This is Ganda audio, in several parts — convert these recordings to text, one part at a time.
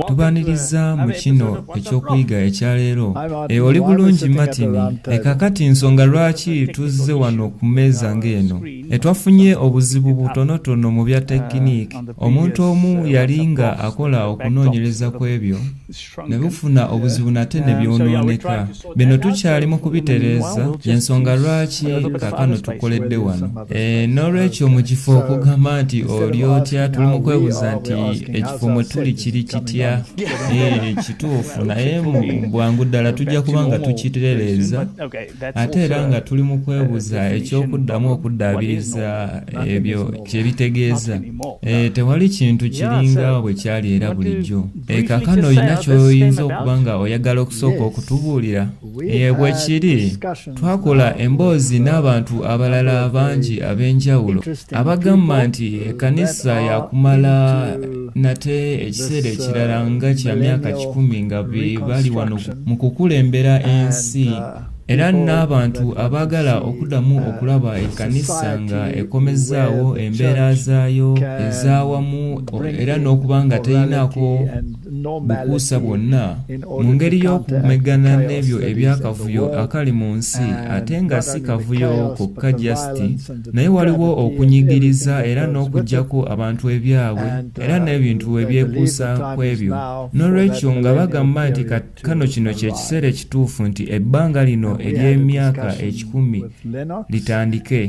Tubaaniriza mu kino ekyokuyiga ekyaleero. E, oli bulungi Martin? E, kakati nsonga lwaki tuzze wano ku mmeeza ng'eno? E, twafunye obuzibu butonotono mu bya tekiniki. Omuntu omu yali nga akola okunoonyereza kw'ebyo ne bufuna obuzibu nate ne byonooneka. Bino tukyali mu kubitereeza, y'ensonga lwaki kaakano tukoledde wano. E, n'olwekyo mu kifo okugamba nti oli otya, tuli mu kwebuuza nti ekifo mwe tuli kiri kitya. E, kituufu, naye mu bwangu ddala tujja kuba nga tukitereeza. Ate era nga tuli mu kwebuuza eky'okuddamu okuddaabiriza ebyo kye bitegeeza. E, tewali kintu kiringa bwe kyali era bulijjo. E, kaakano olina ky'oyinza okuba nga oyagala okusooka okutubuulira? E, bwe kiri, twakola emboozi n'abantu abalala bangi ab'enjawulo abagamba nti ekkanisa yakumala nate ekiseera ekirala nga kya myaka 100 nga be bali wano mu kukulembera ensi, era n'abantu abaagala okuddamu okulaba ekkanisa nga ekomezaawo embeera zaayo ez'awamu era n'okuba nga terinaako bukuusa bwonna mu ngeri y'okumeggana n'ebyo ebyakavuyo akali mu nsi, ate nga si kavuyo kokka just, naye waliwo okunyigiriza era n'okuggyako abantu ebyabwe era n'ebintu ebyekuusa ku ebyo. N'olwekyo nga bagamba nti kano kino kye kiseera ekituufu nti ebbanga lino ery'emyaka 100 litandike.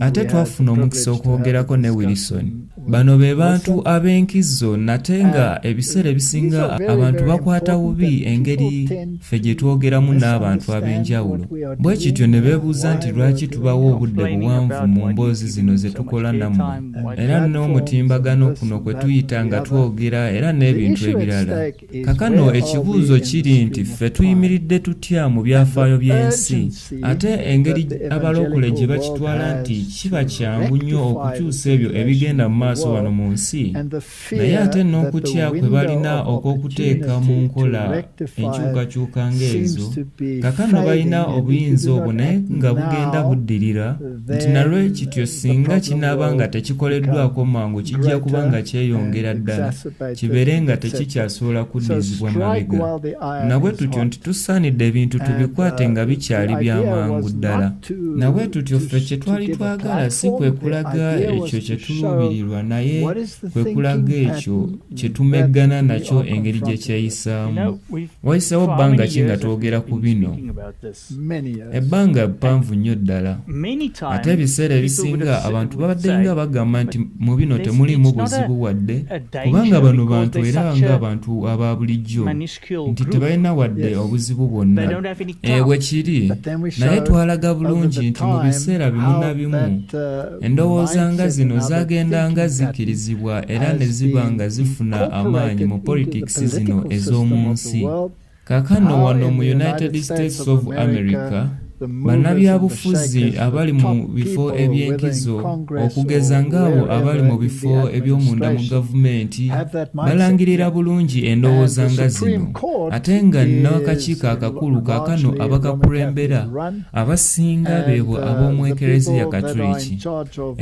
Ate twafuna omukisa okwogerako ne Wilson. Bano be bantu ab'enkizo, nate nga ebiseera ebisinga abantu bakwata bubi engeri ffe gye twogeramu n'abantu ab'enjawulo, bwe kityo ne beebuuza nti lwaki tubawa obudde buwanvu mu mboozi zino ze tukola nammwe era n'omutimbagano kuno kwe tuyita nga twogera era n'ebintu ebirala. Kakano ekibuuzo kiri nti ffe tuyimiridde tutya mu byafaayo by'ensi? Ate engeri abalokole gye bakitwala nti kiba kyangu nnyo okukyusa ebyo ebigenda mu maaso wano mu nsi, naye ate n'okutya kwe balina okw'okuteeka mu nkola enkyukakyuka ng'ezo. Kakano balina obuyinza obwo, naye nga bugenda buddirira, nti nalwe kityo singa kinaaba nga tekikoleddwako mangu, kijja kuba nga kyeyongera ddala kibeere nga tekikyasobola kuddizibwa mabega. Nabwe tutyo nti tusaanidde ebintu tubikwate nga bikyali bya mangu ddala. Nabwe tutyo ffe kye twali twagala si kwe kulaga ekyo kye tuluubirirwa, naye kwe kulaga ekyo kye tumeggana nakyo, engeri gye kyeyisaamu. Wayiseewo bbanga ki nga twogera ku bino? Ebbanga ppanvu nnyo ddala. Ate ebiseera ebisinga abantu babadde nga bagamba nti mu bino temuliimu buzibu wadde, kubanga bano bantu era ng'abantu aba bulijjo, nti tebalina wadde obuzibu bwonna. E, bwe kiri, naye twalaga bulungi nti mu biseera bimu na bimu endowooza nga zino zagendanga zikkirizibwa era ne ziba nga zifuna amaanyi mu politikisi zino ez'omu nsi. Kaakano wano mu United States of America, bannabyabufuzi abali mu bifo eby'enkizo, okugeza ng'abo abali mu bifo eby'omunda mu gavumenti, balangirira bulungi endowooza nga zino, ate nga n'akakiiko akakulu kaakano abakakulembera abasinga beebo ab'omu Ekereziya Katuliki.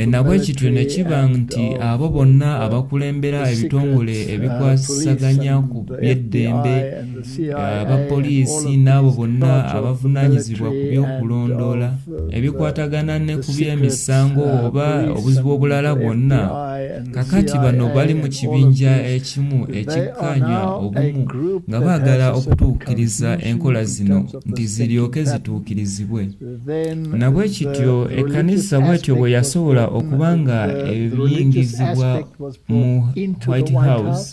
Nabwe kityo ne kiba nti abo bonna abakulembera ebitongole ebikwasaganya ku by'eddembe, abapoliisi n'abo bonna abavunaanyizibwa ku by'okulondoola ebikwatagana ne ku by'emisango oba obuzibu obulala bwonna, kakati bano bali mu kibinja ekimu ekikkaanya obumu nga baagala okutuukiriza enkola zino nti ziryoke zituukirizibwe. Nabwe kityo ekkanisa bwetyo bwe yasobola okuba nga ebiyingizibwa mu White House,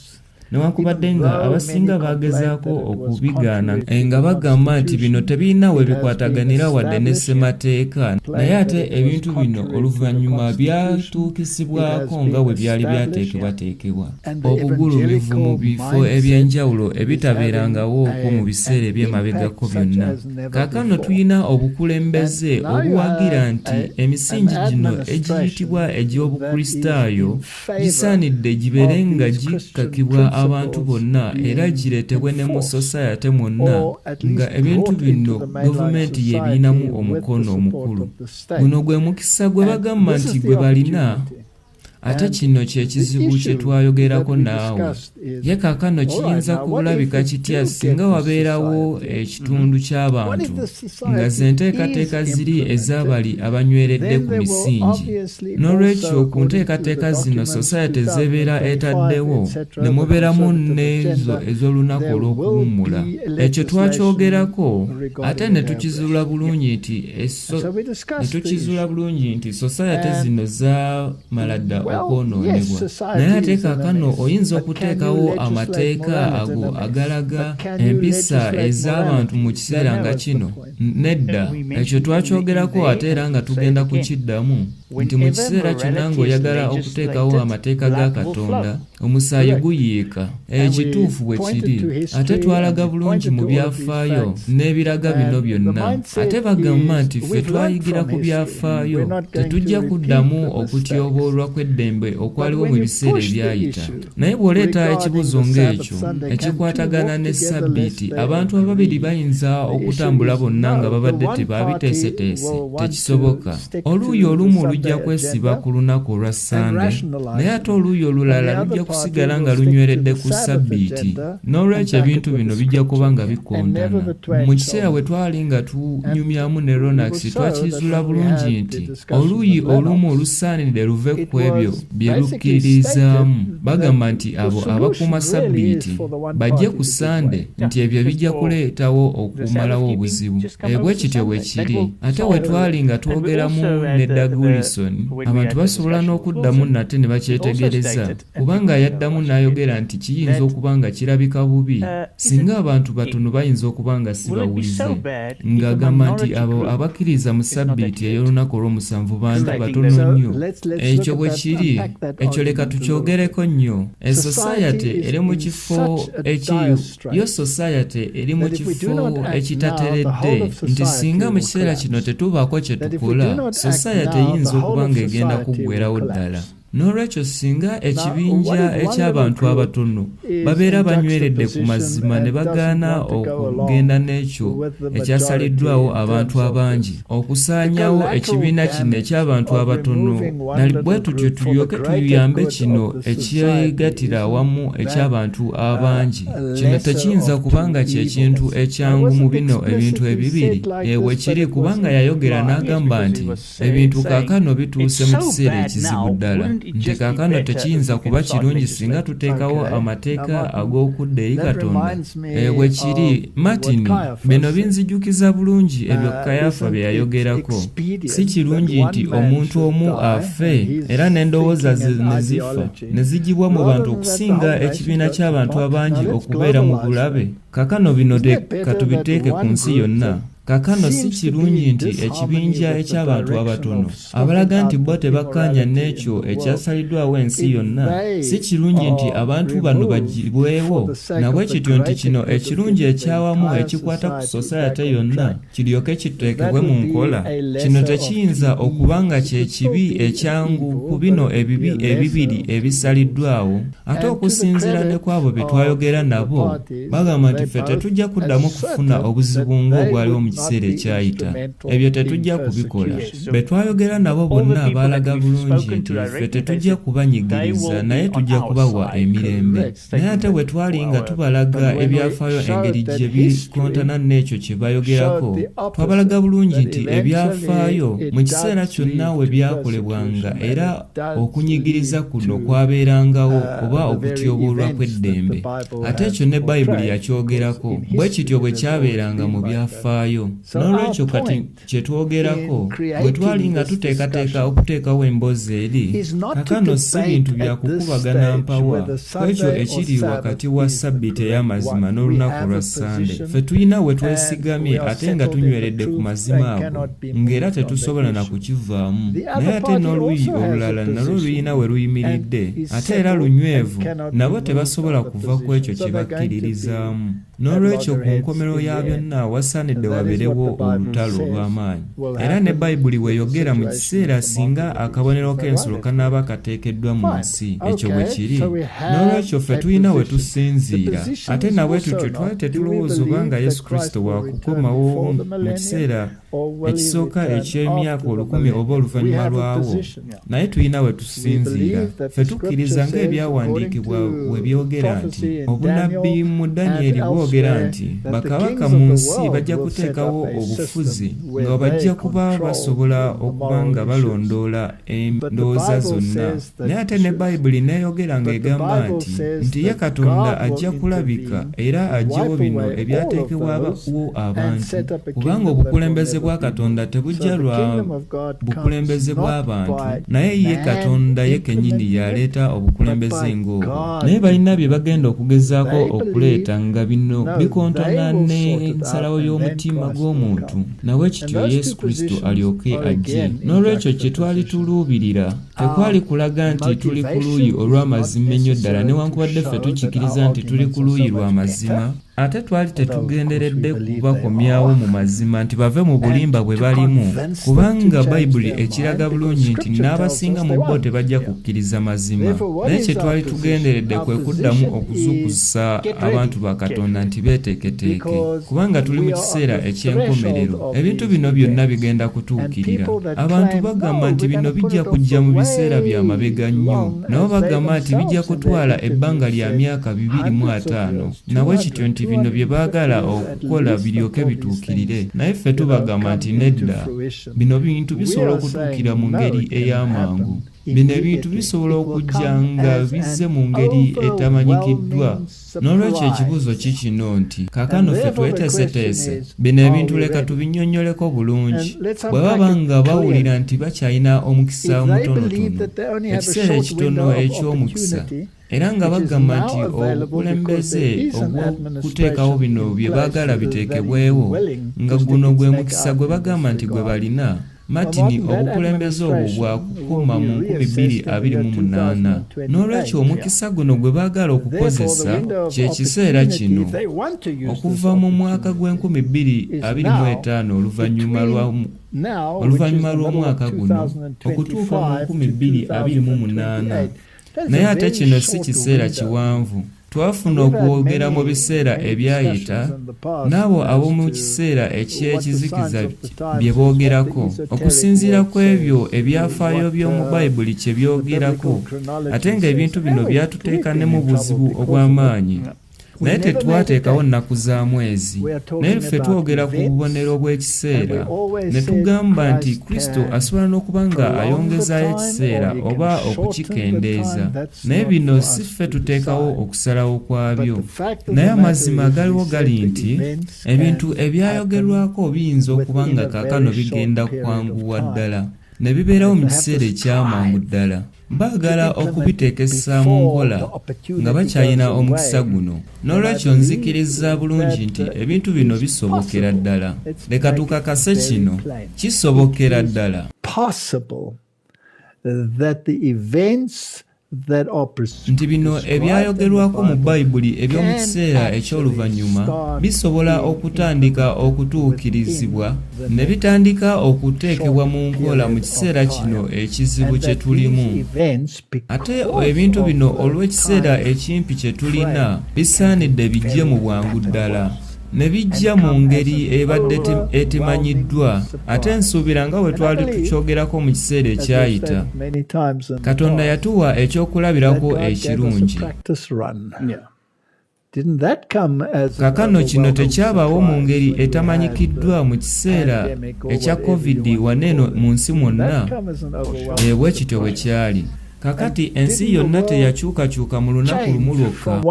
newankubadde nga abasinga bagezaako okubigaana nga bagamba nti bino tebirina we bikwataganira wadde ne ssemateeka. Naye ate ebintu bino oluvannyuma byatuukisibwako nga bwe byali byateekebwateekebwa obugulumivu mu bifo eby'enjawulo ebitabeerangawooko mu biseera eby'emabegako byonna. Kaakano tulina obukulembeze obuwagira nti emisingi gino egiyitibwa egy'Obukristaayo gisaanidde gibeere nga gikakibwa abantu bonna era gireetebwe ne mu society mwonna, nga ebintu bino gavumenti y'ebirinamu omukono omukulu. Guno gwe mukisa gwe bagamba nti gwe balina. Ate kino kye kizibu kye twayogerako naawe. Ye kaakano kiyinza kulabika kitya singa wabeerawo ekitundu ky'abantu nga ze nteekateeka ziri ez'abali abanyweredde ku misingi? N'olwekyo ku nteekateeka zino sosayate z'ebeera etaddewo ne mubeeramu n'ezo ez'olunaku olw'okuwummula. Ekyo twakyogerako ate ne tukizuula bulungi nti ne tukizuula bulungi nti sosayate zino zaamala dda okwonoonebwa. Naye ate kaakano oyinza okuteekawo amateeka ago agalaga empisa ez'abantu mu kiseera nga kino? Nedda. Ekyo twakyogerako ate era nga tugenda kukiddamu nti mu kiseera kyonna ng'oyagala okuteekawo amateeka ga Katonda, omusaayi guyiika. Ekituufu bwe kiri. Ate twalaga bulungi mu byafaayo n'ebiraga bino byonna. Ate bagamba nti ffe twayigira ku byafaayo, tetujja kuddamu okutyoboolwa kw'eddembe okwaliwo mu biseera ebyayita. Naye bw'oleeta ekibuuzo ng'ekyo ekikwatagana ne Ssabbiiti, abantu ababiri bayinza okutambula bonna nga babadde tebabiteeseteese? Tekisoboka. Oluuyi olumu lujja kwesiba ku lunaku olwa Ssande, naye ate oluuyi olulala lujja kusigala nga lunyweredde ku Ssabbiiti. N'olwekyo ebintu bino bijja kuba nga bikontana. Mu kiseera bwe twali nga tunyumyamu ne Ronax, twakizuula bulungi nti oluuyi olumu lusaanidde luve ku ebyo bye lukkiririzaamu. Bagamba nti abo abakuuma Ssabbiiti bajje ku Ssande nti ebyo bijja kuleetawo okumalawo obuzibu. Bwe kityo bwe kiri. Ate bwe twali nga twogeramu ne Doug Wilson, abantu basobola n'okuddamu nate ne bakyetegereza, kubanga yaddamu n'ayogera nti kiyinza okuba nga kirabika bubi singa abantu batono bayinza okuba nga si bawulize, ng'agamba nti abo abakkiriza mu Ssabbiiti ey'olunaku olw'omusanvu bantu batono nnyo. Ekyo bwe kiri. Ekyo leka tukyogereko nnyo. Esosayate eri mu kifo eki yo sosayate eri mu kifo ekitateredde nti singa mu kiseera kino tetubaako kye tukola, sosayate eyinza okuba ng'egenda kuggwerawo ddala. N'olwekyo singa ekibinja eky'abantu abatono babeera banyweredde ku mazima ne bagaana okugenda n'ekyo ekyasaliddwawo abantu abangi, okusaanyawo ekibiina kino eky'abantu abatono, na bwe tutyo tulyoke tuyambe kino ekyegattira awamu eky'abantu abangi. Kino tekiyinza kuba nga kye kintu ekyangu mu bino ebintu ebibiri? Yee, bwe kiri, kubanga yayogera n'agamba nti, Ebintu kaakano bituuse mu kiseera ekizibu ddala, nti kaakano tekiyinza kuba kirungi singa tuteekawo amateeka ag'okudda eri Katonda? Ee, bwe kiri. Martin, bino binzijukiza bulungi ebyo Kayaafa bye yayogerako. Si kirungi nti omuntu omu afe era n'endowooza ze ne zifa, ne ziggyibwa mu bantu okusinga ekibiina ky'abantu abangi okubeera mu bulabe? Kaakano bino leka tubiteeke ku nsi yonna. Kaakano si kirungi nti ekibinja eky'abantu abatono abalaga nti bo tebakkaanya n'ekyo ekyasaliddwawo ensi yonna, si kirungi nti abantu bano baggyibwewo, na bwe kityo nti kino ekirungi eky'awamu ekikwata ku sosayate yonna kiryoke kiteekebwe mu nkola? Kino tekiyinza okuba nga kye kibi ekyangu ku bino ebibi ebibiri ebisaliddwawo? Ate okusinziira ne ku abo be twayogera nabo, bagamba nti ffe tetujja kuddamu kufuna obuzibu ng'obwaliwo mu kiseera ekyayita. Ebyo tetujja kubikola. Be twayogera nabo bonna baalaga bulungi nti ffe tetujja kubanyigiriza naye tujja kubawa emirembe. Naye ate bwe twali nga tubalaga ebyafaayo engeri gye bikontana n'ekyo kye bayogerako, twabalaga bulungi nti ebyafaayo mu kiseera kyonna we byakolebwanga era okunyigiriza kuno kwabeerangawo oba okutyoboolwa kw'eddembe. Ate ekyo ne Bayibuli yakyogerako. Bwe kityo bwe kyabeeranga mu byafaayo. N'olwekyo kati kye twogerako, bwe twali nga tuteekateeka okuteekawo emboozi eri, kaakano si bintu bya kukubagana mpawa ku ekyo ekiri wakati wa Ssabbiiti ey'amazima n'olunaku olwa Ssande. Ffe tulina we twesigamye ate nga tunyweredde ku mazima ago, nga era tetusobola na kukivaamu. Naye ate n'oluuyi olulala nalwo lulina we luyimiridde, ate era lunywevu, nabo tebasobola kuva ku ekyo kye bakkiririzaamu. N'olwekyo ku nkomerero ya byonna wasaanidde wabeerewo. wabeerewo olutalo olw'amaanyi. Era ne Bayibuli bw'eyogera mu kiseera singa akabonero k'ensolo kanaaba kateekeddwa mu nsi. Ekyo bwe kiri. N'olwekyo ffe tulina we tusinziira. Ate na bwe tutyo twali tetulowooza oba nga Yesu Kristo wa kukomawo mu kiseera ekisooka eky'emyaka olukumi oba oluvannyuma lwawo. Naye tulina we tusinziira. Ffe tukkiriza nga Ebyawandiikibwa bwe byogera nti, obunnabbi mu Danyeri bwogera nti, bakabaka mu nsi bajja kuteekawo obufuzi nga bajja kuba basobola okuba nga balondoola endowooza zonna. Naye ate ne Bayibuli n'eyogera ng'egamba nti, nti ye Katonda ajja kulabika era aggyewo bino ebyateekebwawo abantu, kubanga obukulembeze bwa Katonda tebujja lwa bukulembeze bw'abantu, naye ye Katonda ye kennyini y'aleeta obukulembeze ng'obwo. Naye balina bye bagenda okugezaako okuleeta nga bino bikontana n'ensalawo y'omutima gw'omuntu, na bwe kityo Yesu Kristo alyoke ajje. N'olwekyo kye twali tuluubirira tekwali kulaga nti tuli ku luuyi olw'amazima ennyo ddala, newankubadde ffe tukikiriza nti tuli ku luuyi lwa mazima, ate twali tetugenderedde kubakomyawo mu mazima nti bave mu bulimba bwe balimu, kubanga Bayibuli ekiraga bulungi nti n'abasinga mu bo tebajja kukkiriza mazima. Naye kye twali tugenderedde kwe kuddamu okuzuukusa abantu ba Katonda nti beeteeketeeke, kubanga tuli mu kiseera eky'enkomerero. Ebintu bino byonna bigenda kutuukirira. Abantu bagamba nti bino bijja kujja mu biseera bya mabega nnyo. Nabo bagamba nti bijja kutwala ebbanga lya myaka 250, na bwe kityo nti bino bye baagala okukola biryoke bituukirire. Naye ffe tubagamba nti nedda, bino bintu bisobola okutuukira mu ngeri ey'amangu. Bino ebintu bisobola okujja nga bizze mu ngeri etamanyikiddwa. N'olwekyo ekibuuzo ki kino nti, kaakano ffe tweteeseteese? Bino ebintu leka tubinnyonnyoleko bulungi. Bwe baba nga bawulira nti bakyalina omukisa omutonotono, ekiseera ekitono eky'omukisa, era nga bagamba nti obukulembeze obw'okuteekawo bino bye baagala biteekebwewo, nga guno gwe mukisa gwe bagamba nti gwe balina, Martin obukulembeze obwo bwa kukoma mu 2028. N'olwekyo omukisa guno gwe baagala okukozesa kye kiseera kino, okuva mu mwaka gw'enkumi bbiri abiri mu etaano oluvannyuma lwa oluvannyuma lw'omwaka guno okutuuka mu 2028. Naye ate kino si kiseera kiwanvu. Twafuna okwogera mu biseera ebyayita n'abo ab'omu kiseera eky'ekizikiza bye boogerako, okusinziira ku ebyo ebyafaayo by'omu Bayibuli kye byogerako, ate ng'ebintu bino byatuteeka ne mu buzibu obw'amaanyi. Naye tetwateekawo nnaku za mwezi, naye ffe twogera ku bubonero bw'ekiseera, ne tugamba nti Kristo asobola n'okuba nga ayongezaayo ekiseera oba okukikendeeza. Naye bino si ffe tuteekawo okusalawo kwabyo. Naye amazima agaliwo gali nti ebintu ebyayogerwako biyinza okuba nga kaakano bigenda kwanguwa ddala ne bibeerawo mu kiseera eky'amangu ddala. Baagala okubiteekesa mu nkola nga bakyalina omukisa guno. N'olwekyo nzikiriza bulungi nti ebintu bino bisobokera ddala. Leka tukakase kino. Kisobokera ddala. Nti bino ebyayogerwako mu Bayibuli eby'omu kiseera eky'oluvannyuma bisobola okutandika okutuukirizibwa ne bitandika okuteekebwa mu nkola mu kiseera kino ekizibu kye tulimu. Ate ebintu bino olw'ekiseera ekimpi kye tulina bisaanidde bijje mu bwangu ddala. Ne bijja mu ngeri ebadde etemanyiddwa. Ate nsuubira nga bwe twali tukyogerako mu kiseera ekyayita, Katonda yatuwa ekyokulabirako ekirungi. Kaakano kino tekyabaawo mu ngeri etamanyikiddwa mu kiseera ekya Covid wano eno mu nsi mwonna? Ee, bwe kityo bwe kyali. Kaakati ensi yonna teyakyukakyuka mu lunaku lumu lwokka.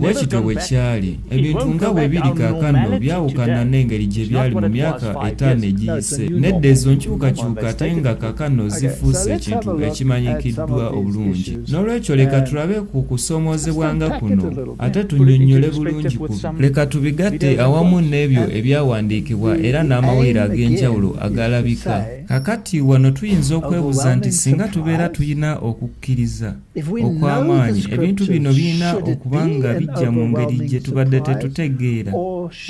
Bwe kityo bwe kyali. Ebintu nga bwe biri kaakano byawukana n'engeri gye byali mu myaka etaano egiyise. Nedda, ezo nkyukakyuka ate nga kaakano zifuuse ekintu ekimanyikiddwa obulungi. N'olwekyo leka tulabe ku kusoomoozebwa nga kuno, ate tunnyonnyole bulungi ku. Leka tubigatte awamu n'ebyo Ebyawandiikibwa era n'amawulire ag'enjawulo agalabika. Kaakati wano tuyinza okwebuuza nti singa tubeera tulina okukkiriza okw'amaanyi, ebintu bino birina okuba nga. nga bijja mu ngeri gye tubadde tetutegeera,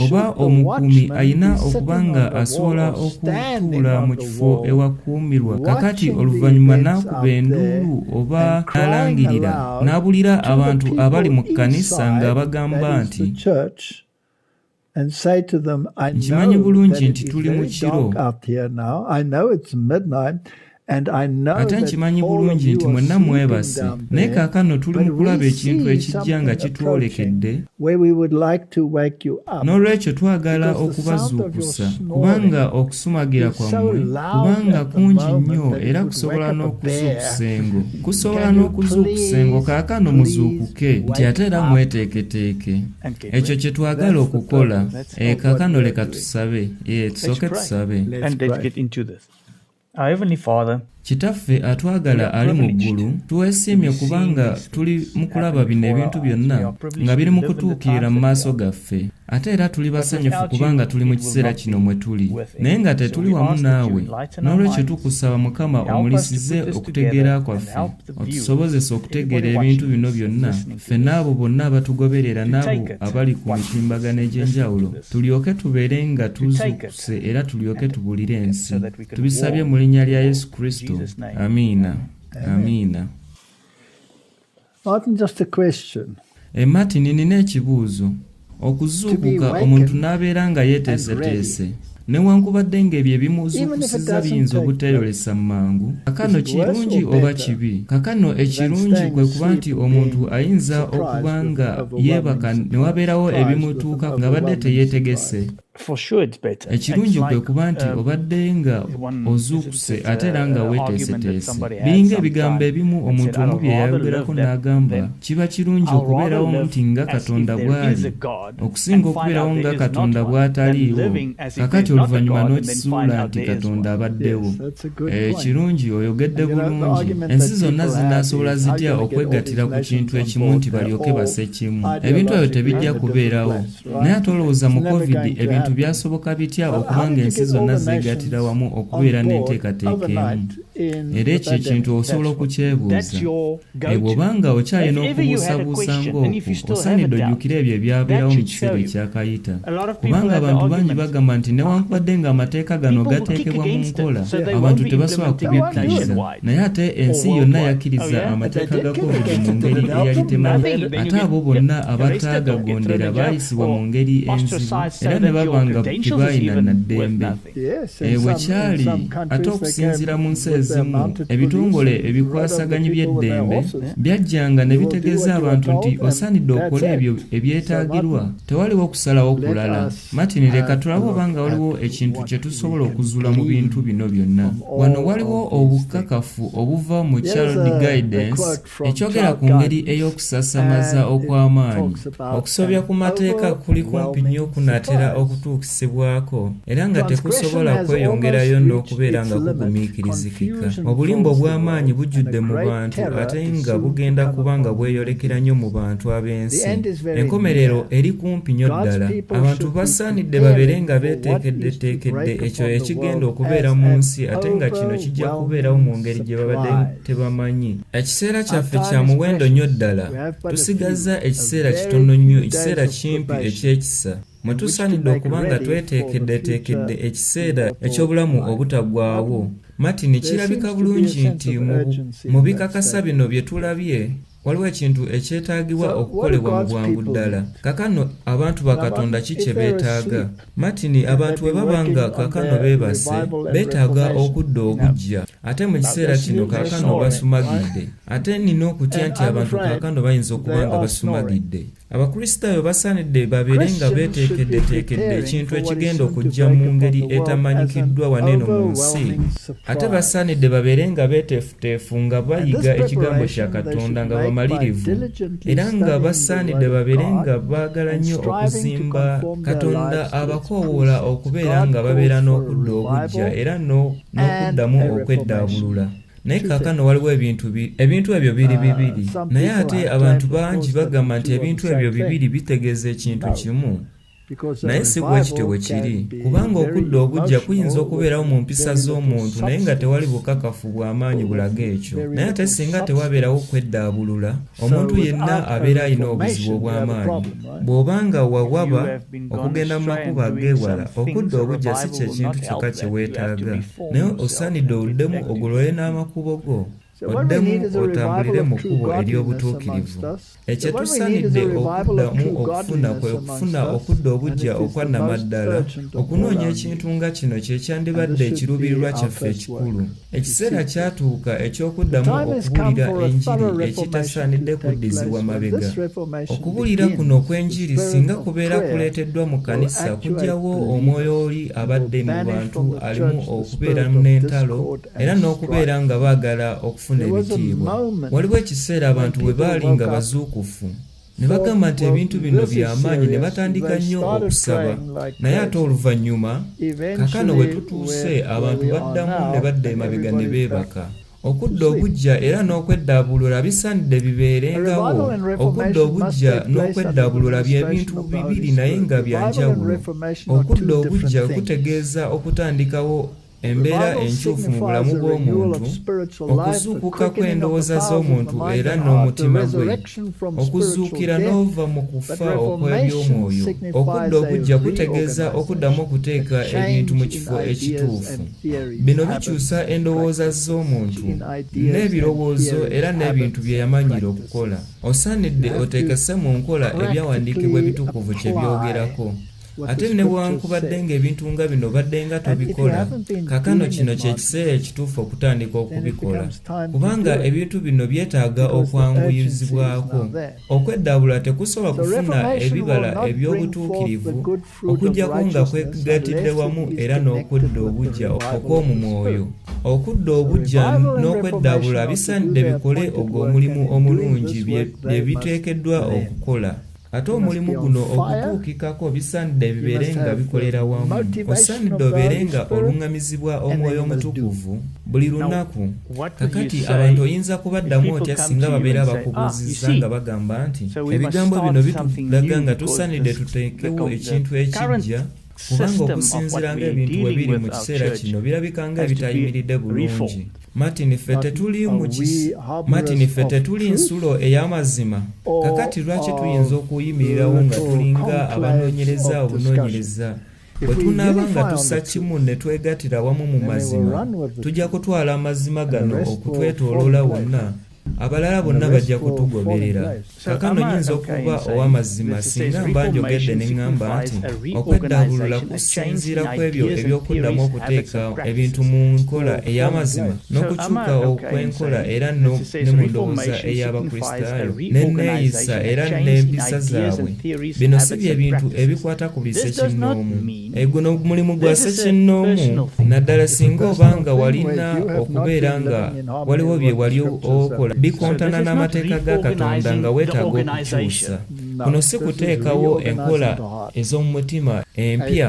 oba omukuumi alina okuba nga asobola okutuula mu kifo ewakuumirwa kaakati oluvannyuma n'akuba enduulu oba n'alangirira n'abuulira abantu abali mu kkanisa ng'abagamba nti, Nkimanyi bulungi nti tuli mu kiro. Ate nkimanyi bulungi nti mwenna mwebase, naye kaakano tuli mu kulaba ekintu ekijja nga kitwolekedde, n'olwekyo twagala okubazuukusa, kubanga okusumagira kwammwe, kubanga kungi nnyo era kusobola n'okuzuukusa engo, kusobola n'okuzuukusa engo. Kaakano muzuukuke, nti ate era mweteeketeeke. Ekyo kye twagala okukola. Kaakano leka tusabe. Yee, tusooke tusabe. Kitaffe atwagala ali mu ggulu, tuwesiimye kubanga tuli mu kulaba bino ebintu byonna nga biri mu kutuukirira mu maaso gaffe. Ate era tuli basanyufu kubanga tuli mu kiseera kino mwe tuli, naye nga tetuli wamu naawe. N'olwekyo tukusaba, Mukama, omulisize okutegeera kwaffe, otusobozese okutegeera ebintu bino byonna, ffe n'abo bonna abatugoberera n'abo abali ku mitimbagano egy'enjawulo, tulyoke tubeere nga tuzuukuse era tulyoke tubulire ensi. Tubisabye mu linnya lya Yesu Kristo. Amiina. Amiina. Martin, just a question. E Martin, nina ekibuuzo. Okuzuukuka omuntu n'abeera nga yeeteeseteese, newankubadde ng'ebyo ebimuzuukusiza biyinza obuteeyolesa mu mangu, kakano kirungi oba kibi? Kakano ekirungi kwe kuba nti omuntu ayinza okuba nga yeebaka ne wabeerawo ebimutuuka ng'abadde teyeetegese. Ekirungi kwe kuba nti obadde nga ozuukuse ate era nga weeteeseteese. Biringa ebigambo ebimu omuntu omu bye yayogerako n'agamba, Kiba kirungi okubeerawo nti nga Katonda bw'ali, okusinga okubeerawo nga Katonda bw'ataliiwo, kaakati oluvannyuma n'okizuula nti Katonda abaddewo. Ekirungi, oyogedde bulungi. Ensi zonna zinaasobola zitya okwegattira ku kintu ekimu nti balyoke basse kimu? Ebintu ebyo tebijja kubeerawo. Naye ate olowooza mu Covid ebintu byasoboka bitya okuba nga ensi zonna zeegattira wamu okubeera n'enteekateeka emu? Era ekyo ekintu osobola okukyebuuza. E bw'oba nga okyalina okubuusabuusa ng'okwo, osaanidde ojjukire ebyo ebyabeerawo mu kiseera ekyakayita. Kubanga abantu bangi bagamba nti newankubadde ng'amateeka gano gateekebwa mu nkola, abantu tebasobola kubikkiriza. Naye ate ensi yonna yakkiriza amateeka ga Covid mu ngeri eyali temanyi, ate abo bonna abataagagondera baayisibwa mu ngeri enzibu era ne baba nga tebaalina na ddembe. E Bwe kyali, ate okusinziira mu nsi ezimu, ebitongole ebikwasaganyi by'eddembe byajjanga ne bitegeeza abantu nti osaanidde okole ebyo ebyetaagirwa, tewaliwo kusalawo kulala. Martin, leka tulabe oba nga waliwo ekintu kye tusobola okuzuula mu bintu bino byonna. Wano waliwo obukakafu obuva mu Child Guidance ekyogera ku ngeri ey'okusasamaza okw'amaanyi. Okusobya ku mateeka kuli kumpi nnyo kunaatera okutuukisibwako era nga tekusobola kweyongerayo n'okubeera nga kugumiikirizikika. Obulimba obw'amaanyi bujjudde mu bantu ate nga bugenda kuba nga bweyolekera nnyo mu bantu ab'ensi. Enkomerero eri kumpi nnyo ddala. Abantu basaanidde babeere nga beeteekeddeteekedde ekyo ekigenda okubeera mu nsi ate nga kino kijja kubeerawo mu ngeri gye babadde tebamanyi. Ekiseera kyaffe kya muwendo nnyo ddala. Tusigazza ekiseera kitono nnyo, ekiseera kimpi eky'ekisa, mwe tusaanidde okuba nga tweteekeddeteekedde ekiseera eky'obulamu obutaggwaawo. Martin, kirabika bulungi nti mu bikakasa bino bye tulabye, Waliwo ekintu ekyetaagibwa okukolebwa mu bwangu ddala. Kaakano abantu ba Katonda ki kye beetaaga? Martin, abantu bwe baba nga kaakano beebase, beetaaga okudda obuggya. Ate mu kiseera kino kaakano basumagidde. Ate nnina okutya nti abantu kaakano bayinza okuba nga basumagidde. Abakristaayo basaanidde babeere nga beeteekeddeteekedde ekintu ekigenda okujja mu ngeri etamanyikiddwa wano eno mu nsi. Ate basaanidde babeere nga beeteefuteefu nga bayiga Ekigambo kya Katonda nga bamalirivu, era nga basaanidde babeere nga baagala nnyo okuzimba Katonda abakoowoola okubeera nga babeera n'okudda obuggya era n'okuddamu okweddaabulula. Naye kaakano waliwo ebintu ebintu ebyo biri bibiri. Naye ate abantu bangi bagamba nti ebintu ebyo bibiri bitegeeza ekintu kimu. Naye si bwe kityo bwe kiri, kubanga okudda obuggya kuyinza okubeerawo mu mpisa z'omuntu naye nga tewali bukakafu bwa maanyi bulaga ekyo. Naye ate singa tewabeerawo kweddaabulula, omuntu yenna abeera alina obuzibu obw'amaanyi. Bw'oba nga wawaba okugenda mu makubo ag'ewala, okudda obuggya si kye kintu kyokka kye weetaaga, naye osaanidde oddemu ogolole n'amakubo go, oddemu otambulire mu kkubo ery'obutuukirivu. Ekyo tusaanidde okuddamu okufuna kwe kufuna okudda obuggya okwa nnamaddala. Okunoonya ekintu nga kino kye kyandibadde ekiruubirirwa kyaffe ekikulu. Ekiseera kyatuuka eky'okuddamu okubuulira enjiri ekitasaanidde kuddizibwa mabega. Okubuulira kuno okw'enjiri singa kubeera kuleeteddwa mu kkanisa kuggyawo omwoyo oli abadde mu bantu alimu okubeera n'entalo era n'okubeera nga baagala okufuna ebitiibwa. Waliwo ekiseera abantu bwe baali nga bazuukufu ne bagamba nti ebintu bino bya maanyi ne batandika nnyo okusaba, naye ate oluvannyuma, kaakano we tutuuse abantu baddamu ne badda emabega ne beebaka. Okudda obuggya era n'okweddaabulula bisaanidde bibeerengawo. Okudda obuggya n'okweddaabulula bye bintu bibiri naye nga bya njawulo. Okudda obuggya kutegeeza okutandikawo embeera enkyufu mu bulamu bw'omuntu, okuzuukuka kw'endowooza z'omuntu era n'omutima gwe, okuzuukira n'ova mu kufa okw'eby'omwoyo. Okudda obuggya kutegeeza okuddamu okuteeka ebintu mu kifo ekituufu. Bino bikyusa endowooza z'omuntu n'ebirowoozo era n'ebintu bye yamanyiira okukola. Osaanidde oteekese mu nkola ebyawandiikibwa ebitukuvu kye byogerako. Ate newankubadde ng'ebintu nga bino obaddenga tobikola, kaakano kino kye kiseera ekituufu okutandika okubikola, kubanga ebintu bino byetaaga okwanguyizibwako. Okweddaabulula tekusobola kufuna ebibala eby'obutuukirivu okuggyako nga kwegattidde wamu era n'okudda obuggya okw'omu mwoyo. Okudda obuggya n'okweddaabulula bisaanidde bikole ogwo omulimu omulungi bye biteekeddwa okukola. Ate omulimu guno okutuukikako bisaanidde bibeere nga bikolera wamu. Osaanidde obeere nga oluŋŋamizibwa Omwoyo Omutukuvu buli lunaku. Kakati abantu oyinza kubaddamu otya singa babeera bakubuuzizza nga bagamba nti, Ebigambo bino bitulaga nga tusaanidde tuteekewo ekintu ekiggya, kubanga okusinziira ng'ebintu bwe biri mu kiseera kino birabika nga ebitayimiridde bulungi. Martin, ffe tetuli mu Martin, ffe tetuli nsulo ey'amazima? Kakati lwaki tuyinza okuyimirirawo nga tulinga abanoonyereza obunoonyereza? Bwe tunaaba nga tussa kimu ne twegattira wamu mu mazima, tujja kutwala amazima gano okutwetooloola wonna, abalala bonna bajja kutugoberera. Kaakano nnyinza okuba ow'amazima singa mba njogedde ne ŋŋamba nti okweddaabulula kusinziira ku ebyo eby'okuddamu okuteeka ebintu mu nkola ey'amazima n'okukyuka okw'enkola era ne mu ndowooza ey'Abakristaayo n'enneeyisa era n'empisa zaabwe. Bino si bye bintu ebikwata ku buli ssekinnoomu. Guno mulimu gwa ssekinnoomu, naddala singa oba nga walina okubeera nga waliwo bye wali okola bikontana n'amateeka ga Katonda nga weetaaga okukyusa. Kuno si kuteekawo enkola ez'omu mutima empya,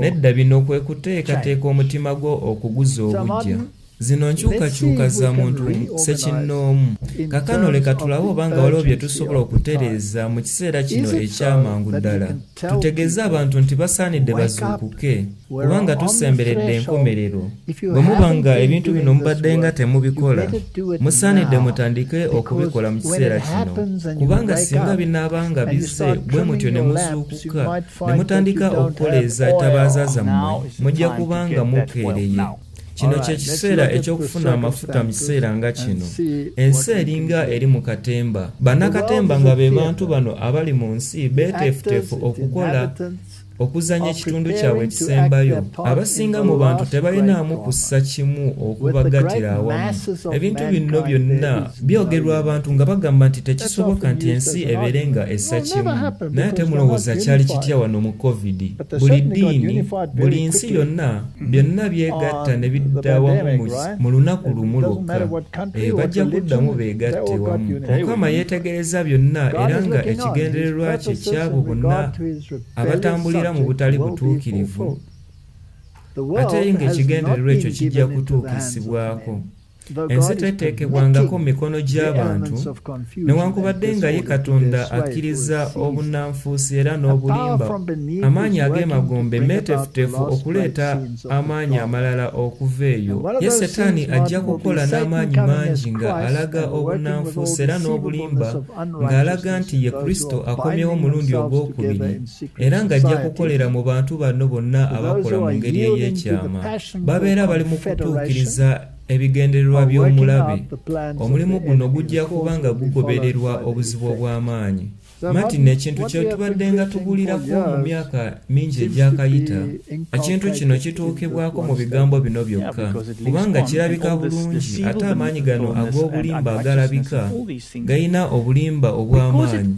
nedda bino kwe kuteekateeka omutima gwo okuguza obuggya. Zino nkyukakyuka za muntu ssekinnoomu. Kaakano leka tulabe oba nga waliwo bye tusobola okutereeza mu kiseera kino eky'amangu ddala. Tutegeeze abantu nti basaanidde bazuukuke, kubanga tusemberedde enkomerero. Bwe muba nga ebintu bino mubadde nga temubikola, musaanidde mutandike okubikola mu kiseera kino. Kubanga singa binaaba nga bizze bwe mutyo ne muzuukuka, ne mutandika okukoleeza ettabaaza zammwe, mujja kuba nga mukeereye. Kino kye kiseera eky'okufuna amafuta mu kiseera nga kino. Ensi eringa eri mu katemba. Bannakatemba nga be bantu bano abali mu nsi beeteefuteefu okukola okuzannya ekitundu kyabwe ekisembayo. Abasinga mu bantu tebalinaamu kussa kimu okubagattira awamu. Ebintu bino byonna byogerwa abantu nga bagamba nti tekisoboka nti ensi ebeere nga essa kimu. Naye ate mulowooza kyali kitya wano mu Covid? Buli ddiini, buli nsi yonna, byonna byegatta ne bidda wamu mu lunaku lumu lwokka. Bajja kuddamu beegatte wamu. Mukama yeetegereza byonna era nga ekigendererwa kye ky'abo bonna abatambulira mu butali butuukirivu, ate ng'ekigendererwa ekyo kijja kutuukisibwako. Ensi teteekebwangako mu mikono gy'abantu, newankubadde nga ye Katonda akkiriza obunnanfuusi era n'obulimba, amaanyi ag'emagombe meeteefuteefu okuleeta amaanyi amalala okuva eyo. Ye Setaani ajja kukola n'amaanyi mangi nga alaga obunnanfuusi era n'obulimba ng'alaga nti ye Kristo akomyewo omulundi ogw'okubiri era ng'ajja kukolera mu bantu bano bonna abakola mu ngeri ey'ekyama. Babeera bali mu kutuukiriza ebigendererwa by'omulabe. Omulimu guno gujja kuba nga gugobererwa obuzibu obw'amaanyi. Martin, ekintu kye tubaddenga tubuulirako mu myaka mingi egyakayita, ekintu kino kituukibwako mu bigambo bino byokka, kubanga kirabika bulungi, ate amaanyi gano ag'obulimba agalabika galina obulimba obw'amaanyi.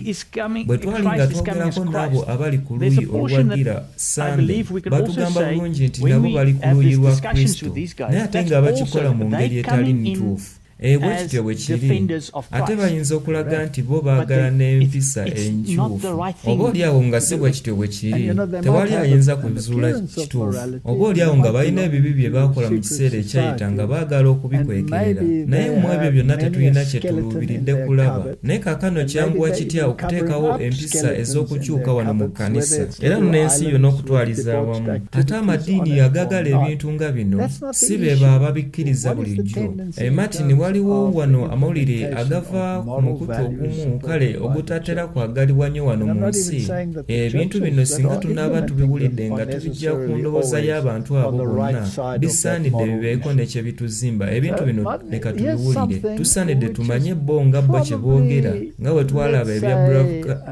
Bwe twali nga twogerako n'abo abali ku luuyi oluwagira Ssande, batugamba bulungi nti nabo bali ku luuyi lwa Kristo, naye ate nga bakikola mu ngeri etali ntuufu. Ee, bwe kityo bwe kiri. Ate bayinza okulaga nti bo baagala n'empisa enkyufu. Oba oli awo nga si bwe kityo bwe kiri. Tewali ayinza kuzuula kituufu. Oba oli awo nga balina ebibi bye baakola mu kiseera ekyayita nga baagala okubikwekerera. Naye mu ebyo byonna tetulina kye tuluubiridde kulaba. Naye kaakano kyanguwa kitya okuteekawo empisa ez'okukyuka wano mu kkanisa, era n'ensi yonna okutwaliza awamu. Ate amadiini agaagala ebintu nga bino si beebo ababikkiriza bulijjo. Eh, Martin, waliwo wano amawulire agava ku mukutu ogumu, kale ogutatera kwagalibwa nnyo wano mu nsi. Ebintu bino singa tunaaba tubiwulidde nga tubijja ku ndowooza y'abantu abo bonna, bisaanidde bibeeko ne kye bituzimba. Ebintu bino leka tubiwulire. Tusaanidde tumanye bo nga bo kye boogera, nga bwe twalaba ebya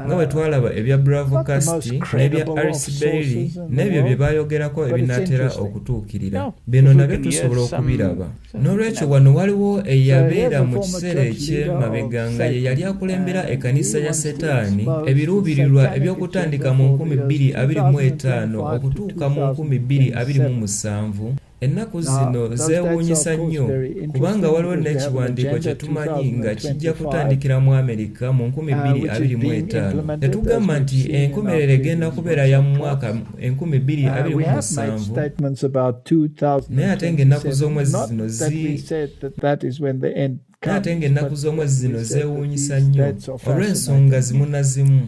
nga bwe twalaba ebya Bravo Cast n'ebya Alice Bailey n'ebyo bye baayogerako ebinaatera okutuukirira. Bino nabyo tusobola okubiraba. N'olwekyo wano waliwo eyabeera mu kiseera eky'emabega nga ye yali akulembera ekkanisa ya Setaani, ebiruubirirwa eby'okutandika mu 2025 okutuuka mu 2027. Ennaku zino zeewuunyisa nnyo kubanga waliwo n'ekiwandiiko kye tumanyi nga kijja kutandikira mu Amerika mu 2025. Tetugamba nti enkomerero egenda kubeera ya mu mwaka 2027, naye ate ng'ennaku z'omwezi zino zi naye ate ng'ennaku z'omwezi zino zeewuunyisa nnyo olw'ensonga zimu na zimu.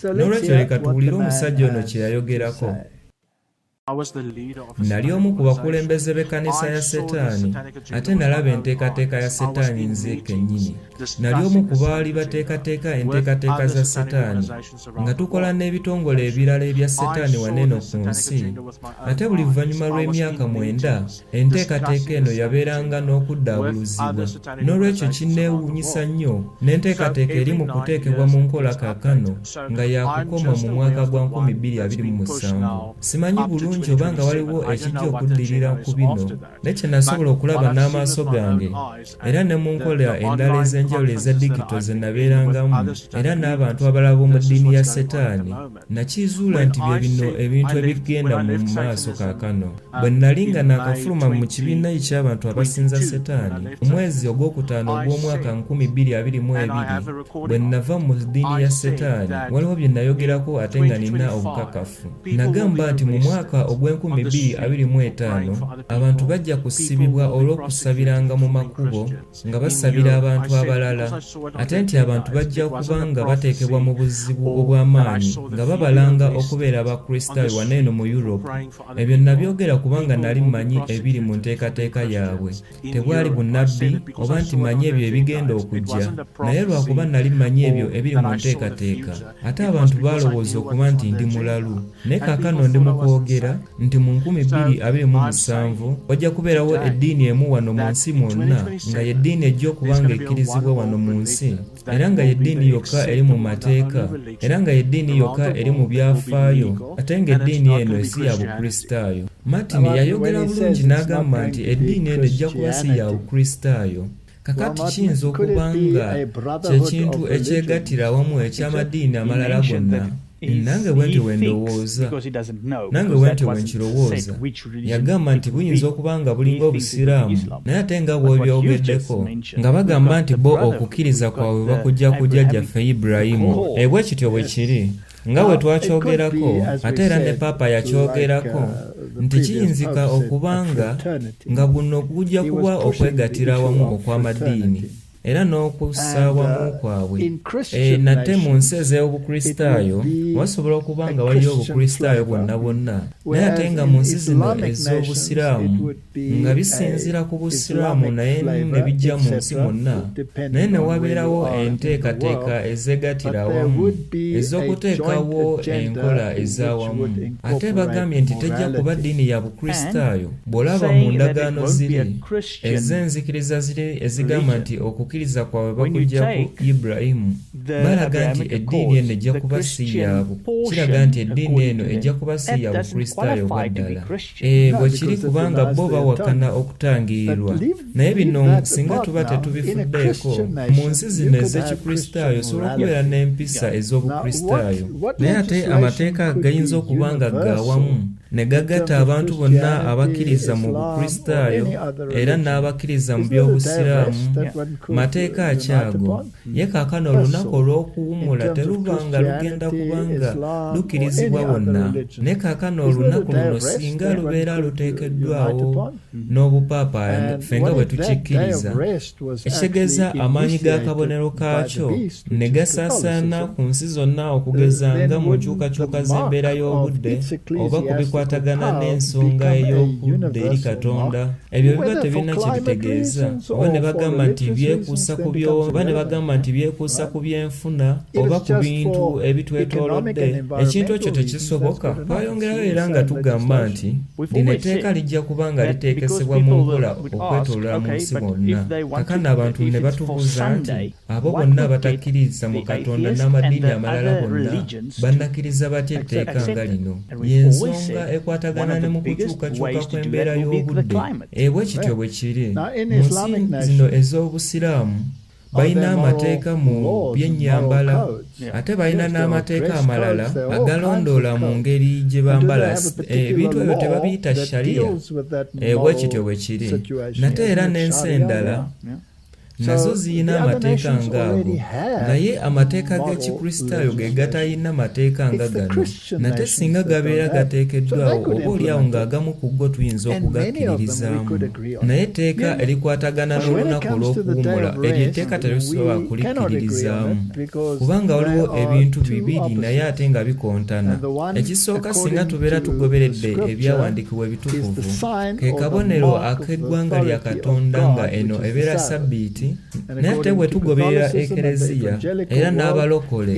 N'olwekyo leka tuwulire omusajja ono kye yayogerako. Nnali omu ku bakulembeze b'ekkanisa ya Setaani, ate nnalaba enteekateeka ya Setaani nze kennyini. Nnali omu ku baali bateekateeka enteekateeka za Setaani, nga tukola n'ebitongole ebirala ebya Setaani wano eno ku nsi. Ate buli luvannyuma lw'emyaka mwenda, enteekateeka eno yabeeranga n'okuddaabuluzibwa. N'olwekyo kinneewuunyisa nnyo n'enteekateeka eri mu kuteekebwa mu nkola kaakano nga ya kukoma mu mwaka gwa 2027. Simanyi bulungi oba nga waliwo ekijja okuddirira ku bino, naye kye nasobola okulaba n'amaaso gange, era ne mu nkola endala ez'enjawulo eza digito ze nabeerangamu, era n'abantu abalala b'omu ddiini ya Setaani, Nnakizuula nti bye bino ebintu ebigenda mu maaso kaakano. Bwe nnali nga naakafuluma mu kibiina eky'abantu abasinza Setaani, mu mwezi ogw'okutaano ogw'omwaka 2022, bwe nnava mu ddiini ya Setaani, waliwo bye nnayogerako ate nga nnina obukakafu. Nnagamba nti mu mwaka ogw'enkumi bbiri abiri mu etaano, abantu bajja kusibibwa olw'okusabiranga mu makubo nga basabira abantu abalala, ate nti abantu bajja kuba nga bateekebwa mu buzibu obw'amaanyi nga babalanga okubeera Abakristaayo wano eno mu Europe. Ebyo nnabyogera kubanga nnali mmanyi ebiri mu nteekateeka yaabwe. Tebwali bunnabbi oba nti mmanyi ebyo ebigenda okujja, naye lwakuba nnali mmanyi ebyo ebiri mu nteekateeka. Ate abantu baalowooza okuba nti ndi mulalu. Naye kaakano ndi mu kwogera nti mu 2027 wajja kubeerawo eddiini emu wano mu nsi mwonna, nga y'eddiini ejja okuba nga ekkirizibwa wano mu nsi, era nga y'eddiini yokka eri mu mateeka, era nga y'eddiini yokka eri mu byafaayo, ate nga eddiini eno si ya Bukristaayo. Martin yayogera bulungi n'agamba nti eddiini eno ejja kuba si ya Bukristaayo. Kakati kiyinza okuba nga kye kintu ekyegattira awamu eky'amadiini amalala gonna. Nange bwentyo bwe ndowooza. Nange bwentyo bwe nkirowooza. Yagamba nti buyinza okuba nga bulinga Obusiraamu, naye ate nga bw'obyogeddeko, nga bagamba nti bo okukkiriza kwabwe bakujja ku jjajjaffe Ibulayimu. E, bwe kityo bwe kiri. Nga bwe twakyogerako, ate era ne Paapa yakyogerako. Nti kiyinzika okuba nga nga guno gujja kuba okwegattira awamu okw'amadiini era n'okussa awamu kwabwe. E, nate mu nsi ez'Obukristaayo wasobola okuba nga waliyo Obukristaayo bwonna bwonna, naye ate nga mu nsi zino ez'Obusiraamu nga bisinziira ku Busiraamu naye ne bijja mu nsi mwonna, naye ne wabeerawo enteekateeka ezeegattira awamu ez'okuteekawo enkola ez'awamu. Ate bagambye nti tejja kuba ddiini ya Bukristaayo. Bw'olaba mu ndagaano ziri ez'enzikiriza ziri ezigamba nti okukkiriza kwabwe bakuggya ku Ibulayimu, balaga nti eddiini eno ejja kuba si ya kiraga nti eddiini eno ejja kuba si ya Bukristaayo obwa ddala. Ee, bwe kiri kubanga bo bawakana okutangirirwa. Naye bino singa tuba tetubifuddeeko, mu nsi zino ez'Ekikristaayo osobola okubeera n'empisa ez'Obukristaayo. Naye ate amateeka gayinza okuba nga ga wamu ne gagatta abantu bonna abakkiriza mu Bukristaayo era n'abakkiriza mu by'Obusiraamu. Mateeka ki ago? Ye kaakano olunaku olw'okuwummula teruba nga lugenda kuba nga lukkirizibwa wonna. Naye kaakano olunaku luno singa lubeera luteekeddwawo n'obupaapa ffe nga bwe tukikkiriza, ekitegeeza amaanyi g'akabonero kaakyo ne gasaasaana ku nsi zonna okugeza nga mu nkyukakyuka z'embeera y'obudde oba ku bikwatagana n'ensonga ey'okudda eri Katonda, ebyo biba tebirina kye bitegeeza, oba ne bagamba nti byekuusa ku oba ne bagamba nti byekuusa ku by'enfuna oba ku bintu ebitwetoolodde, ekintu ekyo tekisoboka. Twayongerayo era nga tugamba nti lino etteeka lijja kuba nga liteekesebwa mu nkola okwetooloola mu nsi wonna. Kaakano abantu ne batubuuza nti, Abo bonna abatakkiririza mu Katonda n'amadiini amalala bonna bannakkiriza batya etteeka nga lino? Y'ensonga ekwatagana ne mu kukyukakyuka kw'embeera y'obudde. E Bwe kityo bwe kiri. Mu nsi zino ez'Obusiraamu balina amateeka mu by'ennyambala ate balina n'amateeka amalala agalondoola mu ngeri gye bambala. Ebintu ebyo tebabiyita Sharia? E Bwe kityo bwe kiri. Nate era n'ensi endala nazo ziyina amateeka ng'ago, naye amateeka g'Ekikristaayo ge gatayina mateeka nga gano. Nate singa gabeera gateekeddwawo, oba oli awo ng'agamu ku go tuyinza okugakkiririzaamu. Naye etteeka erikwatagana n'olunaku olw'okuwummula, eryo etteeka tetusobola kulikkiririzaamu, kubanga waliwo ebintu bibiri naye ate nga bikontana. Ekisooka, singa tubeera tugoberedde Ebyawandiikibwa ebitukuvu, ke kabonero ak'eggwanga lya Katonda nga eno ebeera Ssabbiiti, naye ate bwe tugoberera Ekereziya era n'abalokole,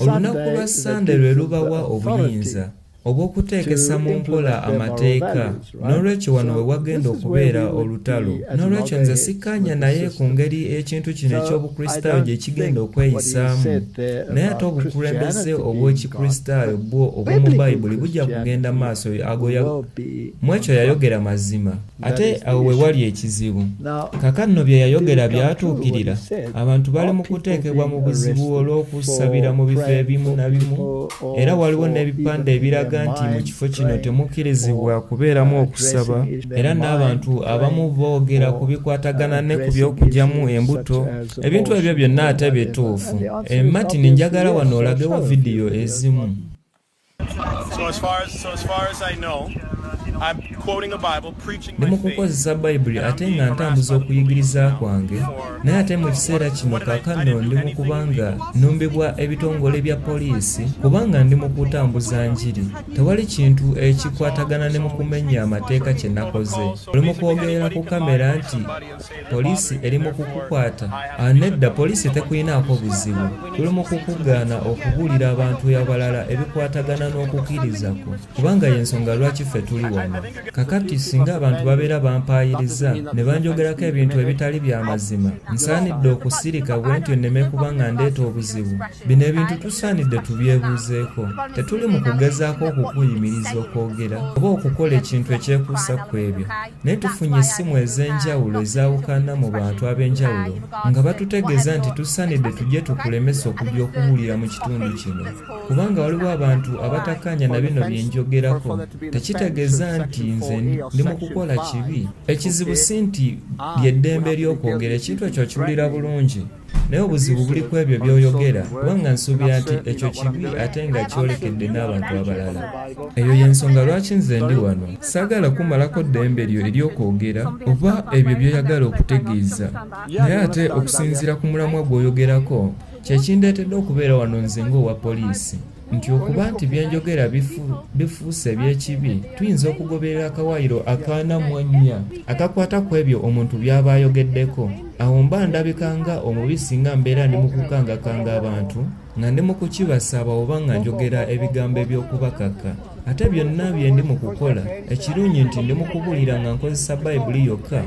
olunaku lwa Ssande lwe lubawa obuyinza obw'okuteekesa mu nkola amateeka, n'olwekyo wano we wagenda okubeera olutalo. N'olwekyo nze sikkaanya naye ku ngeri ekintu kino eky'Obukristaayo gye kigenda okweyisaamu, naye ate obukulembeze obw'Ekikristaayo bwo obw'omu Bayibuli bujja kugenda maaso. Ago ya, mu ekyo yayogera mazima. Ate awo we wali ekizibu. Kaakano bye yayogera byatuukirira? Abantu bali mu kuteekebwa mu buzibu olw'okusabira mu bifo ebimu na bimu, era waliwo n'ebipande ebiraga nti mu kifo kino temukkirizibwa kubeeramu okusaba, era n'abantu abamu boogera ku bikwatagana ne ku by'okugyamu embuto, ebintu ebyo byonna ate bituufu. Martin, njagala wano olagewo vidiyo ezimu. Ndi mu kukozesa Bayibuli ate nga ntambuza okuyigiriza kwange, naye ate mu kiseera kino kaakano ndi mu kuba nga nnumbibwa ebitongole bya poliisi kubanga ndi mu kutambuza njiri. Tewali kintu ekikwatagana ne mu kumenya amateeka kye nakoze. Oli mu kwogerera ku kamera nti Poliisi eri mu kukukwata? Ah, nedda, poliisi tekuyinaako buzibu. Tuli mu kukugaana okubuulira abantu abalala ebikwatagana n'okukkiriza kwo, kubanga y'ensonga lwaki ffe tuli wano. Kakati, singa abantu babeera bampaayiriza ne banjogerako ebintu ebitali bya mazima, nsaanidde okusirika bwe ntyo nneme kuba nga ndeeta obuzibu? Bino ebintu tusaanidde tubyebuuzeeko. Tetuli mu kugezaako okukuyimiriza okwogera oba okukola ekintu ekyekuusa ku ebyo. Naye tufunye essimu ez'enjawulo ezaawukana mu bantu ab'enjawulo nga batutegeeza nti tusaanidde tujje tukulemese okujja okubuulira mu kitundu kino kubanga waliwo abantu abatakkaanya na bino bye njogerako. Tekitegeeza nti nze ndi mu kukola kibi. Ekizibu si nti ly'eddembe ly'okwogera, ekintu ekyo okiwulira bulungi. Naye obuzibu buli ku ebyo by'oyogera, kubanga nsuubira nti ekyo kibi ate nga kyolekedde n'abantu abalala. Eyo y'ensonga lwaki nze ndi wano. Saagala kumalako ddembe lyo ery'okwogera oba ebyo by'oyagala okutegeeza. Naye ate okusinziira ku mulamwa gw'oyogerako, kye kindeetedde okubeera wano nze ng'owa poliisi. Nti okuba nti bye njogera bifuuse eby'ekibi, tuyinza okugoberera akawaayiro ak'ana mu ennya akakwata ku ebyo omuntu by'aba ayogeddeko. Awo mba ndabika nga omubi singa mbeera ndi mu kukangakanga abantu, nga ndi mu kukibasaba oba nga njogera ebigambo eby'okubakaka. Ate byonna bye ndi mu kukola, ekirungi nti ndi mu kubuulira nga nkozesa Bayibuli yokka.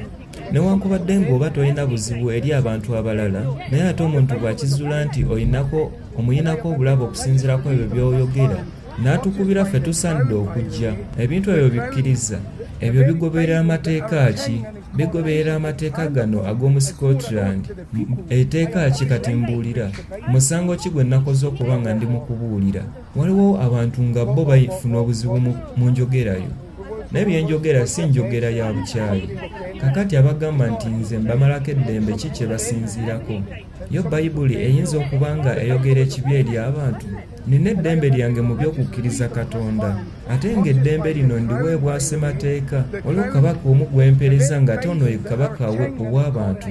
Newankubadde ng'oba tolina buzibu eri abantu abalala, naye ate omuntu bw'akizuula nti olinako omuyinako obulabe okusinziira ku ebyo by'oyogera, n'atukubira ffe tusaanidde okujja. Ebintu ebyo bikkiriza. Ebyo bigoberera mateeka ki? Bigoberera amateeka gano ag'omu Scotland. Etteeka ki kati mbuulira? Musango ki gwe nnakoze okuba nga ndi mu kubuulira? Waliwo abantu nga bo bafuna obuzibu mu njogera yo. Naye bye njogera si njogera ya bukyayi. Kakati abagamba nti nze mbamalako eddembe ki kye basinziirako? Yo Bayibuli eyinza okuba nga eyogera ekibi eri abantu? Nnina eddembe lyange mu by'okukkiriza Katonda, ate ng'eddembe lino ndiweebwa ssemateeka. Waliwo kabaka omu gwe mpeereza ng'ate ono ye kabaka ow'abantu.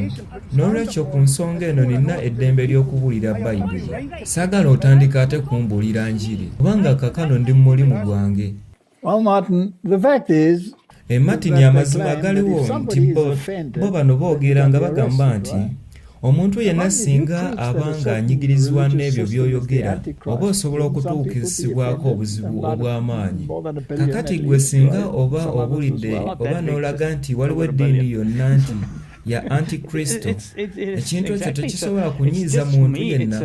N'olwekyo ku nsonga eno nina eddembe ly'okubuulira Bayibuli. Saagala otandika ate kumbuulira njiri, kubanga kaakano ndi mu mulimu gwange. Well, Martin, the fact is, E Martin, amazima galiwo nti bo bano boogera nga bagamba nti omuntu yenna singa aba ng'anyigirizibwa n'ebyo by'oyogera, oba osobola okutuukisibwako obuzibu obw'amaanyi. Kakati gwe singa oba obulidde oba n'olaga nti waliwo eddiini yonna nti ya antikristo, ekintu ekyo tekisobola kunyiiza muntu yenna.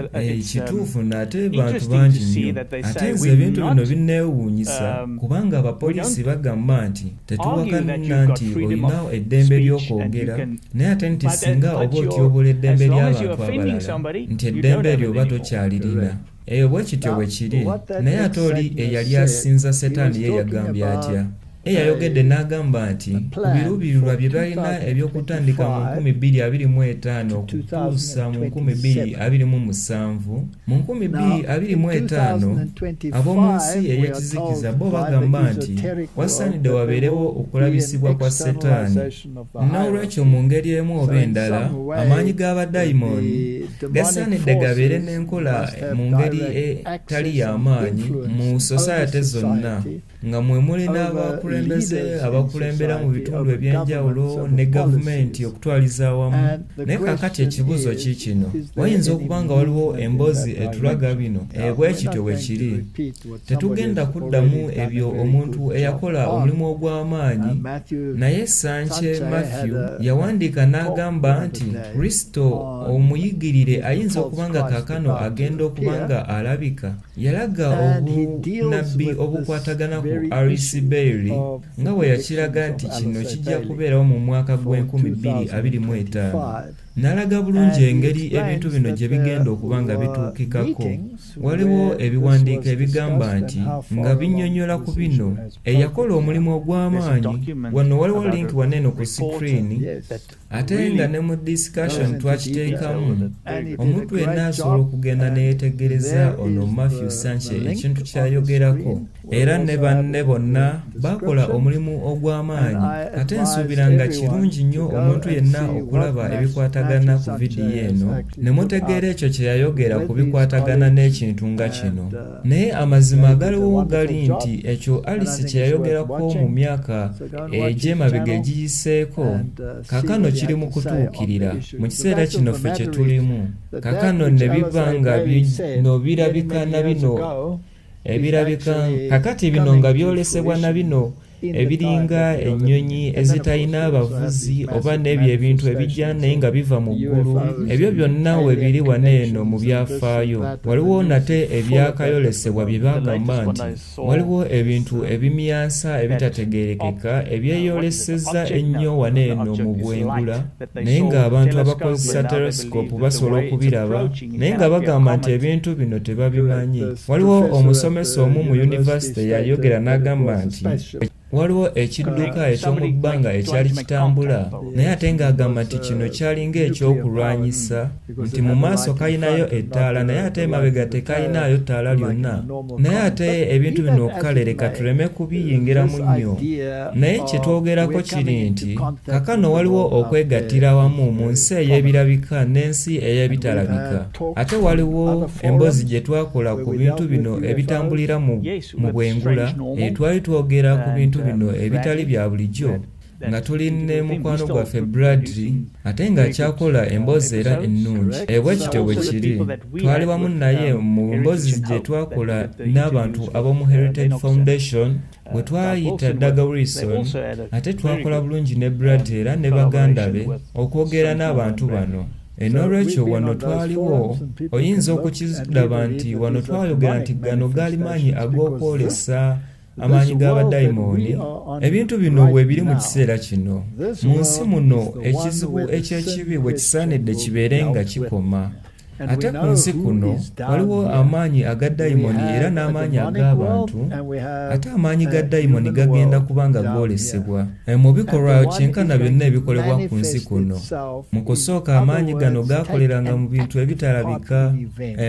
Kituufu, nate bantu bangi nnyo. Ate nze ebintu bino binneewuunyisa, kubanga abapoliisi bagamba nti tetuwakana nti olina eddembe ly'okwogera, naye ate nti singa oba otyoboola eddembe ly'abantu abalala, nti eddembe eryo oba tokyalirina. Eyo bwe kityo bwe kiri. Naye ate oli eyali asinza Setaani ye yagambye atya? Ye yayogedde n'agamba nti ku biruubirirwa bye balina eby'okutandika mu 2025 okutuusa mu 2027, mu 2025 ab'omu nsi ey'ekizikiza bo bagamba nti wasaanidde wabeerewo okulabisibwa kwa Setaani. N'olwekyo mu ngeri emu oba endala, amaanyi ga badayimooni gasaanidde gabeere n'enkola mu ngeri etali y'amaanyi mu sosayate zonna, nga mwe muli n'abakulembeze abakulembera mu bitundu eby'enjawulo ne gavumenti okutwaliza awamu. Naye kaakati ekibuuzo kiikino, wayinza okuba nga waliwo emboozi etulaga bino? Bwe kityo bwe kiri. Tetugenda kuddamu ebyo omuntu eyakola omulimu ogw'amaanyi, naye Sanche Matthew yawandiika n'agamba nti Kristo omuyigirire ayinza okuba nga kaakano agenda okuba nga alabika. Yalaga obunnabbi obukwatagana ku Alice Bailey nga bwe yakiraga nti kino kijja kubeerawo mu mwaka gw'e 2025. N'alaga bulungi engeri ebintu bino gye bigenda okuba nga bituukikako. Waliwo ebiwandiiko ebigamba nti nga binnyonnyola ku bino. Eyakola omulimu ogw'amaanyi, wano waliwo link wano eno ku sikiriini, ate nga ne mu discussion twakiteekamu. Omuntu yenna asobola okugenda ne yeetegereza ono Matthew Sanche ekintu ky'ayogerako, era ne banne bonna baakola omulimu ogw'amaanyi. Ate nsuubira nga kirungi nnyo omuntu yenna okulaba ebikwatagana ku vidiyo eno ne mutegeera ekyo kye yayogera ku bikwatagana n'ekintu nga kino. Naye amazima agaliwo gali nti ekyo Alice kye yayogerako mu myaka egy'emabega egiyiseeko kaakano kiri mu kutuukirira mu kiseera kino ffe kye tulimu kaakano, ne biba nga bino birabika na bino ebirabika kakati bino nga byolesebwa na bino ebiringa ennyonyi ezitalina abavuzi oba n'ebyo ebintu ebijja naye nga biva mu ggulu. Ebyo byonna we biri wano eno mu byafaayo. Waliwo nate ebyakayolesebwa bye bagamba nti waliwo ebintu ebimyansa ebitategeerekeka ebyeyoleseza ennyo wano eno mu bwengula, naye ng'abantu abakozesa telesikopu basobola okubiraba, naye nga bagamba nti ebintu bino tebabimanyi. Waliwo omusomesa omu mu yunivasite yayogera n'agamba nti Waliwo ekidduka eky'omu bbanga ekyali kitambula, naye ate ng'agamba nti kino kyalinga ekyokulwanyisa, nti mu maaso kalinayo ettaala naye ate emabega tekalinaayo ttaala lyonna. Naye ate ebintu bino kale leka tuleme kubiyingiramu nnyo. Naye kye twogerako kiri nti kaakano waliwo okwegattira awamu mu nsi ey'ebirabika n'ensi ey'ebitalabika. Ate waliwo emboozi gye twakola ku bintu bino ebitambulira mu mu bwengula, twali twogera ku bintu bino ebitali bya bulijjo nga tuli ne mukwano gwaffe Bradley, ate ng'akyakola emboozi era ennungi. Bwe kityo bwe kiri. Twali wamu naye mu mboozi gye twakola n'abantu ab'omu Heritage Foundation, bwe twayita Doug Wilson, ate twakola bulungi ne Bradley era ne baganda be okwogera n'abantu bano. N'olwekyo wano twaliwo, oyinza okukiraba nti wano twayogera nti gano gaali maanyi ag'okwolesa amaanyi ga badayimooni. Ebintu bino bwe biri mu kiseera kino. Mu nsi muno ekizibu eky'ekibi bwe kisaanidde kibeere nga kikoma. Ate ku nsi kuno waliwo amaanyi aga dayimooni era n'amaanyi ag'abantu, ate amaanyi ga dayimooni gagenda kuba nga goolesebwa mu bikolwa kyenkana byonna ebikolebwa ku nsi kuno. Mu kusooka amaanyi gano gaakoleranga mu bintu ebitalabika,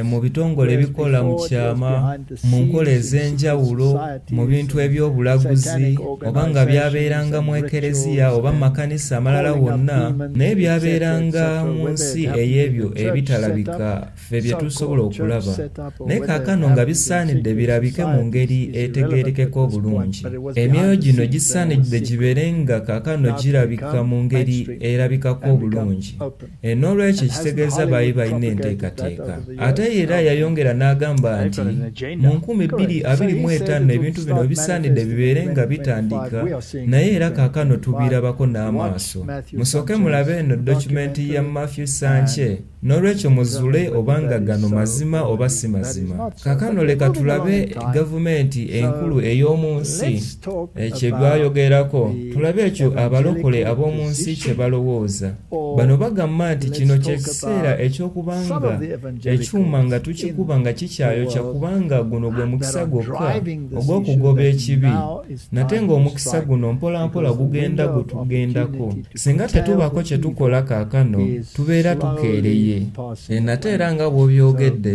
mu bitongole ebikola mu kyama, mu nkola ez'enjawulo, mu bintu eby'obulaguzi, oba nga byabeeranga mu ekereziya oba mu makanisa amalala wonna, naye byabeeranga mu nsi ey'ebyo ebitalabika ffe bye tusobola okulaba. Naye kaakano nga bisaanidde birabike mu ngeri etegeerekeka obulungi. Emyoyo gino gisaanidde gibeere nga kaakano girabika mu ngeri erabikako obulungi. N'olwekyo ekitegeeza baali balina enteekateeka. Ate era yayongera n'agamba nti mu 2025 ebintu bino bisaanidde bibeere nga bitandika, naye era kaakano tubirabako n'amaaso. Musooke mulabe eno dokumenti ya Matthew Sanche. N'olwekyo muzuule obanga gano mazima oba si mazima. Kaakano leka tulabe gavumenti enkulu ey'omu nsi kye bayogerako, tulabe ekyo abalokole ab'omu nsi kye balowooza. Bano bagamba nti kino kye kiseera eky'okubanga ekyuma nga tukikuba nga kikyayokya, kubanga guno gwe mukisa gwokka ogw'okugoba ekibi. Nate ng'omukisa guno mpolampola gugenda gutugendako. Singa tetubaako kye tukola kaakano, tubeera tukeereye. Nate era nga bw'obyogedde,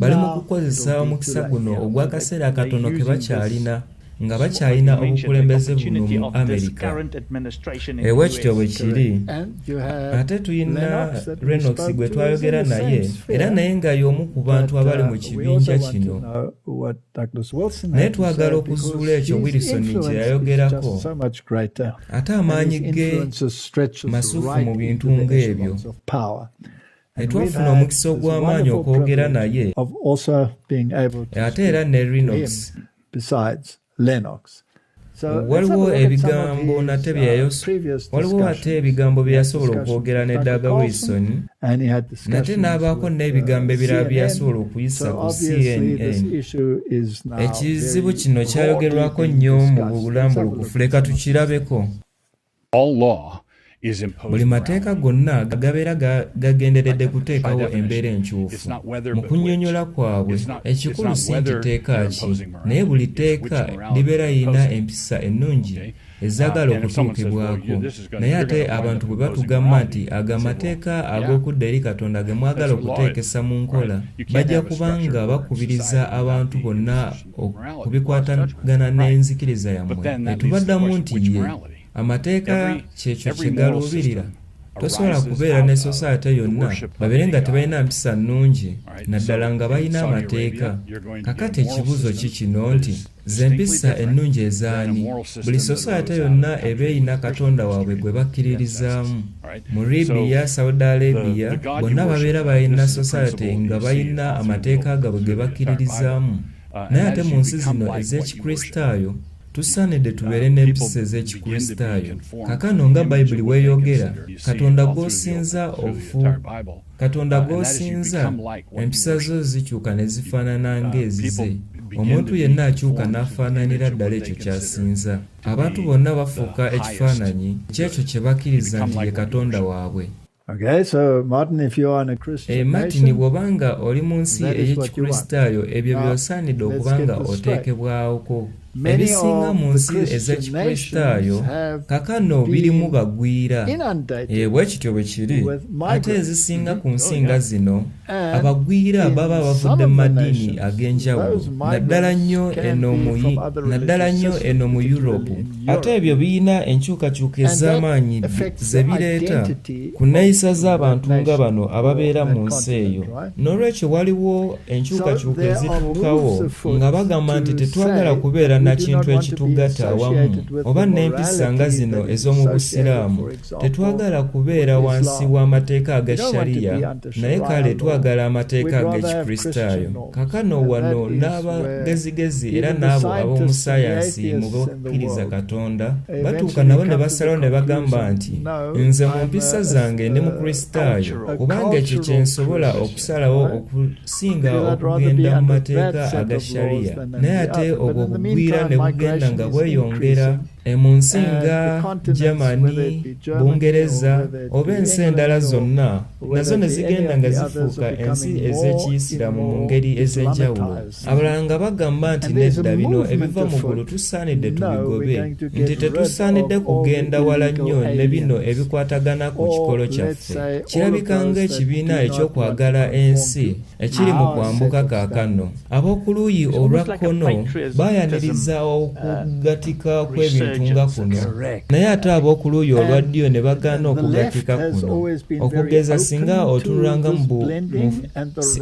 bali mu kukozesa omukisa guno ogw'akaseera akatono ke bakyalina, nga bakyalina obukulembeze buno mu Amerika. Bwe kityo bwe kiri. Ate tulina Lennox gwe twayogera naye, era naye nga y'omu ku bantu abali mu kibinja kino. Naye twagala okuzuula ekyo Wilson kye yayogerako. Ate amaanyi ge masufu mu bintu ng'ebyo. Twafuna omukisa ogw'amaanyi okwogera naye, ate era ne Lennox. Waliwo ebigambo nate waliwo ate ebigambo bye yasobola okwogera ne Doug Wilson, nate n'abaako n'ebigambo ebirala bye yasobola okuyisa ku CNN. Ekizibu kino kyayogerwako nnyo mu bulambulukufu, leka tukirabeko. Buli mateeka gonna gabeera gagenderedde kuteekawo embeera enkyufu. Mu kunnyonnyola kwabwe, ekikulu si nti tteeka ki, naye buli tteeka libeera lirina empisa ennungi ezaagala okutuukibwako. Naye ate abantu bwe batugamba nti ago amateeka ag'okudda eri Katonda ge mwagala okuteekesa mu nkola, bajja kubanga bakubiriza abantu bonna okubikwatagana n'enzikiriza yammwe. Tubaddamu nti ye amateeka kyekyo kye galuubirira. Tosobola kubeera ne society yonna babeere nga tebalina mpisa nnungi, naddala nga balina amateeka. Kakati ekibuuzo ki kino nti ze mpisa ennungi ezaani? Buli society yonna eba erina katonda waabwe gwe bakkiririzaamu. Mu Libya, Saudi Arabia, bonna babeera balina society nga balina amateeka gaabwe ge bakkiririzaamu. Naye ate mu nsi zino ez'Ekikristaayo, tusaanidde tubeere n'empisa ez'Ekikristaayo. Kaakano nga Bayibuli weeyogera, Katonda gw'osinza Katonda gw'osinza, empisa zo zikyuka ne zifaanana ng'ezize. Omuntu yenna akyuka n'afaananira ddala ekyo ky'asinza. Abantu bonna bafuuka ekifaananyi ky'ekyo kye bakkiriza nti ye Katonda waabwe. Martin, bw'oba nga oli mu nsi ey'Ekikristaayo, ebyo by'osaanidde okuba nga oteekebwako. Ebisinga mu nsi ez'Ekikristaayo kaakano birimu bagwira. E, bwe kityo bwe kiri. Ate ezisinga ku nsi nga zino, abagwira baba bavudde mu madiini ag'enjawulo, naddala nnyo eno mu, naddala nnyo eno mu Yuropu. Ate ebyo birina enkyukakyuka ez'amaanyi ze bireeta ku nneeyisa z'abantu nga bano ababeera mu nsi eyo. N'olwekyo waliwo enkyukakyuka ezituukawo nga bagamba nti tetwagala kubeera na kintu ekitugatta awamu oba n'empisa nga zino ez'omu Busiraamu. Tetwagala kubeera wansi w'amateeka aga Sharia, naye kale twagala amateeka ag'Ekikristaayo. Kaakano wano n'abagezigezi era n'abo ab'omu ssaayansi mu bakkiriza Katonda batuuka nabo ne basalawo ne bagamba nti, Nze mu mpisa zange ndi Mukristaayo, kubanga ekyo kye nsobola okusalawo okusinga okugenda mu mateeka aga Sharia. Naye ate obwo obugwira ne bugenda nga bweyongera mu nsi nga Germany, Bungereza oba ensi endala zonna nazo ne zigenda nga zifuuka ensi ez'Ekiyisiraamu mu ngeri ez'enjawulo. Abalala nga bagamba nti nedda bino ebiva mu ggulu tusaanidde tubigobe, nti tetusaanidde kugenda wala nnyo ne bino ebikwatagana ku kikolo kyaffe. Kirabika ng'ekibiina eky'okwagala ensi ekiri mu kwambuka kaakano. Ab'oku luuyi olwa kkono bayaniriza okugatika kw'ebintu nga kuno, naye ate ab'oku luuyi olwa ddyo ne bagaana okugatika kuno. Okugeza singa otunulanga mu, mu,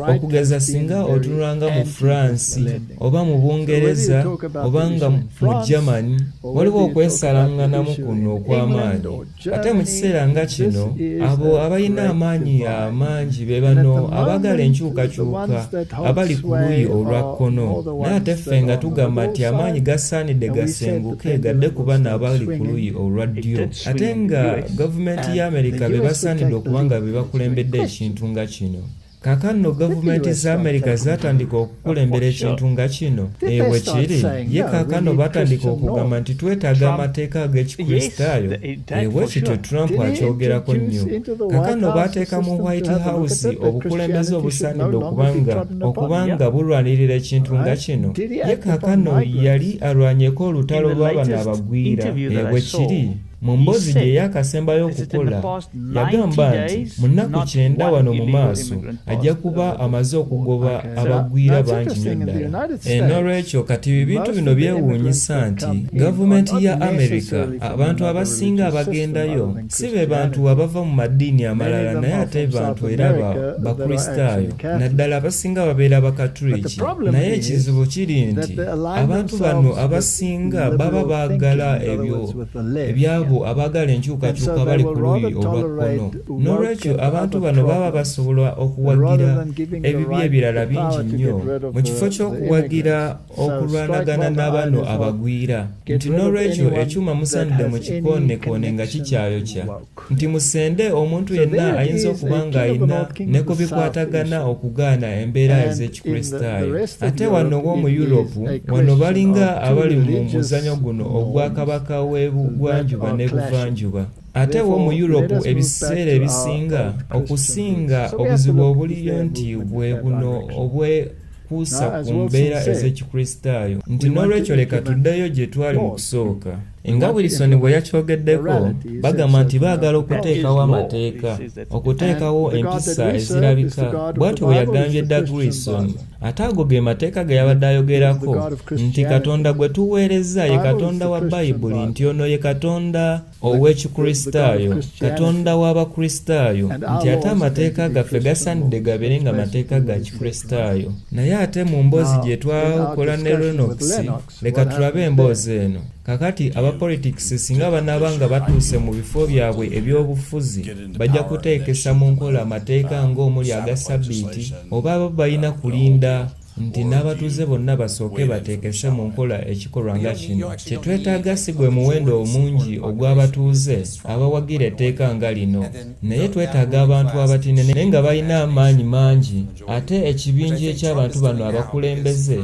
okugeza singa otunulanga mu France oba mu Bungereza oba nga mu Germany, waliwo okwesalanganamu kuno okw'amaanyi. Ate mu kiseera nga kino, abo abalina amaanyi amangi be bano abaagala enkyukakyuka abali ku luuyi olwa kkono. Naye ate ffe nga tugamba nti amaanyi gasaanidde gasenguke gadde ku bano abali ku luuyi olwa ddyo. Ate nga gavumenti ya Amerika be basaanidde okuba nga be bakulembedde ekintu nga kino. Kaakano gavumenti za Amerika zaatandika okukulembera ekintu nga kino? Ee, bwe kiri. Ye kaakano batandika okugamba nti twetaaga amateeka ag'Ekikristaayo? Ee, bwe kityo, Trump akyogerako nnyo. Kaakano baateeka mu White House obukulembeze obusaanidde okuba nga, okuba nga bulwanirira ekintu nga kino? Ye kaakano yali alwanyeko olutalo lwa bano abagwira? Ee, bwe kiri. Mu mboozi gye yaakasembayo okukola, yagamba nti mu nnaku kyenda wano mu maaso ajja kuba amaze okugoba abagwira bangi nnyo ddala. N'olwekyo kati ebintu bino byewuunyisa nti gavumenti ya Amerika abantu abasinga abagendayo si be bantu abava mu maddiini amalala naye ate bantu era Bakristaayo, naddala abasinga babeera Bakatuliki. Naye ekizibu kiri nti abantu bano abasinga baba baagala ebyo eby'abo abaagala enkyukakyuka abali ku luuyi olwa kkono. N'olwekyo abantu bano baba basobola okuwagira ebibi ebirala bingi nnyo mu kifo ky'okuwagira okulwanagana na bano abagwira. Nti n'olwekyo ekyuma musaanidde mukikoonekoone nga kikyayokya. Nti musende omuntu yenna ayinza okuba ng'alina ne ku bikwatagana okugaana embeera ez'Ekikristaayo. Ate wano wo mu Europe, wano balinga abali mu muzanyo guno ogwa kabaka w'ebugwanjuba n'ebuvanjuba. Ate wo mu Europe ebiseera ebisinga, okusinga obuzibu obuliyo nti bwe buno obwe kuusa ku mbeera ez'Ekikristaayo. Nti n'olwekyo leka tuddeyo gye twali mu kusooka. Nga Wilson bwe yakyogeddeko, bagamba nti baagala okuteekawo amateeka, okuteekawo empisa ezirabika, bw'atyo bwe yagambye Doug Wilson. Ate ago ge mateeka ge yabadde ayogerako, nti Katonda gwe tuweereza ye Katonda wa Bayibuli, nti ono ye Katonda ow'Ekikristaayo, Katonda w'Abakristaayo, nti ate amateeka gaffe gasaanidde gabeere nga mateeka ga Kikristaayo. Naye ate mu mboozi gye twakola ne Lennox, Leka tulabe emboozi eno. Kakati aba politics singa banaaba nga batuuse mu bifo byabwe eby'obufuzi bajja kuteekesa mu nkola amateeka ng'omuli aga ssabbiiti oba bo balina kulinda nti n'abatuuze bonna basooke bateekese mu nkola ekikolwa nga kino. Kye twetaaga si gwe muwendo omungi ogw'abatuuze abawagira etteeka nga lino naye twetaaga abantu abatini naye nga balina amaanyi mangi ate ekibinja eky'abantu bano abakulembeze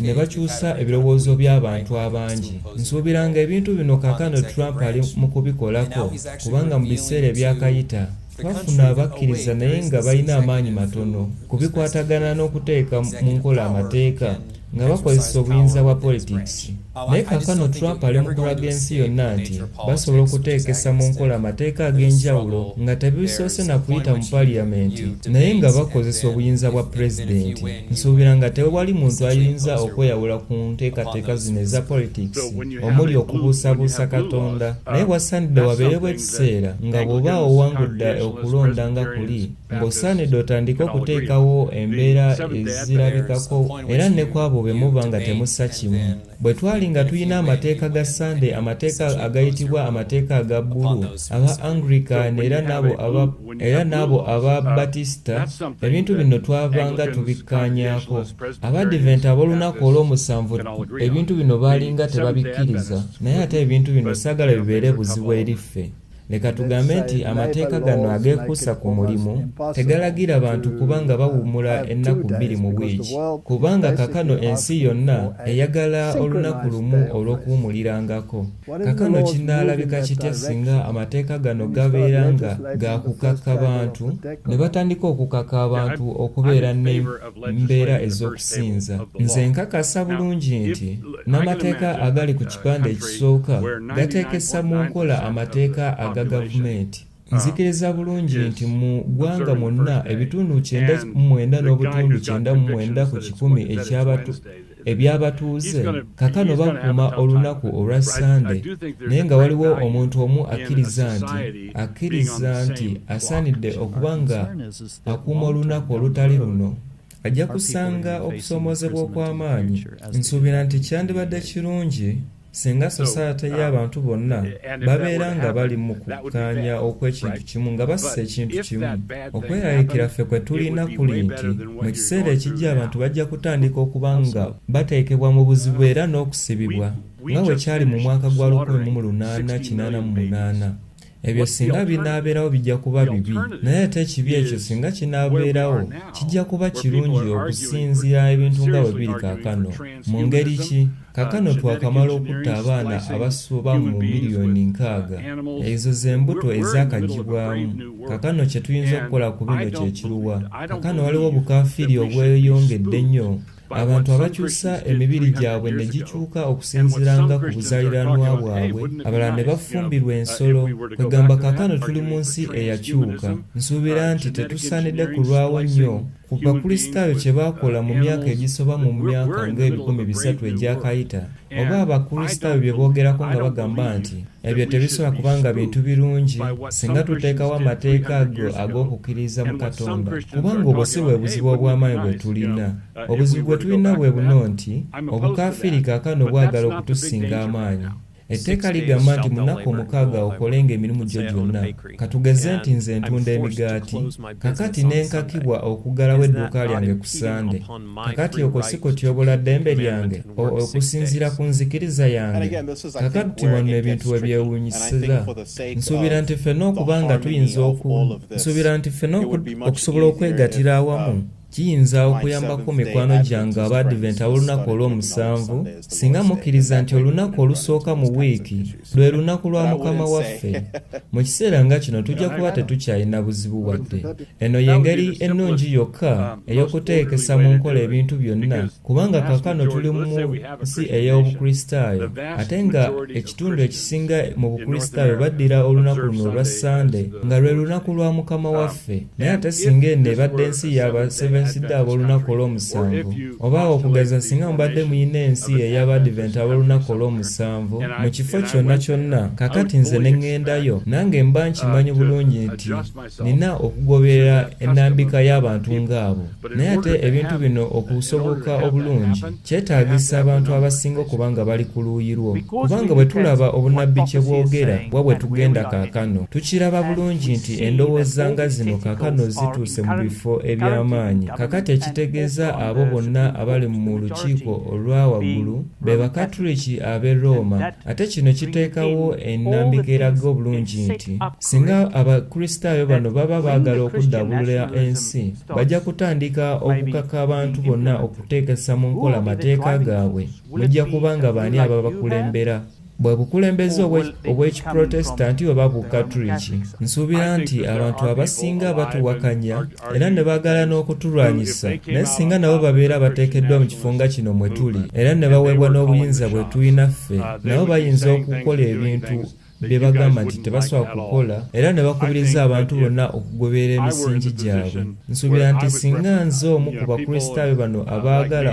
ne bakyusa ebirowoozo by'abantu abangi. Nsuubira nga ebintu bino kaakano Trump ali mu kubikolako kubanga mu biseera ebyakayita twafuna abakkiriza naye nga balina amaanyi matono ku bikwatagana n'okuteeka mu nkola amateeka nga bakozesa obuyinza bwa politikisi. Naye kaakano Trump ali mu kulaga ensi yonna nti basobola okuteekesa mu nkola amateeka ag'enjawulo nga tebisoose na kuyita mu Paliyamenti naye nga bakozesa obuyinza bwa Pulezidenti. Nsuubira nga tewali muntu ayinza okweyawula ku nteekateeka zino eza politikisi omuli okubuusabuusa Katonda. Naye wasaanidde wabeerewo ekiseera nga bw'oba owangudde okulonda nga kuli, ng'osaanidde otandike okuteekawo embeera ezirabikako era ne ku abo be muba nga temussa kimu. Bwe twali nga tulina amateeka ga Ssande, amateeka agayitibwa amateeka aga bbulu, aba Anglican era n'abo aba, era n'abo aba Batisita, ebintu bino twabanga tubikkaanyaako. Abadiventi ab'olunaku olw'omusanvu ebintu bino baalinga tebabikkiriza, naye ate ebintu bino saagala bibeere buzibu eri ffe. Leka tugambe nti amateeka gano ageekuusa ku mulimu tegalagira bantu kuba nga bawummula ennaku bbiri mu wiiki, kubanga kaakano ensi yonna eyagala olunaku lumu olw'okuwummulirangako. Kaakano kinaalabika kitya singa amateeka gano gabeera nga ga kukaka bantu, ne batandika okukaka abantu okubeera ne mbeera ez'okusinza? Nze nkakasa bulungi nti n'amateeka agali ku kipande ekisooka gateekesa mu nkola amateeka aga gavumenti. Nzikiriza bulungi nti mu ggwanga mwonna ebitundu 99.99% eby'abatuuze kaakano bakuuma olunaku olwa Ssande, naye nga waliwo omuntu omu akkiriza nti, akkiriza nti asaanidde okuba nga akuuma olunaku olutali luno. Ajja kusanga okusoomoozebwa okw'amaanyi. Nsuubira nti kyandibadde kirungi singa sosayate y'abantu bonna babeera nga bali mu kukkaanya okw'ekintu kimu, nga bassa ekintu kimu. Okweraliikirira ffe kwe tulina kuli nti mu kiseera ekijja abantu bajja kutandika okuba nga bateekebwa mu buzibu era n'okusibibwa, nga bwe kyali mu mwaka gwa 1888. Ebyo singa binaabeerawo bijja kuba bibi, naye ate ekibi ekyo singa kinaabeerawo, kijja kuba kirungi okusinziira ebintu nga bwe biri kaakano. Mu ngeri ki? Kaakano twakamala okutta abaana abasoba mu miriyoni nkaaga. Ezo ze mbuto ezaakaggyibwamu. Kaakano kye tuyinza okukola ku bino kye kiruwa? Kaakano waliwo obukaafiiri obweyongedde ennyo. Abantu abakyusa emibiri gyabwe ne gikyuka okusinziira nga ku buzaaliranwa bwabwe, abalala ne bafumbirwa ensolo. Kwegamba kaakano tuli mu nsi eyakyuka. Nsuubira nti tetusaanidde kulwawo nnyo ku Bakristaayo kye baakola mu myaka egisoba mu myaka ng'ebikumi bisatu egyakayita, oba Abakristaayo bye boogerako nga bagamba nti, Ebyo tebisobola kuba nga bintu birungi singa tuteekawo amateeka ago ag'okukkiriza mu Katonda, kubanga obwo si bwe buzibu obw'amaanyi bwe tulina. Obuzibu bwe tulina bwe buno nti, obukaafiiri kaakano bwagala okutusinga amaanyi. Etteeka ligamba nti mu nnaku omukaaga okolenga emirimu gyo gyonna. Katugeze nti nze ntunda emigaati, kakati ne nkakibwa okuggalawo edduuka lyange ku Ssande. Kakati okwo si kutyobola ddembe lyange o, okusinziira ku nzikiriza yange? Kakati wano ebintu we byewuunyisiza. Nsuubira nti ffenna okuba nga tuyinza oku, nsuubira nti ffenna oku, okusobola okwegatira awamu, kiyinza okuyambako mikwano gyange Abaadiventi ab'olunaku olw'omusanvu, singa mukkiriza nti olunaku olusooka mu wiiki lwe lunaku lwa Mukama waffe. Mu kiseera nga kino tujja kuba tetukyalina buzibu wadde. Eno y'engeri ennungi yokka ey'okuteekesa mu nkola ebintu byonna, kubanga kaakano tuli mu nsi ey'Obukristaayo, ate nga ekitundu ekisinga mu Bukristaayo baddira olunaku luno olwa Ssande nga lwe lunaku lwa Mukama waffe. Naye ate singa eno ebadde nsi y'aba Seventh-day ab'olunaku olw'omusanvu, oba okugeza singa mubadde mulina ensi ey'Abadiventi ab'olunaku olw'omusanvu mu kifo kyonna kyonna, kaakati nze ne ŋŋendayo, nange mba nkimanyi bulungi nti nnina okugoberera ennambika y'abantu nga abo. Naye ate ebintu bino okusoboka obulungi, kyetaagisa abantu abasinga okuba nga bali ku luuyi lwo. Kubanga bwe tulaba obunnabbi kye bwogera wa bwe tugenda kaakano, tukiraba bulungi nti endowooza nga zino kaakano zituuse mu bifo eby'amaanyi kaakati ekitegeeza abo bonna abali mu lukiiko olwa waggulu be Bakatuliki ab'e Rooma. Ate kino kiteekawo ennambika eraga obulungi nti singa Abakristaayo bano baba baagala okuddaabulula ensi, bajja kutandika okukaka abantu bonna okuteekesa mu nkola amateeka gaabwe. Mujja kuba nga baani ababakulembera? Bwe bukulembeze obw'Ekiprotestanti oba Bukatuliki? Nsuubira nti abantu abasinga batuwakanya era ne baagala n'okutulwanyisa, naye singa nabo babeera bateekeddwa mu kifo nga kino mwe tuli era ne baweebwa n'obuyinza bwe tulina ffe, nabo bayinza okukola ebintu bye bagamba nti tebasobola kukola era ne bakubiriza abantu bonna okugoberera emisingi gyabwe. Nsuubira nti singa nze omu ku Bakristaayo bano abaagala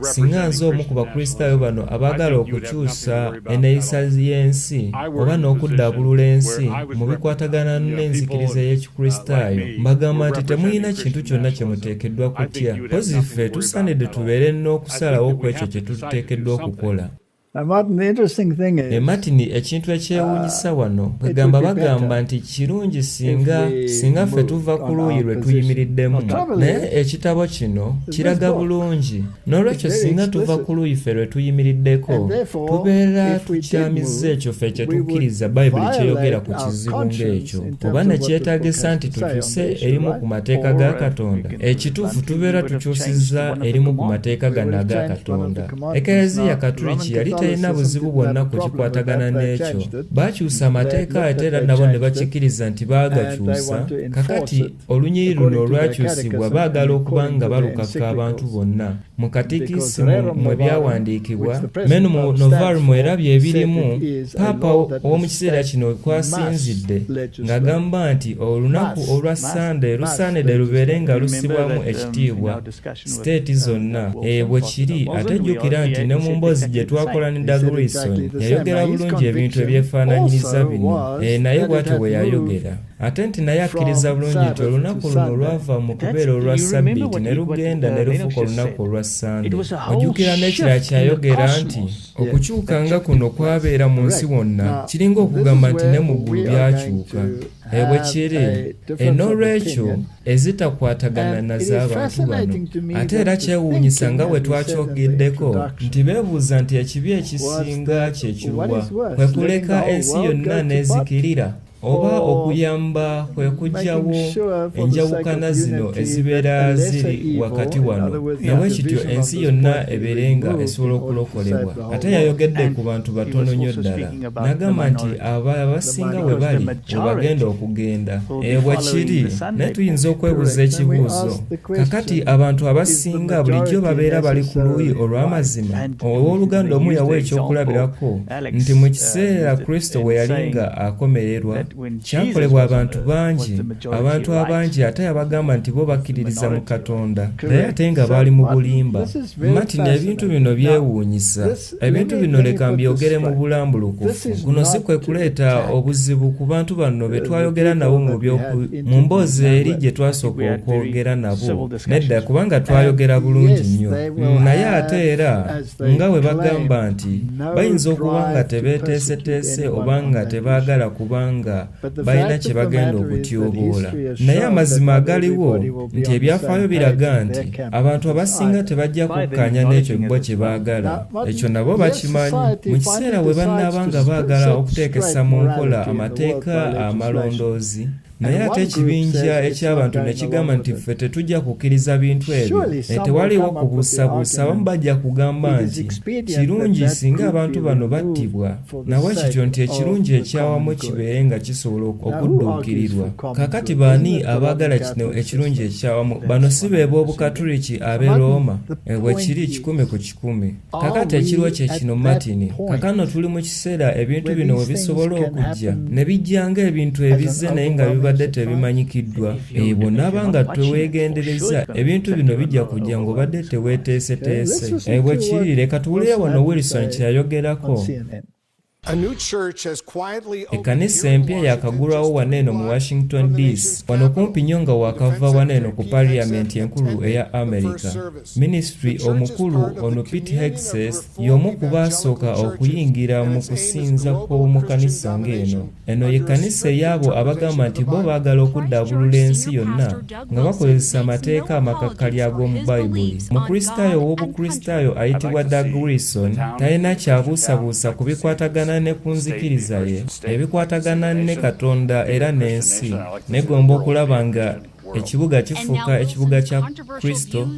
singa nze omu ku Bakristaayo bano abaagala okukyusa enneeyisa y'ensi oba n'okuddaabulula ensi mu bikwatagana n'enzikiriza y'Ekikristaayo, mbagamba nti temulina kintu kyonna kye muteekeddwa kutya. Mpozzi ffe tusaanidde tubeere n'okusalawo ku ekyo kye tuteekeddwa okukola. Now, Martin, the interesting thing E is, Martin, ekintu ekyewuunyisa wano, kwegamba bagamba nti kirungi singa ffe tuva ku luuyi lwe tuyimiriddemu, naye ekitabo kino kiraga bulungi. N'olwekyo singa tuva ku luuyi ffe lwe tuyimiriddeko, tubeera tukyamizza ekyo ffe kye tukkiriza Bayibuli kyeyogera ku kizibu ng'ekyo, oba ne kyetaagisa nti tukyuse erimu ku mateeka ga Katonda. Ekituufu tubeera tukyusizza erimu ku mateeka gano aga Katonda. Ekereziya Katuliki yali terina buzibu bwonna ku kikwatagana n'ekyo. Baakyusa amateeka ate era nabo ne bakikkiriza nti baagakyusa. Kakati olunyiriri luno olwakyusibwa baagala okuba nga balukaka abantu bonna mu katikisimu mwe byawandiikibwa, Rerum Novarum, era bye birimu Paapa ow'omu kiseera kino kwasinzidde ng'agamba nti olunaku olwa Sande lusaanidde lubeere nga lussibwamu ekitiibwa siteeti zonna. Bwe kiri. Ate jjukira nti ne mu mboozi gye twakola ne Doug Wilson, yayogera bulungi ebintu ebyefaanaanyiriza bino. Naye bw'atyo bwe yayogera. Ate nti naye akkiriza bulungi nti olunaku luno lwava mu kubeera olwa Ssabbiiti ne lugenda ne lufuuka olunaku olwa Ssande. Ojjukira n'ekirala kyayogera nti okukyuka nga kuno kwabeera mu nsi wonna, kiringa okugamba nti ne mu ggulu byakyuka. Bwe kiri. N'olwekyo ezitakwatagana na z'abantu bano. Ate era kyewuunyisa nga bwe twakyogeddeko nti beebuuza nti ekibi ekisinga kye kiruwa, kwe kuleka ensi yonna n'ezikirira oba okuyamba kwe kuggyawo enjawukana zino ezibeera ziri wakati wano, na bwe kityo ensi yonna ebeere nga esobola okulokolebwa. Ate yayogedde ku bantu batono nnyo ddala, n'agamba nti abo abasinga we bali we bagenda okugenda. Bwe kiri, naye tuyinza okwebuuza ekibuuzo. Kakati abantu abasinga bulijjo babeera bali ku luuyi olw'amazima? Owooluganda omu yawa ekyokulabirako nti mu kiseera Kristo we yali nga akomererwa, kyakolebwa abantu bangi, abantu abangi, ate yabagamba nti bo bakkiririza mu Katonda, naye ate nga baali mu bulimba. Martin, ebintu bino byewuunyisa. Ebintu bino leka mbyogere mu bulambulukufu. Kuno si kwe kuleeta obuzibu ku bantu bano be twayogera nabo mu mboozi eri gye twasooka okwogera nabo. Nedda, kubanga twayogera bulungi nnyo. Naye ate era nga bwe bagamba nti bayinza okuba nga tebeeteeseteese oba nga tebaagala kubanga balina kye bagenda okutyoboola, naye amazima agaliwo nti ebyafaayo biraga nti abantu abasinga tebajja kukkaanya n'ekyo bo kye baagala. Ekyo nabo bakimanyi. Mu kiseera we banaaba nga baagala okuteekesa mu nkola amateeka amalondoozi, naye ate ekibinja eky'abantu ne kigamba nti ffe tetujja kukkiriza bintu ebyo, tewaliiwo kubuusabuusa abamu bajja kugamba nti kirungi singa abantu bano battibwa, nabwe kityo nti ekirungi ekyawamu kibeere nga kisobola okudduukirirwa. Kaakati baani abaagala kino ekirungi ekyawamu? Bano si be b'Obukatuliki ab'e Rooma? Bwe kiri 100%. Kaakati ekiriwo kye kino, Martin. Kaakano tuli mu kiseera ebintu bino we bisobola okujja ne bijja ng'ebintu ebizze naye nga bibadde tebimanyikiddwa. Bw'onaaba nga teweegendereza, ebintu bino bijja kujja ng'obadde teweeteeseteese. Bwe kiri. Leka tuwulire wano Wilson kye yayogerako. Ekkanisa empya yaakagulwawo wano eno mu Washington DC, wano kumpi nnyo nga waakava wano eno ku Paliyamenti enkulu eya America. Minisitule omukulu ono Pete Hegseth y'omu ku baasooka okuyingira mu kusinza kw'omu kkanisa ng'eno. Eno ye kkanisa ey'abo abagamba nti bo baagala okuddaabulula ensi yonna nga bakozesa amateeka amakakkali ag'omu Bayibuli. Mukristaayo ow'Obukristaayo ayitibwa Doug Wilson talina kyabuusabuusa ku bikwatagana ne ku nzikiriza ye ebikwatagana ne Katonda era n'ensi. Negomba okulaba nga Ekibuga kifuuka ekibuga kya Kristo.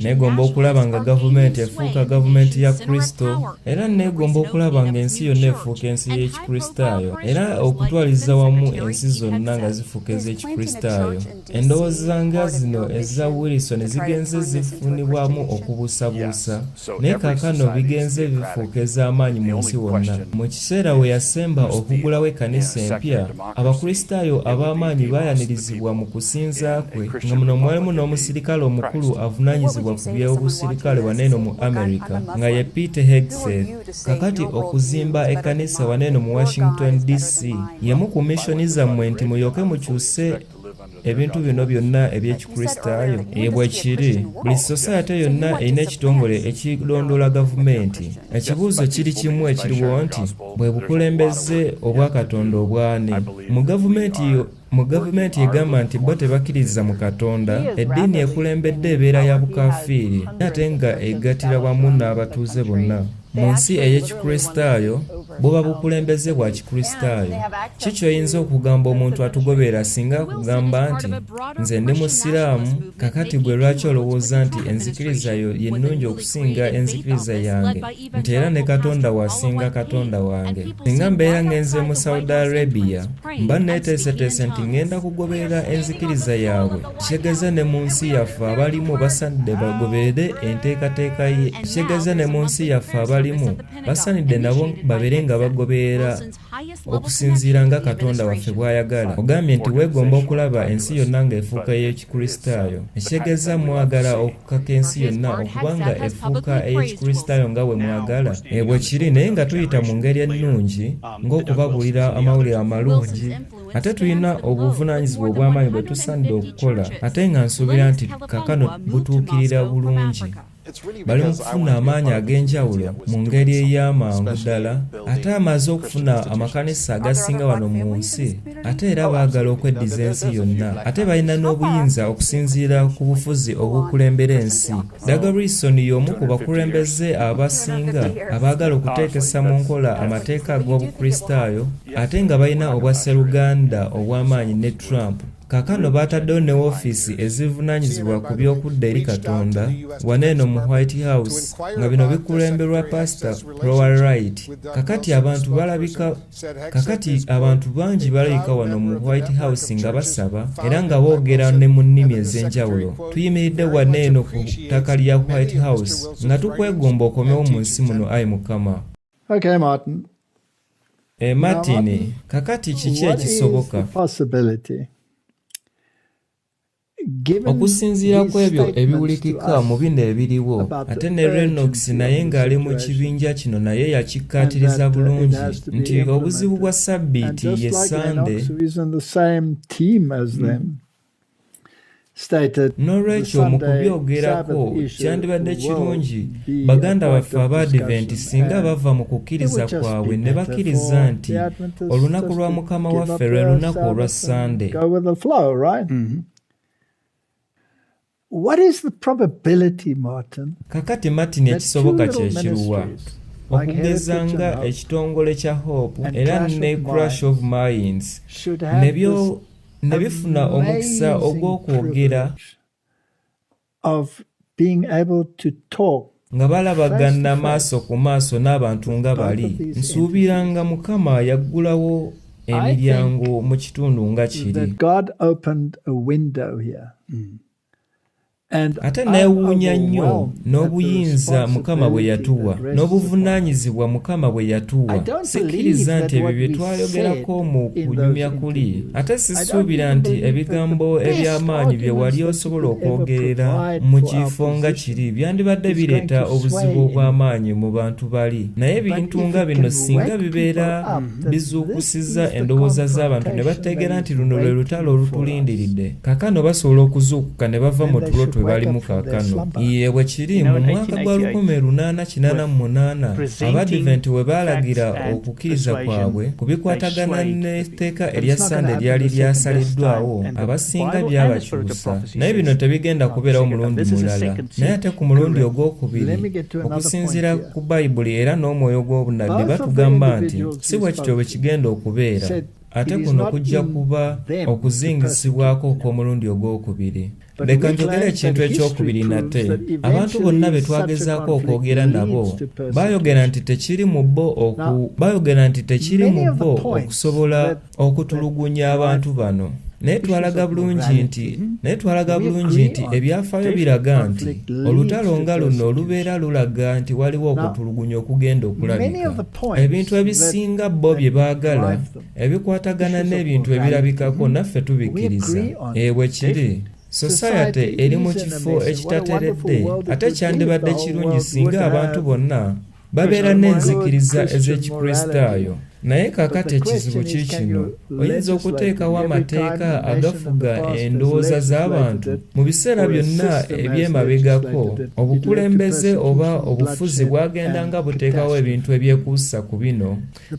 Neegomba okulaba nga gavumenti efuuka gavumenti ya Kristo, era neegomba okulaba ng'ensi yonna efuuka ensi y'Ekikristaayo, era okutwaliza wamu ensi zonna nga zifuuka ez'Ekikristaayo. Endowooza nga zino eza Wilson zigenze zifunibwamu okubuusabuusa, naye kaakano bigenze bifuuka ez'amaanyi mu nsi wonna. Mu kiseera we yasemba okuggulawo ekkanisa empya, Abakristaayo ab'amaanyi baayanirizibwa mu kusinza kwe, nga muno mwalimu n'omusirikale omukulu avunaanyizibwa ku by'obusirikale wano eno mu Amerika, nga ye Pete Hegseth. Kaakati okuzimba ekkanisa wano eno mu Washington, DC, y'emu ku missioni zammwe nti mulyoke mukyuse ebintu bino byonna eby'Ekikristaayo? Ee, bwe kiri. Buli sosayate yonna erina ekitongole ekirondoola gavumenti. Ekibuuzo kiri kimu ekiriwo nti, bwe bukulembeze obwa Katonda obw'ani? Mu gavumenti mu gavumenti egamba nti bo tebakkiririza mu Katonda, eddiini ekulembedde ebeera ya bukaafiiri ate nga egattira wamu n'abatuuze bonna. Mu nsi ey'Ekikristaayo, buba bukulembeze bwa Kikristaayo. Ki ky'oyinza okugamba omuntu atugoberera singa akugamba nti, Nze ndi Musiraamu, kaakati ggwe lwaki olowooza nti enzikiriza yo ye nnungi okusinga enzikiriza yange, nti era ne Katonda wo asinga Katonda wange? Singa mbeera ŋŋenze mu Saudi Arabia, mba nneeteeseteese nti ŋŋenda kugoberera enzikiriza yaabwe. Kitegeeza ne mu nsi yaffe abalimu basaanidde bagoberere enteekateeka ye. Kitegeeza ne mu nsi yaffe abalimu basaanidde nabo babeere nga bagoberera okusinziira nga Katonda waffe bw'ayagala. Ogambye nti weegomba okulaba ensi yonna ng'efuuka ey'Ekikristaayo. Ekitegeeza mwagala okukaka ensi yonna okuba nga efuuka ey'Ekikristaayo nga bwe mwagala? Ee, bwe kiri, naye nga tuyita mu ngeri ennungi, ng'okubabuulira amawulire amalungi. Ate tulina obuvunaanyizibwa obw'amaanyi bwe tusaanidde okukola, ate nga nsuubira nti kaakano butuukirira bulungi. Bali mu kufuna amaanyi ag'enjawulo mu ngeri ey'amangu ddala, ate amaze okufuna amakanisa agasinga wano mu nsi, ate era baagala okweddiza ensi yonna, ate balina n'obuyinza okusinziira ku bufuzi obukulembera ensi. Doug Wilson y'omu ku bakulembeze abasinga abaagala okuteekesa mu nkola amateeka ag'Obukristaayo ate nga balina obwasseruganda obw'amaanyi ne Trump. Kaakano baataddewo ne woofiisi ezivunaanyizibwa ku by'okudda eri Katonda wano eno mu White House nga bino bikulemberwa Paasita Roar Wright. Kakati abantu balabika kakati abantu bangi balabika wano mu White House nga basaba era nga boogera ne mu nnimi ez'enjawulo. Tuyimiridde wano eno ku ttaka lya White House nga tukwegomba okomewo mu nsi muno ayi Mukama. Okay, Martin. E Martin, kakati kiki ekisoboka? Okusinziira ku ebyo ebiwulikika mu bino ebiriwo, ate ne Lennox naye ng'ali mu kibinja kino naye yakikkaatiriza bulungi nti obuzibu bwa ssabbiiti ye Ssande. N'olwekyo mu kubyogerako, kyandibadde kirungi baganda baffe Abaadiventi singa bava mu kukkiriza kwabwe ne bakkiriza nti olunaku lwa Mukama waffe lwe lunaku olwa Ssande. Kaakati, Martin, ekisoboka kye kiruwa? Okugeza nga ekitongole kya Hope era ne Crash of Minds nebyo ne bifuna omukisa ogw'okwogera nga balabagana maaso ku maaso n'abantu nga bali. Nsuubira nga Mukama yaggulawo emiryango mu kitundu nga kiri. Ate nneewuunya nnyo n'obuyinza Mukama bwe yatuwa, n'obuvunaanyizibwa Mukama bwe yatuwa. Sikkiriza nti ebyo bye twayogerako mu kunyumya kuli, ate sisuubira nti ebigambo eby'amaanyi bye wali osobola okwogerera mu kifo nga kiri byandibadde bireeta obuzibu obw'amaanyi mu bantu bali. Naye ebintu nga bino singa bibeera bizuukusizza endowooza z'abantu ne bategeera nti luno lwe lutalo olutulindiridde. Kaakano basobola okuzuukuka ne bava mu tulo twe balimu kaakano. Yee, bwe kiri, mu mwaka gwa 1888, Abadiventi we baalagira okukkiriza kwabwe ku bikwatagana n'etteeka erya Ssande eryali lyasaliddwawo, abasinga byabakyusa. Naye bino tebigenda kubeerawo mulundi mulala. Naye ate ku mulundi ogw'okubiri, okusinziira ku Bayibuli era n'omwoyo gw'obunnabbi batugamba nti si bwe kityo bwe kigenda okubeera. Ate kuno kujja kuba okuzingisibwako okw'omulundi ogwokubiri. Leka njogere ekintu ekyokubiri nate. Abantu bonna be twagezaako okwogera nabo baayogera nti tekiri mu bo oku baayogera nti tekiri mu bo okusobola okutulugunya abantu bano. Naye twalaga bulungi nti naye twalaga bulungi nti ebyafaayo biraga nti olutalo nga luno lubeera lulaga nti waliwo okutulugunya okugenda okulabika. Ebintu ebisinga bo bye baagala ebikwatagana n'ebintu ebirabikako naffe tubikkiriza. Ee, bwe kiri. Sosayate eri mu kifo ekitateredde, ate kyandibadde kirungi singa abantu bonna babeera n'enzikiriza ez'Ekikristaayo. Naye kaakati ekizibu kiikino, oyinza okuteekawo amateeka agafuga endowooza z'abantu? Mu biseera byonna eby'emabegako, obukulembeze oba obufuzi bwagendanga buteekawo ebintu ebyekuusa ku bino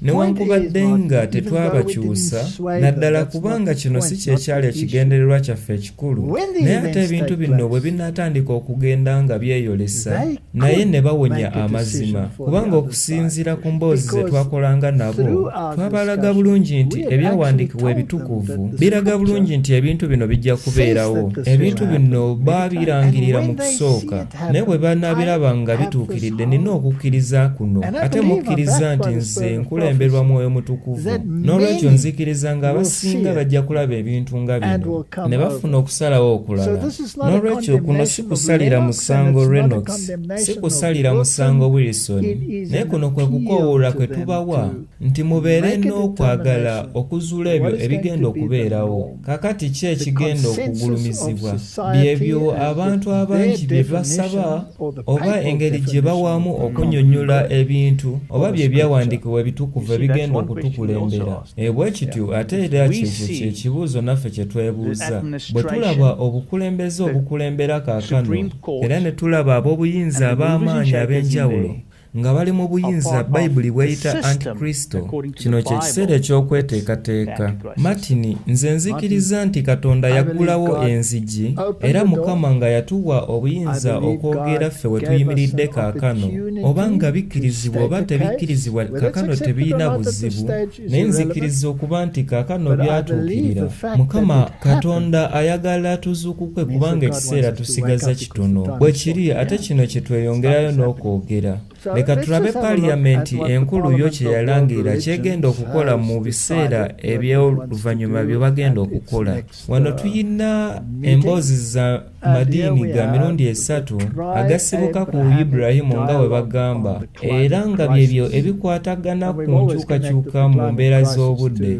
Newankubadde nga tetwabakyusa, naddala kubanga kino si kye kyali ekigendererwa kyaffe ekikulu, naye ate ebintu bino bwe binaatandika okugenda nga byeyolesa, naye ne bawonya amazima, kubanga okusinziira ku mboozi ze twakolanga nabo, twabalaga bulungi nti Ebyawandiikibwa ebitukuvu biraga bulungi nti ebintu bino bijja kubeerawo. Ebintu bino baabirangirira mu kusooka. Naye bwe banaabiraba nga bituukiridde, nnina okukkiriza kuno, ate mukkiriza nti nze nkulemberwa Mwoyo Mutukuvu. N'olwekyo nzikiriza nga abasinga bajja kulaba ebintu nga bino, ne bafuna okusalawo okulala. N'olwekyo kuno si kusalira musango Renox, si kusalira musango Wilson, naye kuno kwe kukoowoola kwe tubawa nti mubeere n'okwagala okuzuula ebyo ebigenda okubeerawo. Kaakati ki ekigenda okugulumizibwa? Byebyo abantu abangi bye basaba oba engeri gye bawaamu okunnyonnyola ebintu oba bye byawandiikibwa ebitukuvu ebigenda okutukulembera? E, bwe kityo ate era kyekyo kye kibuuzo naffe kye twebuuza. Bwe tulaba obukulembeze obukulembera kaakano era ne tulaba ab'obuyinza ab'amaanyi ab'enjawulo nga bali mu buyinza Bayibuli bw'eyita antikristo, kino kye kiseera eky'okweteekateeka. Martin, nze nzikiriza nti Katonda yaggulawo enzigi, era Mukama nga yatuwa obuyinza okwogera ffe we tuyimiridde kaakano. Oba nga bikkirizibwa oba tebikkirizibwa kaakano tebirina buzibu, naye nzikiriza okuba nti kaakano byatuukirira. Mukama Katonda ayagala tuzuukuke kubanga ekiseera tusigaza kitono. Bwe kiri, ate kino kye tweyongerayo n'okwogera. Leka tulabe Paliyamenti enkulu yo kye yalangirira ky'egenda okukola mu biseera eby'oluvannyuma bye bagenda okukola. Wano tulina emboozi za madiini ga mirundi esatu agasibuka ku Ibulayimu nga bwe bagamba, era nga byebyo ebikwatagana ku nkyukakyuka mu mbeera z'obudde.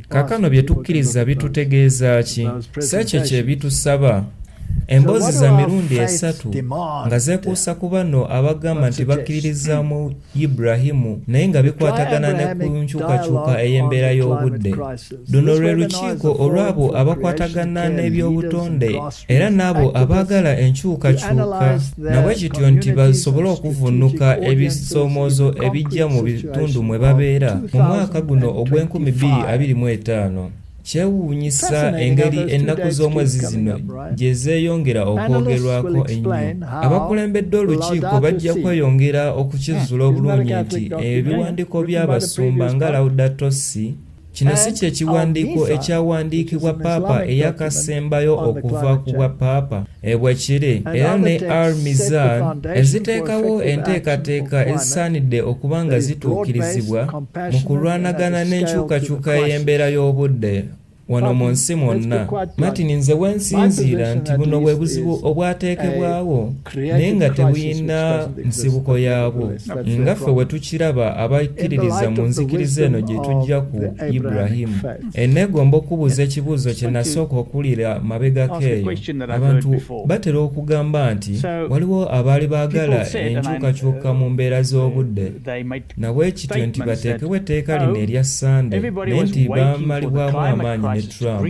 Kaakano bye tukkiriza bitutegeeza ki? Si ekyo kye bitusaba? Emboozi za mirundi esatu nga zeekuusa ku bano abagamba nti bakkiririza mu Ibulayimu naye nga bikwatagana ne ku nkyukakyuka ey'embeera y'obudde. Luno lwe lukiiko olw'abo abakwatagana n'eby'obutonde era n'abo abaagala enkyukakyuka na bwe kityo nti basobole okuvvuunuka ebisoomoozo ebijja mu bitundu mwe babeera mu mwaka guno ogw'e 2025. Kyewuunyisa engeri ennaku z'omwezi zino gye zeeyongera okwogerwako ennyo. Abakulembedde olukiiko bajja kweyongera okukizuula obulungi nti ebiwandiiko by'abasumba nga Laudato Si, kino si kye kiwandiiko ekyawandiikibwa Paapa eyakasembayo okuva ku bwa Paapa, e bwe kiri, era ne Al Mizan, eziteekawo enteekateeka ezisaanidde okuba nga zituukirizibwa mu kulwanagana n'enkyukakyuka y'embeera y'obudde wano mu nsi mwonna. Martin, nze we nsinziira nti buno bwe buzibu obwateekebwawo naye nga tebulina nsibuko yaabwo nga ffe bwe tukiraba abakkiririza mu nzikiriza eno gye tujja ku Ibulayimu. Enneegomba okubuuza ekibuuzo kye nasooka okuwulira mabegako eyo. Abantu batera okugamba nti waliwo abaali baagala enkyukakyuka mu mbeera z'obudde na bwe kityo nti bateekewo etteeka lino erya Ssande, naye nti baamalibwamu amaanyi ne Trump.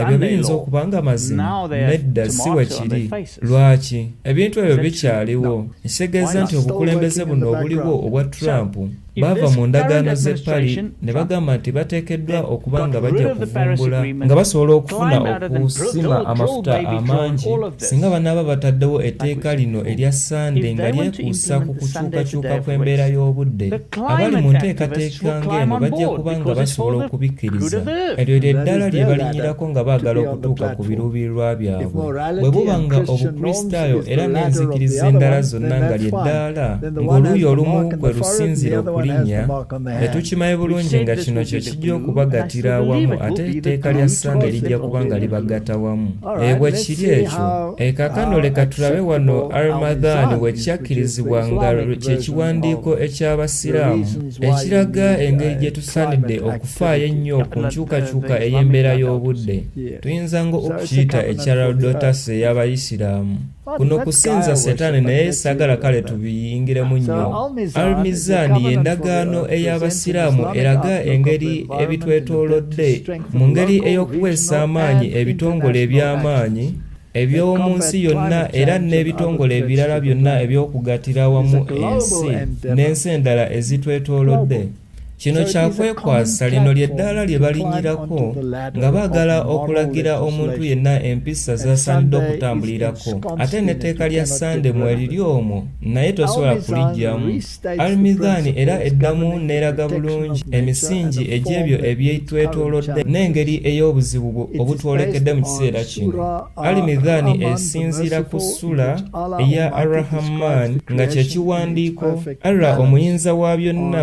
Ebyo biyinza okuba nga mazima? Nedda, si bwe kiri. Lwaki? Ebintu ebyo bikyaliwo. Nkitegeeza nti obukulembeze buno obuliwo obwa Trump. Baava mu ndagaano z'e Paris ne bagamba nti bateekeddwa okuba nga bajja kuvumbula nga basobola okufuna okusima amafuta amangi singa banaaba bataddewo etteeka lino erya Ssande nga lyekuusa ku kukyukakyuka kw'embeera y'obudde. Abali mu nteekateeka ng'eno bajja kuba nga basobola okubikkiriza. Eryo lye ddaala lye balinnyirako nga baagala okutuuka ku biruubirirwa byabwe. Bwe buba nga Obukristaayo era n'enzikiriza endala zonna nga lye ddaala ng'oluuyi olumu kwe lusinziira okulinnya, ne tukimanyi bulungi nga kino kye kijja okubagattira awamu ate etteeka lya Ssande lijja kuba nga libagatta wamu. E, bwe kiri ekyo. E, kaakano leka tulabe wano Al-Madhan we kyakkirizibwa nga kye kiwandiiko eky'Abasiraamu ekiraga engeri gye tusaanidde okufaayo ennyo ku nkyukakyuka ey'embeera y'obudde. Tuyinza nga okukiyita ekya Laudato ey'Abayisiraamu. Kuno kusinza Setaani naye saagala kale tubiyingiremu nnyo. Al-Mizan ye ndagaano ey'Abasiraamu eraga engeri ebitwetoolodde mu ngeri ey'okuweesa amaanyi ebitongole eby'amaanyi eby'omu nsi yonna era n'ebitongole ebirala byonna eby'okugattira awamu ensi n'ensi endala ezitwetoolodde. Kino kya kwekwasa, lino lye ddaala lye balinnyirako nga baagala okulagira omuntu yenna empisa z'asaanidde okutambulirako. Ate n'etteeka lya Ssande mweriri omwo, naye tosobola kuliggyamu. Al-Mizan era eddamu n'eraga bulungi emisingi egy'ebyo ebyetwetoolodde n'engeri ey'obuzibu obutwolekedde mu kiseera kino. Al-Mizan esinziira ku Ssula eya Ar-Rahman nga kye kiwandiiko Allah Omuyinza wa byonna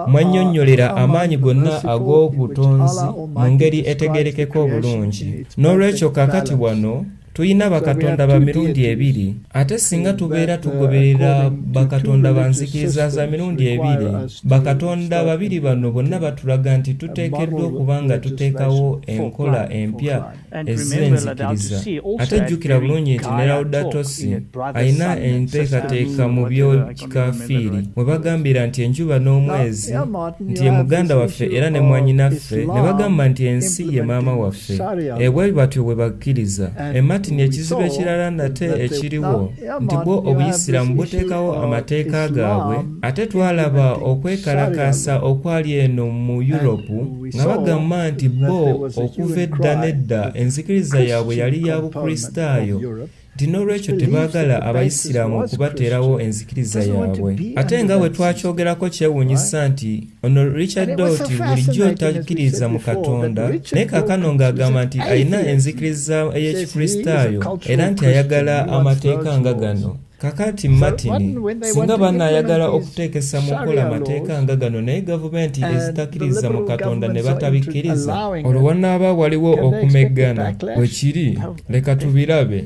mwannyonnyolera amaanyi gonna ag'obutonzi mu ngeri etegeerekeka obulungi. N'olwekyo kaakati wano tulina bakatonda ba mirundi ebiri, ate singa tubeera tugoberera bakatonda ba nzikiriza za mirundi ebiri, bakatonda babiri bano bonna batulaga nti tuteekeddwa okuba nga tuteekawo enkola empya ez'enzikiriza. Ate jjukira bulungi nti ne Laudato Si alina enteekateeka mu by'ekikaafiiri mwe bagambira nti enjuba n'omwezi nti ye muganda waffe era ne mwannyinaffe ne bagamba nti ensi ye maama waffe. E bwe batyo bwe bakkiriza. E Martin ekizibu ekirala nate ekiriwo nti bwo Obuyisiraamu buteekawo amateeka gaabwe ate twalaba okwekalakaasa okwali eno mu Europe nga bagamba nti bo okuva edda n'edda enzikiriza yaabwe yali ya Bukristaayo nti n'olwekyo tebaagala Abayisiraamu okubateerawo enzikiriza yaabwe. Ate nga bwe twakyogerako kyewuunyisa nti ono Richard Doty bulijjo takkiriza mu Katonda naye kaakano ng'agamba nti alina enzikiriza ey'Ekikristaayo era nti ayagala amateeka nga gano. Kakati Martin, singa banaayagala okuteekesa mu nkola amateeka nga gano naye gavumenti ezitakiriza mu Katonda ne batabikkiriza, olwo wanaaba waliwo okumeggana. Bwe kiri. Leka tubirabe.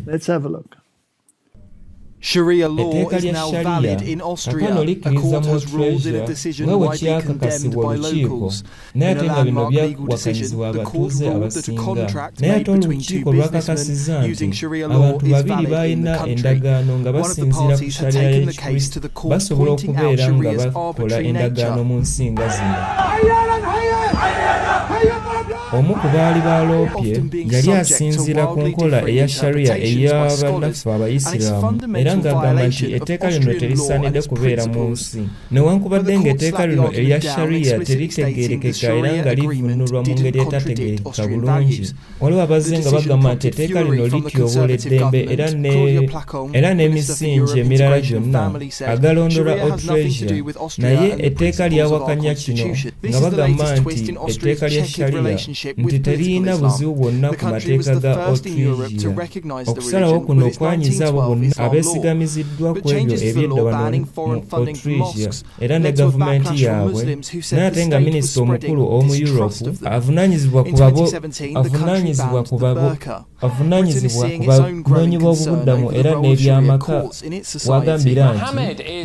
Etteeka lya Sharia kaakano likkiriza mu Australasia nga bwe kyakakasibwa olukiiko naye ate nga bino byawakanyizibwa abatuuze abasinga. Naye ate olukiiko lwakakasizza nti abantu babiri baalina endagaano nga basinziira ku Sharia y'Ekikristo basobola okubeera nga bakola endagaano mu nsi nga zino. Omu ku baali baloopye yali asinziira ku nkola eya Sharia eya bannaffe Abayisiraamu era ng'agamba nti etteeka lino terisaanidde kubeera mu nsi. Newankubadde ng'etteeka lino erya Sharia teritegeerekeka era nga livvuunulwa mu ngeri etategeerekeka bulungi, waliwo abazze nga bagamba nti etteeka lino lityoboola eddembe era n'emisingi emirala gyonna agalondoola Australasia. Naye etteeka lyawakanya kino nga bagamba nti etteeka lya Sharia nti teririna buzibu bwonna ku mateeka ga Australasia. Okusalawo kuno kwanyiza abo bonna abeesigamiziddwa ku ebyo eby'edda wano mu Australia era ne gavumenti yaabwe, naye ate nga minisita omukulu ow'omu Europe avunaanyizibwa ku avunaanyizibwa ku banoonyi b'obubudamu era n'ebyamaka w'agambira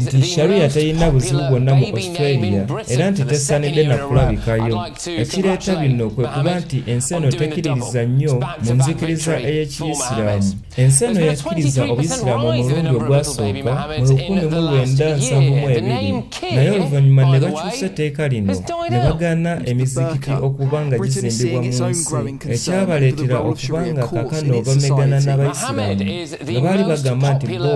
nti Sharia terina buzibu bwonna mu Australia era nti tesaanidde na kulabikayo. Ekireeta bino kwe kuba okuba nti ensi eno tekkiririza nnyo mu nzikiriza ey'Ekiyisiraamu. Ensi eno yakkiriza Obuyisiraamu omulundi ogwasooka mu 1972, naye oluvannyuma ne bakyusa etteeka lino ne bagaana emizikiti okuba nga gizimbibwa mu nsi, ekyabaleetera okuba nga kaakano bamegana n'Abayisiraamu nga baali bagamba nti bo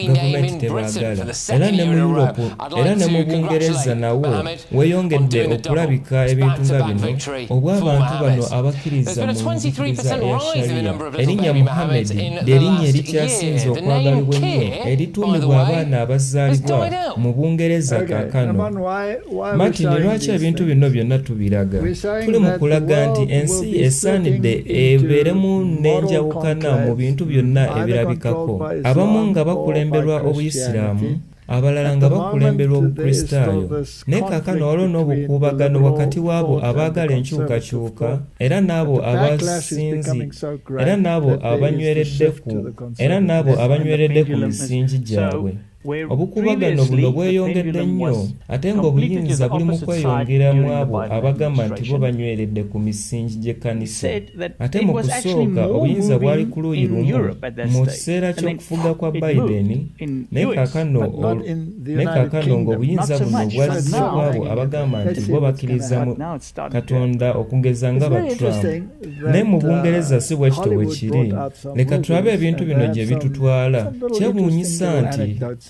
gavumenti tebaagala. Era ne mu Yuropu era ne mu Bungereza nawo weeyongedde okulabika ebintu nga bino obw'abantu bano abakkiriza mu nzikiriza eya Sharia. Erinnya Muhammad lye linnya erikyasinze okwagalibwa ennyo erituumibwa abaana abazaalibwa mu Bungereza kaakano. Martin, lwaki ebintu bino byonna tubiraga? Tuli mu kulaga nti ensi esaanidde ebeeremu n'enjawukana mu bintu byonna ebirabikako, abamu nga bakulemberwa Obuyisiraamu, abalala nga bakulemberwa Obukristaayo. Naye kaakano waliwo n'obukuubagano wakati w'abo abaagala enkyukakyuka era n'abo abasinzi era n'abo abanyweredde ku era n'abo abanyweredde ku misingi gyabwe. Obukuubagano buno bweyongedde nnyo ate ng'obuyinza buli mu kweyongera mu abo abagamba nti bo banyweredde ku misingi gy'ekkanisa. Ate mu kusooka obuyinza bwali ku luuyi lumu mu kiseera ky'okufuga kwa Biden, naye kaakano naye kaakano ng'obuyinza buno bwazze ku abo abagamba nti bo bakkiriza mu Katonda okugeza nga ba Trump. Naye mu Bungereza si bwe kityo bwe kiri. Leka tulabe ebintu bino gye bitutwala. Kyewuunyisa nti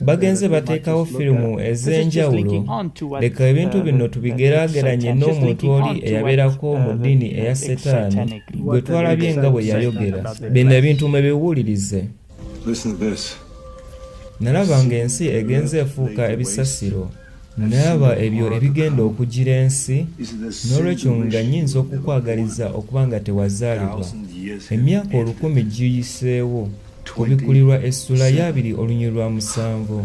bagenze bateekawo firimu ez'enjawulo. Leka ebintu bino tubigeraageranye n'omuntu oli eyabeerako mu ddiini eya Setaani gwe twalabye nga bwe yayogera. Bino ebintu mwebiwulirize. Nalaba ng'ensi egenze efuuka ebisasiro. Nalaba ebyo ebigenda okujjira ensi, n'olwekyo nga nnyinza okukwagaliza okuba nga tewazaalibwa. Emyaka olukumi giyiseewo. Kubikkulirwa essula y'abiri olunyiriri lwa musanvu.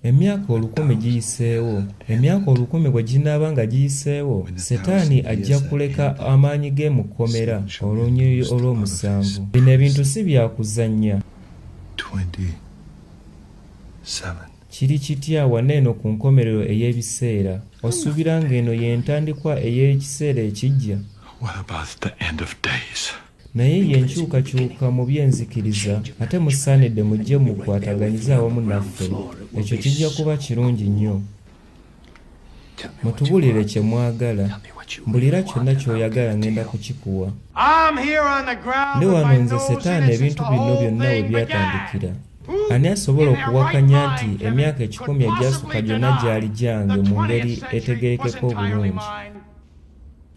Emyaka olukumi giyiseewo. Emyaka olukumi bwe ginaaba nga giyiseewo, Setaani ajja kuleka amaanyi ge mu kkomera, olunyiriri olw'omusanvu. Bino ebintu si bya kuzannya. Kiri kitya wano eno ku nkomerero ey'ebiseera? Osuubira ng'eno y'entandikwa ey'ekiseera ekijja? Naye ye nkyukakyuka mu by'enzikiriza, ate musaanidde mujje mukwataganyize awamu naffe. Ekyo kijja kuba kirungi nnyo. Mutubuulire kye mwagala. Mbulira kyonna ky'oyagala ŋŋenda kukikuwa. Ndi wano nze Setaani ebintu bino byonna we byatandikira. Ani asobola okuwakanya nti emyaka ekikumi egyasooka gyonna gyali gyange mu ngeri etegeerekeka obulungi?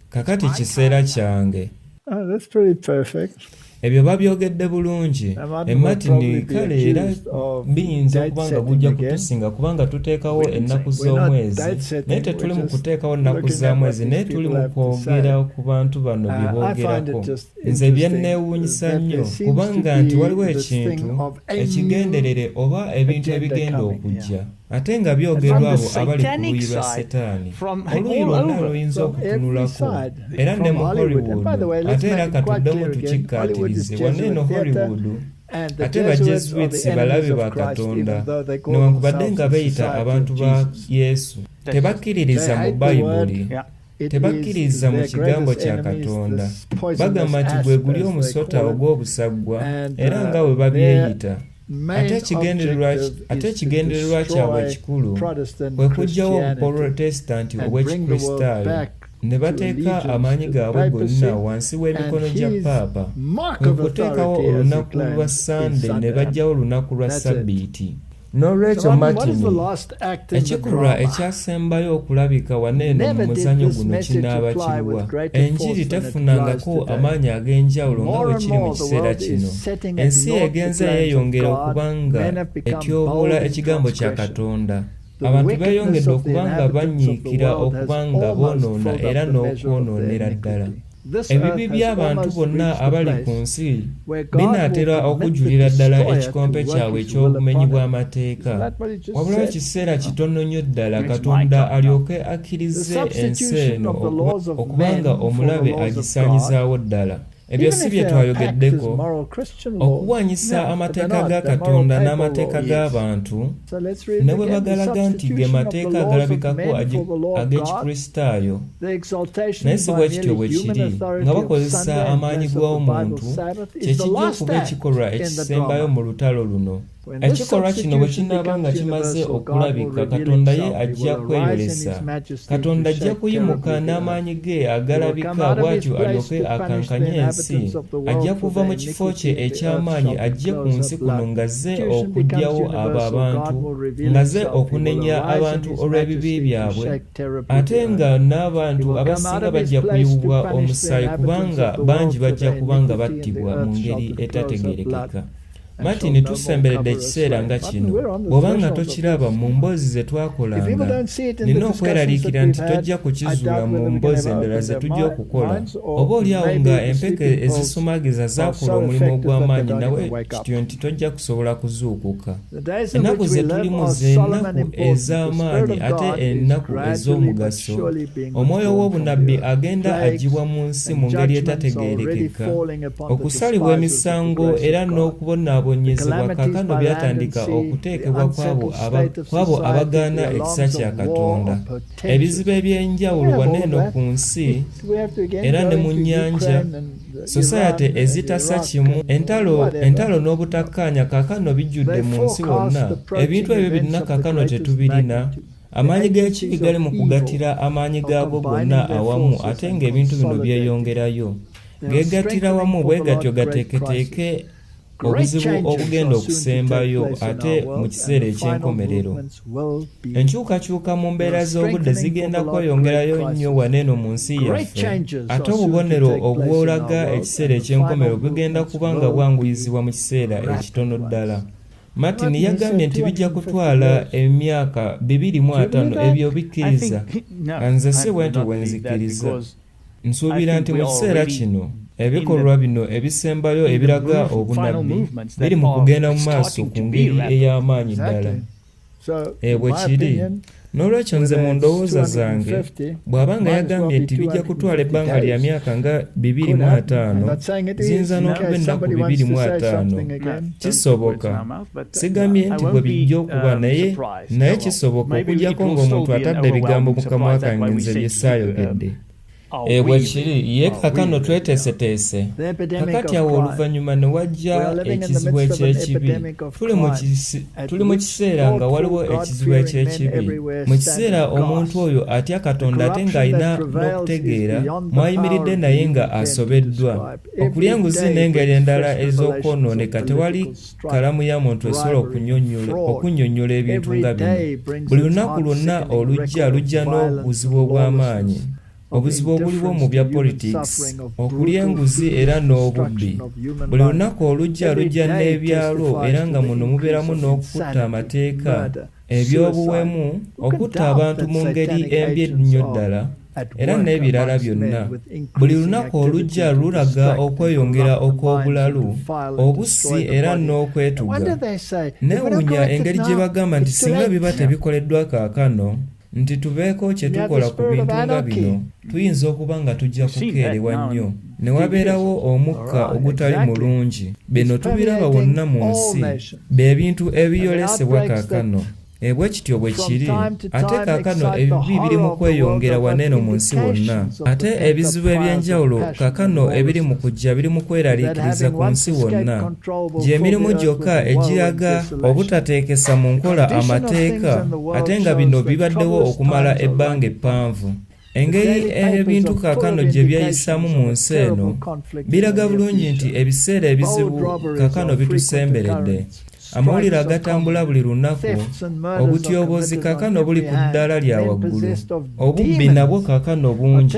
Kakati kiseera kyange. Oh, that's pretty perfect. Ebyo babyogedde bulungi. Emartin kale era biyinza okuba nga gujja kutusinga kubanga tuteekawo ennaku z'omwezi naye tetuli mu kuteekawo nnaku za mwezi naye tuli mu kwogera ku bantu bano bye boogerako. Nze byanneewuunyisa nnyo kubanga nti waliwo ekintu ekigenderere oba ebintu ebigenda okujja. Ate nga byogerwa abo abali ku luuyi lwa Setaani. Oluuyi lwonna lw'oyinza okutunulako, era ne mu Hollywood, ate era ka tuddemu tukikkaatirize, wano eno Hollywood, ate ba Jesuits balabe ba Katonda, newankubadde nga beeyita abantu ba Yesu. Tebakkiririza mu Bayibuli. Tebakkiririza mu Kigambo kya Katonda. Bagamba nti gwe guli omusota ogw'obusaggwa, era nga bwe babyeyita. Ate ekigendererwa, ate ekigendererwa kyabwe ekikulu kwe kuggyawo Obupolotesitanti obw'Ekikristaayo ne bateeka amaanyi gaabwe gonna wansi w'emikono gya Paapa, kwe kuteekawo olunaku lwa Ssande ne baggyawo olunaku lwa Ssabbiiti. N'olwekyo Martin, ekikolwa ekyasembayo okulabika wano eno mu muzannyo guno kinaaba kiruwa? Enjiri tefunangako amaanyi ag'enjawulo nga bwe kiri mu kiseera kino. Ensi egenze yeeyongera okuba nga etyoboola Ekigambo kya Katonda. Abantu beeyongedde okuba nga banyiikira okuba nga boonoona era n'okwonoonera ddala. Ebibi by'abantu bonna abali ku nsi binaatera okujjulira ddala ekikompe kyabwe eky'obumenyi bw'amateeka. Wabulayo kiseera kitono nnyo ddala Katonda alyoke akkirize ensi eno okuba nga omulabe agisaanyizaawo ddala. Ebyo si bye twayogeddeko, okuwanyisa amateeka ga Katonda n'amateeka g'abantu, ne bwe bagalaga nti ge mateeka agalabikako ag'Ekikristaayo, naye si bwe kityo bwe kiri, nga bakozesa amaanyi g'omuntu, kye kijja okuba ekikolwa ekisembayo mu lutalo luno. Ekikolwa kino bwe kinaaba nga kimaze okulabika, Katonda ye ajja kweyolesa. Katonda ajja kuyimuka n'amaanyi ge agalabika bw'atyo alyoke akankanye ensi. Ajja kuva mu kifo kye eky'amaanyi ajje ku nsi kuno ng'azze okuggyawo abo abantu, ng'azze okunenya abantu olw'ebibi byabwe, ate nga n'abantu abasinga bajja kuyiwibwa omusaayi kubanga bangi bajja kuba nga battibwa mu ngeri etategeerekeka. Martin, tusemberedde ekiseera nga kino. Bw'oba nga tokiraba mu mboozi ze twakolanga, nnina okweraliikirira nti tojja kukizuula mu mboozi endala ze tujja okukola. Oba oli awo nga empeke ezisumagiza zaakola omulimu ogw'amaanyi nawe kityo nti tojja kusobola kuzuukuka. Ennaku ze tulimu ze nnaku ez'amaanyi ate ennaku ez'omugaso. Omwoyo w'obunnabbi agenda aggyibwa mu nsi mu ngeri etategeerekeka. Okusalibwa emisango era n'okubonaabonyezebwa kaakano byatandika okuteekebwa ku abo abagaana ekisa kya Katonda. Ebizibu eby'enjawulo wano eno ku nsi era ne mu nnyanja, sosayate ezitassa kimu, entalo n'obutakkaanya kaakano bijjudde mu nsi wonna. Ebintu ebyo byonna kaakano tetubirina. Amaanyi g'ekibi gali mu kugattira amaanyi gaago gonna awamu ate ng'ebintu bino byeyongerayo. Geegattira wamu bwe gatyo gateeketeeke obuzibu obugenda okusembayo ate mu kiseera eky'enkomerero. Enkyukakyuka mu mbeera z'obudde zigenda kweyongerayo nnyo wano eno mu nsi yaffe, ate obubonero obwolaga ekiseera eky'enkomerero bugenda kuba nga bwanguyizibwa mu kiseera ekitono ddala. Martin yagambye nti bijja kutwala emyaka 250 ebyo obikkiriza? Nze si bwentyo bwe nzikiriza. Nsuubira nti mu kiseera kino ebikolwa bino ebisembayo ebiraga obunnabbi biri mu kugenda mu maaso ku ngeri ey'amaanyi ddala. E, bwe kiri. N'olwekyo nze mu ndowooza zange, bw'aba nga yagambye nti bijja kutwala ebbanga lya myaka nga 250, ziyinza n'okuba ennaku 250. Kisoboka. Sigambye nti bwe bijja okuba, naye, naye kisoboka, okuggyako ng'omuntu atadde ebigambo mu kamwa kange nze bye ssaayogedde. E, bwe kiri. Ye kaakano tweteeseteese. Kaakati awo oluvannyuma ne wajja ekizibu eky'ekibi. Tuli mu, tuli mu kiseera nga waliwo ekizibu eky'ekibi. Mu kiseera omuntu oyo atya Katonda ate ng'alina n'okutegeera mw'ayimiridde naye nga asobeddwa. Okulya enguzi n'engeri endala ez'okwonooneka tewali kalamu ya muntu esobola okunnyonnyola ebintu nga bino. Buli lunaku lwonna olujja lujja n'obuzibu obw'amaanyi. Obuzibu obuliwo mu bya politics, okulya enguzi era n'obubbi. Buli lunaku olujja lujja n'ebyalwo era nga muno mubeeramu n'okutta amateeka, eby'obuwemu, okutta abantu mu ngeri embi ennyo ddala era n'ebirala byonna. Buli lunaku olujja lulaga okweyongera okw'obulalu, obussi era n'okwetuga. Newuunya engeri gye bagamba nti singa biba tebikoleddwa kaakano, nti tubeeko kye tukola ku bintu nga bino, tuyinza okuba nga tujja kukeerewa nnyo ne wabeerawo omukka ogutali mulungi. Bino tubiraba wonna mu nsi. Bye bintu ebiyolesebwa kaakano. E, bwe kityo bwe kiri. Ate kaakano ebibi biri mu kweyongera wano eno mu nsi wonna. Ate ebizibu eby'enjawulo kaakano ebiri mu kujja biri mu kweraliikiriza ku nsi wonna. Gy'emirimu gyokka egiraga obutateekesa mu nkola amateeka ate nga bino bibaddewo okumala ebbanga eppanvu. Engeri ebintu kaakano gye byeyisaamu mu nsi eno biraga bulungi nti ebiseera ebizibu kaakano bitusemberedde. Amawulire agatambula buli lunaku, obutyoboozi kaakano buli ku ddaala lya waggulu, obubbi nabwo kaakano bungi,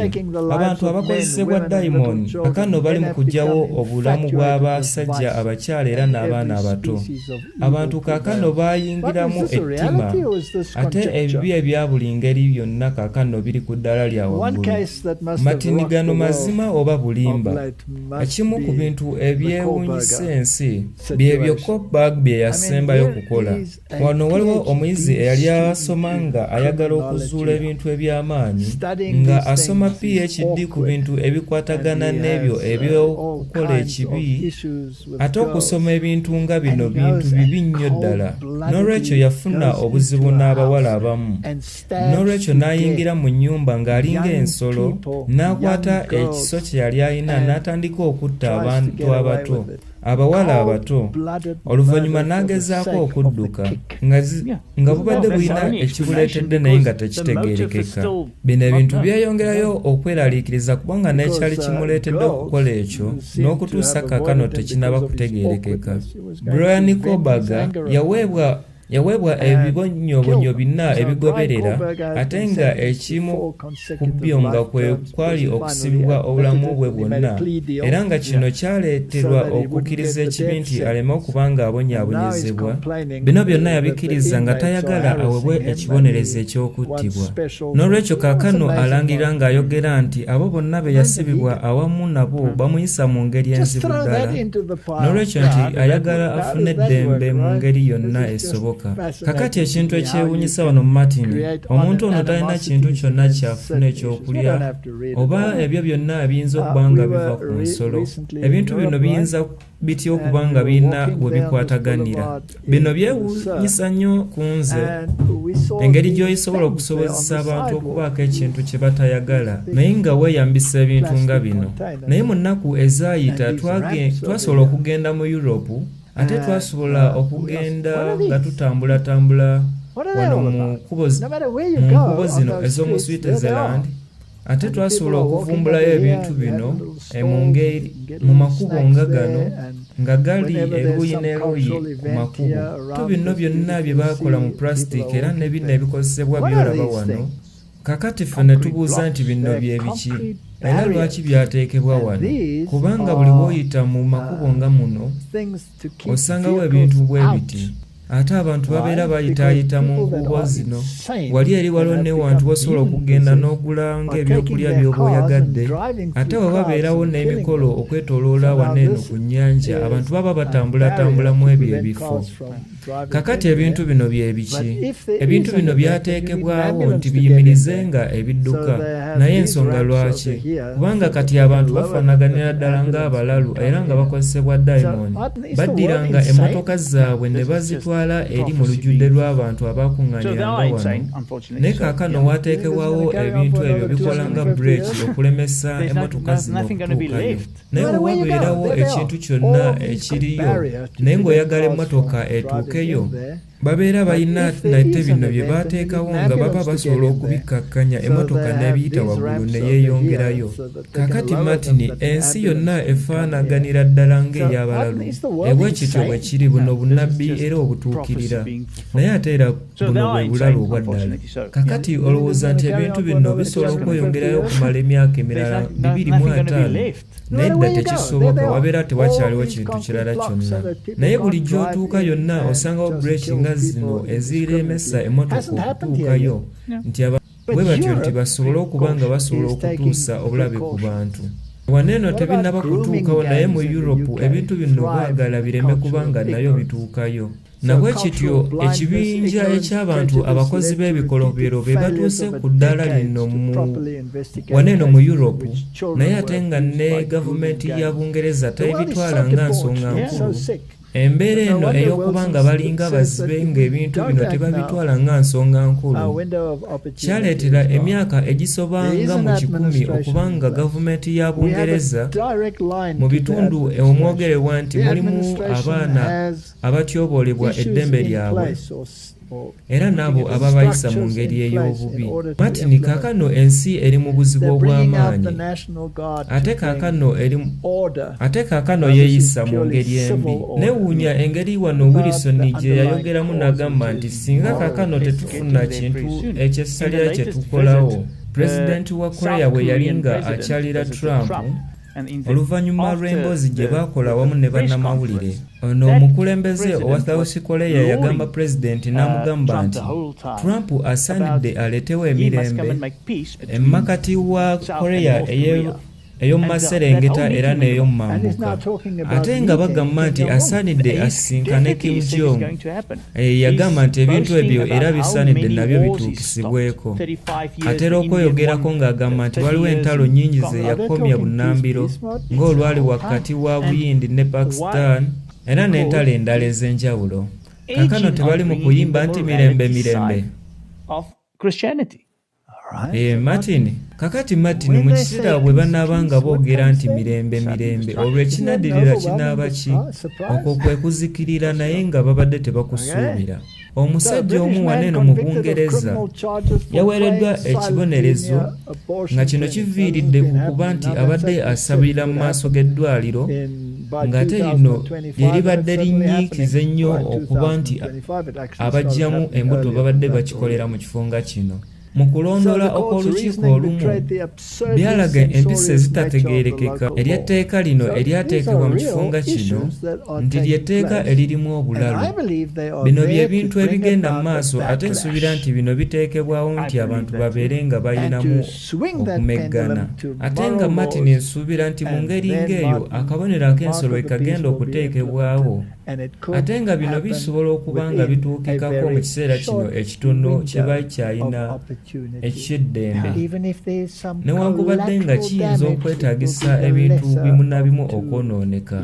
abantu abakozesebwa dayimooni kaakano bali mu kuggyawo obulamu bw'abasajja, abakyala era n'abaana abato. Abantu kaakano bayingiramu ettima, ate ebibi ebya buli ngeri byonna kaakano biri ku ddaala lya waggulu. Martin gano mazima oba bulimba? Ekimu ku bintu ebyewuunyisa ensi byebyo Kohlberg bye yasembayo okukola. Wano waliwo omuyizi eyali asoma nga ayagala okuzuula ebintu eby'amaanyi, nga asoma PhD ku bintu ebikwatagana n'ebyo eby'okukola ekibi, ate okusoma ebintu nga bino bintu bibi nnyo ddala. N'olwekyo yafuna obuzibu n'abawala abamu. N'olwekyo n'ayingira mu nnyumba ng'alinga ensolo, n'akwata ekiso kye yali alina n'atandika okutta abantu abato, abawala abato, oluvannyuma n'agezaako okudduka, nga bubadde bulina ekibuleetedde naye nga tekitegeerekeka. Bino ebintu byeyongerayo okweraliikiriza kubanga n'ekyali kimuleetedde okukola ekyo n'okutuusa kaakano tekinnaba kutegeerekeka. Brian Koberger yaweebwa Yaweebwa ebibonyoobonyo bina ebigoberera ate nga ekimu ku byo nga kwe kwali okusibibwa obulamu bwe bwonna era nga kino kyaleeterwa okukkiriza ekibi nti aleme okuba nga abonyaabonyezebwa. Bino byonna yabikkiriza nga tayagala awebwe ekibonerezo eky'okuttibwa. N'olwekyo kaakano alangirira ng'ayogera nti abo bonna be yasibibwa awamu nabo bamuyisa mu ngeri enzibu ddala. N'olwekyo nti ayagala afune eddembe mu ngeri yonna esoboka. Kakati ekintu ekyewunyisa wano Martin, omuntu ono talina kintu kyonna kyafuna ekyokulya oba ebyo byonna ebiyinza okuba nga biva ku nsolo. Ebintu bino biyinza bitya okuba nga birina we bikwataganira? Bino byewunyisa nnyo ku nze engeri gy'oyisobola okusobozesa abantu okubaako ekintu kye batayagala naye nga weeyambisa ebintu nga bino. Naye mu nnaku ezaayita twasobola okugenda mu Europe ate twasobola okugenda nga tutambulatambula wano mu nkubo zino ez'omu Switzerland Ate twasobola okuvumbulayo ebintu bino mu ngeri mu makubo nga gano nga gali eruuyi n'eruuyi ku makubo. Tu bino byonna bye baakola mu pulasitiika era ne bino ebikozesebwa by'olaba wano. Kaakati ffe ne tubuuza nti bino bye biki era lwaki byateekebwa wano? Kubanga buli w'oyita mu makubo nga muno osangawo ebintu bwe biti. Ate abantu babeera bayitaayita mu nkuubo zino. Wali eri waliwo n'ewantu w'osobola okugenda n'ogula ng'ebyokulya by'oba oyagadde. Ate bwe wabeerawo n'emikolo okwetooloola wano eno ku nnyanja, abantu baba batambulatambula mu ebyo ebifo. Kaakati ebintu bino bye biki? Ebintu bino byateekebwawo nti biyimirizenga ebidduka. Naye ensonga lwaki? Kubanga kati abantu bafaanaganira ddala ng'abalalu era nga bakozesebwa dayimooni. Baddiranga emmotoka zaabwe ne bazitwala eri mu lujjudde lw'abantu abaakuŋŋaaniranga wano, naye kaakano waateekebwawo ebintu ebyo bikola nga bbureeki okulemesa emmotoka zino okutuukayo. Naye bwe wabeerawo ekintu kyonna ekiriyo, naye ng'oyagala emmotoka etuukeyo, Babeera balina nate bino bye baateekawo nga baba basobola okubikkakkanya emmotoka n'ebiyita waggulu ne yeeyongerayo. Kaakati, Martin, ensi yonna efaanaganira ddala ng'ey'abalalu. E bwe kityo bwe kiri, buno bunnabbi era obutuukirira. Naye ate era buno bwe bulalu obwa ddala. Kaakati, olowooza nti ebintu bino bisobola okweyongerayo okumala emyaka emirala 250? Nedda, tekisoboka, wabeera tewakyaliwo kintu kirala kyonna. Naye buli gy'otuuka yonna osangawo bbureeki nga zino eziremesa emmotoka okutuukayo, nti bwe batyo nti basobole okuba nga basobola okutuusa obulabe ku bantu. Wano eno tebinnaba kutuukawo, naye mu Europe ebintu bino baagala bireme kuba nga nayo bituukayo. Na bwe kityo ekibinja eky'abantu abakozi b'ebikolobero be batuuse ku ddaala lino mu wano eno mu Europe, naye ate nga ne gavumenti ya Bungereza tebitwala nga nsonga nkulu. Embeera eno ey'okuba nga balinga bazibe ng'ebintu bino tebabitwala nga nsonga nkulu kyaleetera emyaka egisoba nga mu kikumi okuba nga gavumenti ya Bungereza mu bitundu omwogerebwa nti mulimu abaana abatyoboolebwa eddembe lyabwe era n'abo ababayisa mu ngeri ey'obubi. Martin, kaakano ensi eri mu buzibu obw'amaanyi. Ate kaakano eri, ate kaakano yeeyisa mu ngeri embi. Newuunya engeri wano Wilson gye yayogeramu n'agamba nti singa kaakano tetufuna kintu eky'essalira kye tukolawo. Pulezidenti wa Korea bwe yali nga akyalira Trump, Oluvannyuma lw'emboozi gye baakola awamu ne bannamawulire, ono omukulembeze owa South Korea yagamba Pulezidenti n'amugamba nti Trump asaanidde aleetewo emirembe emakati wa Korea eye. ey'omu maserengeta era n'ey'omu mambuka, ate nga bagamba nti asaanidde asisinkane Kim Jong. Yagamba nti ebintu ebyo era bisaanidde nabyo bituukisibweko. Atera okweyogerako ng'agamba nti waliwo entalo nnyingi ze yakomya bunnambiro ng'olwali wakati wa Buyindi ne Pakistan era n'entalo endala ez'enjawulo. Kaakano tebali mu kuyimba nti mirembe mirembe. Martin, kakati Martin, mu kiseera bwe banaaba nga boogera nti mirembe mirembe, olwo ekinaddirira kinaaba ki? Okwo kwe kuzikirira, naye nga babadde tebakusuubira. Omusajja omu wano eno mu Bungereza yaweereddwa ekibonerezo nga kino kiviiridde ku kuba nti abadde asabirira mu maaso g'eddwaliro, ng'ate lino lye libadde linnyiikiza ennyo okuba nti abaggyamu embuto babadde bakikolera mu kifo nga kino. Mu kulondoola okw'olukiiko olumu byalaga empisa ezitategeerekeka ery'etteeka lino eryateekebwa mu kifo nga kino nti ly'etteeka eririmu obulalu. Bino bye bintu ebigenda mu maaso, ate nsuubira nti bino biteekebwawo nti abantu babeere nga balinamu okumeggana. Ate nga Martin nsuubira nti mu ngeri ng'eyo akabonero ak'ensolo we kagenda okuteekebwawo, ate nga bino bisobola okuba nga bituukikako mu kiseera kino ekitono kye bakyalina eky'eddembe, newankubadde nga kiyinza okwetaagisa ebintu bimu na bimu okwonooneka.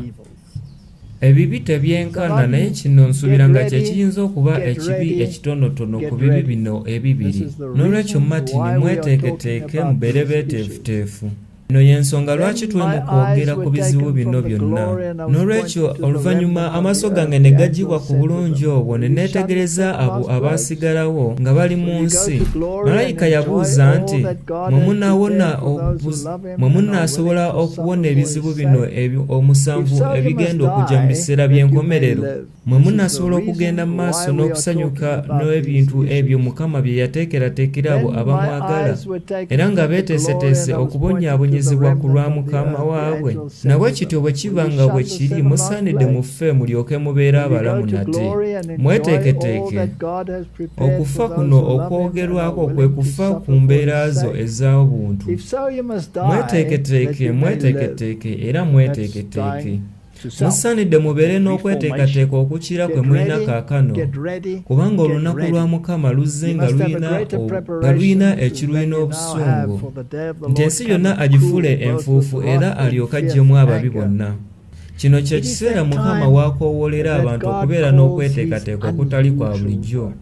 Ebibi tebyenkana, naye kino nsuubira nga kye kiyinza okuba ekibi ekitonotono ku bibi bino ebibiri. N'olwekyo Martin, mweteeketeeke, mubeere beeteefuteefu. Eno y'ensonga lwaki tuli mu kwogera ku bizibu bino byonna. N'olwekyo oluvannyuma amaaso gange ne gaggyibwa ku bulungi obwo ne neetegereza abo abaasigalawo nga bali mu nsi. Malayika yabuuza nti, Mwe munaasobola okuwona ebizibu bino omusanvu ebigenda okujja mu biseera by'enkomerero? Mwe munaasobola okugenda mu maaso n'okusanyuka n'ebintu ebyo Mukama bye yateekerateekera abo abamwagala, era nga beeteeseteese okubonyaabonyezebwa ku lwa Mukama waabwe? Na bwe kityo bwe kiba nga bwe kiri, musaanidde mufe mulyoke mubeere abalamu nate. Mweteeketeeke. Okufa kuno okwogerwako kwe kufa ku mbeera zo ez'obuntu. Mweteeketeeke, mweteeketeeke, era mweteeketeeke. Musaanidde mubeere n'okweteekateeka okukira kwe mulina kaakano, kubanga olunaku lwa Mukama luzze nga lulina ekiruyi n'obusungu, nti ensi yonna agifuule enfuufu era alyoke aggyemu ababi bonna. Kino kye kiseera Mukama w'akoowoolera abantu okubeera n'okweteekateeka okutali kwa bulijjo.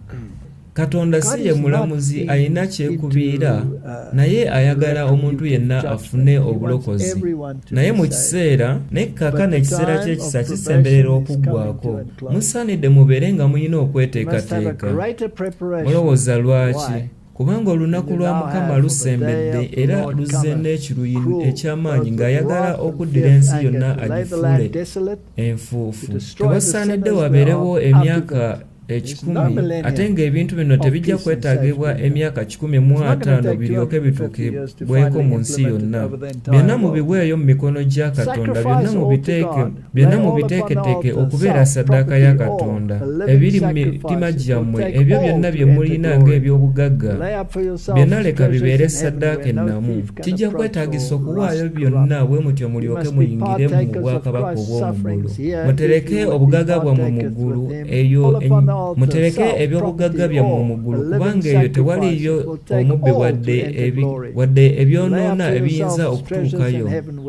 Katonda si ye mulamuzi alina kyekubiira, naye ayagala omuntu yenna afune obulokozi. Naye mu kiseera, naye kaakano ekiseera ky'ekisa kisemberera okuggwaako, musaanidde mubeere nga mulina okweteekateeka. Mulowooza lwaki? Kubanga olunaku lwa Mukama lusembedde era luzze n'ekiruyi eky'amaanyi ng'ayagala okuddira ensi yonna agifuule enfuufu. Tewasaanidde wabeerewo emyaka 100, ate ng'ebintu bino tebijja kwetaagibwa emyaka 150 biryoke bituukibweko mu nsi yonna. Byonna mubiweeyo mu mikono gya Katonda, byonna mubiteeketeeke okubeera ssaddaaka ya Katonda. Ebiri mu mitima gyammwe, ebyo byonna bye mulina ng'eby'obugagga, byonna leka bibeere ssaddaaka ennamu. Kijja kwetaagisa okuwaayo byonna bwe mutyo mulyoke muyingire mu bwakabaka obw'omu ggulu. Mutereke obugagga bwammwe mu ggulu, eyo mutereke eby'obugagga byammwe mu ggulu, kubanga eyo tewaliiyo omubbi wadde ebyonoona ebiyinza okutuukayo.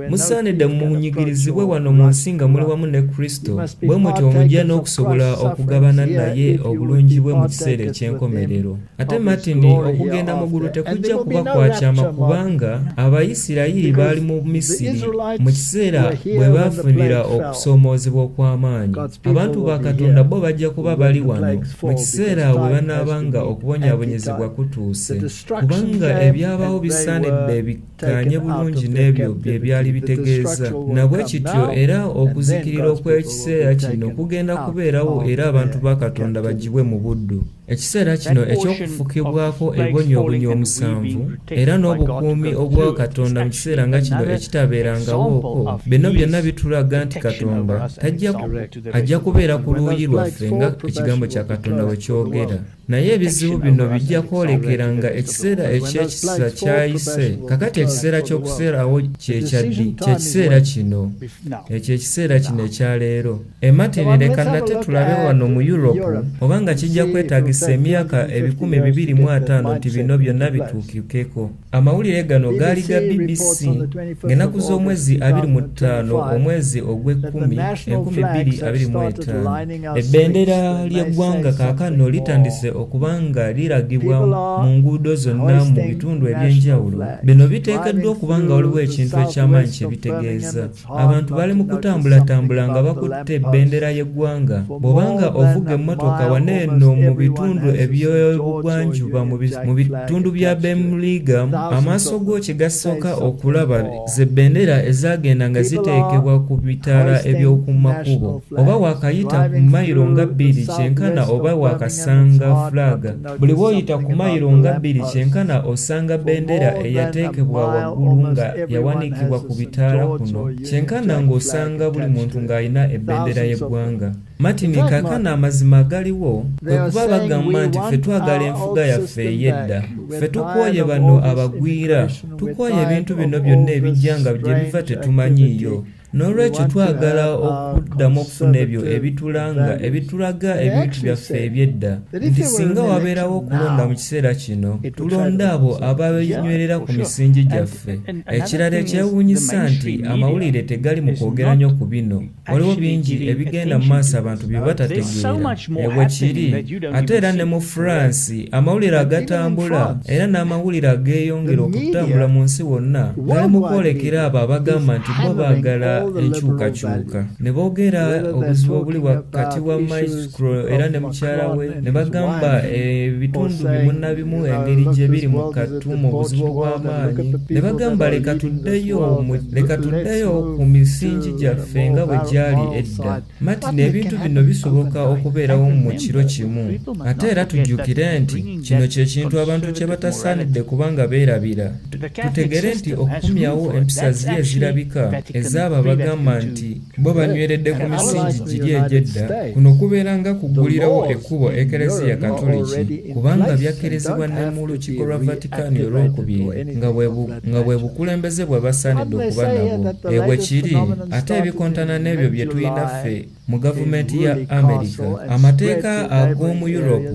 Musaanidde munyigirizibwe wano mu nsi nga muli wamu ne Kristo, bwe mutyo mujja n'okusobola okugabana naye obulungi bwe mu kiseera eky'enkomerero. Ate Martin, okugenda mu ggulu tekujja kuba kwa kyama, kubanga Abayisirayiri baali mu Misiri mu kiseera bwe baafunira okusoomoozebwa okw'amaanyi. Abantu ba Katonda bo bajja kuba bali wano mu kiseera bwe banaaba nga okubonyaabonyezebwa kutuuse, kubanga ebyabaawo bisaanidde bikkaanye bulungi n'ebyo bye byali bitegeeza. Na bwe kityo era okuzikirira okw'ekiseera kino kugenda kubeerawo era abantu ba Katonda baggyibwe mu buddu. Ekiseera kino eky'okufukibwako ebibonyoobonyo omusanvu era n'obukuumi obwa Katonda mu kiseera nga kino ekitabeerangawooko, bino byonna bitulaga nti Katonda ajja kubeera ku luuyi lwaffe nga ekigambo kya Katonda bwe kyogera. Naye ebizibu bino bijja kwolekera nga ekiseera eky'ekisa kyayise. Kakati ekiseera ky'okuseerawo kye kya ddi? Kye kiseera kino. Ekyo ekiseera kino ekya leero. E Martin, leka nate tulabe wano mu Europe oba nga kijja kwetaagisa emyaka 250 nti bino byonna bituukikeko. Amawulire gano gaali ga BBC ng'ennaku z'omwezi 25 omwezi ogw'ekkumi 2025. Ebbendera ly'eggwanga kaakano litandise okuba nga liragibwa mu nguudo zonna mu bitundu eby'enjawulo. Bino biteekeddwa okuba nga waliwo ekintu eky'amaanyi kye bitegeeza. Abantu bali mu kutambulatambula nga bakutte bendera y'eggwanga. Bw'oba nga ovuga emmotoka wano eno mu bitundu eby'ebugwanjuba mu bitundu bya Birmingham, amaaso go kye gasooka okulaba ze bendera ezaagenda nga ziteekebwa ku bitaala eby'oku makubo. Oba waakayita ku mayiro nga bbiri kyenkana oba waakasanga fulaaga. Buli bw'oyita ku mayiro nga bbiri kyenkana osanga bendera eyateekebwa waggulu nga yawanikibwa ku bitaala kuno kyenkana ng'osanga buli muntu ng'alina ebendera y'eggwanga. Martin, kaakano amazima agaliwo kwe kuba bagamba nti ffe twagala enfuga yaffe ey'edda. Ffe tukooye bano abagwira, tukooye ebintu bino byonna ebijja nga gye biva tetumanyiiyo. N'olwekyo twagala okuddamu okufuna ebyo ebitulanga, ebitulaga ebintu byaffe eby'edda, nti singa wabeerawo okulonda mu kiseera kino, tulonda abo abanywerera ku misingi gyaffe. Ekirala ekyewuunyisa nti amawulire tegali mu kwogera nnyo ku bino. Waliwo bingi ebigenda mu maaso abantu bye batategeera. Bwe kiri. Ate era ne mu France, amawulire agatambula era n'amawulire ageeyongera okutambula mu nsi wonna gali mu kwolekera abo abagamba nti bo baagala enkyukakyuka. Ne boogera obuzibu obuli wakati wa Macron era ne mukyala we, ne bagamba ebitundu bimu na bimu engeri gye biri mu katuumu obuzibu obw'amaanyi, ne bagamba leka tuddeyo, leka tuddeyo ku misingi gyaffe nga bwe gyali edda. Martin, ebintu bino bisoboka okubeerawo mu kiro kimu. Ate era tujjukire nti kino kye kintu abantu kye batasaanidde kuba nga beerabira. Tutegere nti okukomyawo empisa ziri ezirabika ez'abo abagamba nti bo banyweredde ku misingi giri egy'edda, kuno kubeera nga kuggulirawo ekkubo Ekereziya Katoliki, kubanga byakkirizibwa ne mu Lukiiko lwa Vatikani olw'okubiri nga bwe bukulembeze bwe basaanidde okuba nabwo. Bwe kiri. Ate ebikontana n'ebyo bye tulina ffe mu gavumenti ya Amerika. Amateeka ag'omu Europe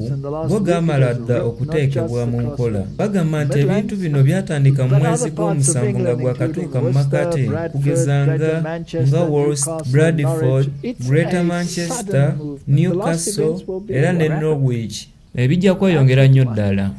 go gaamala dda okuteekebwa mu nkola. Bagamba nti ebintu bino byatandika mu mwezi gw'omusanvu nga gwakatuuka mu makkati kugeza nga nga Worcester, Bradford, Greater Manchester, Newcastle era ne Norwich. Ebijja kweyongera nnyo ddala.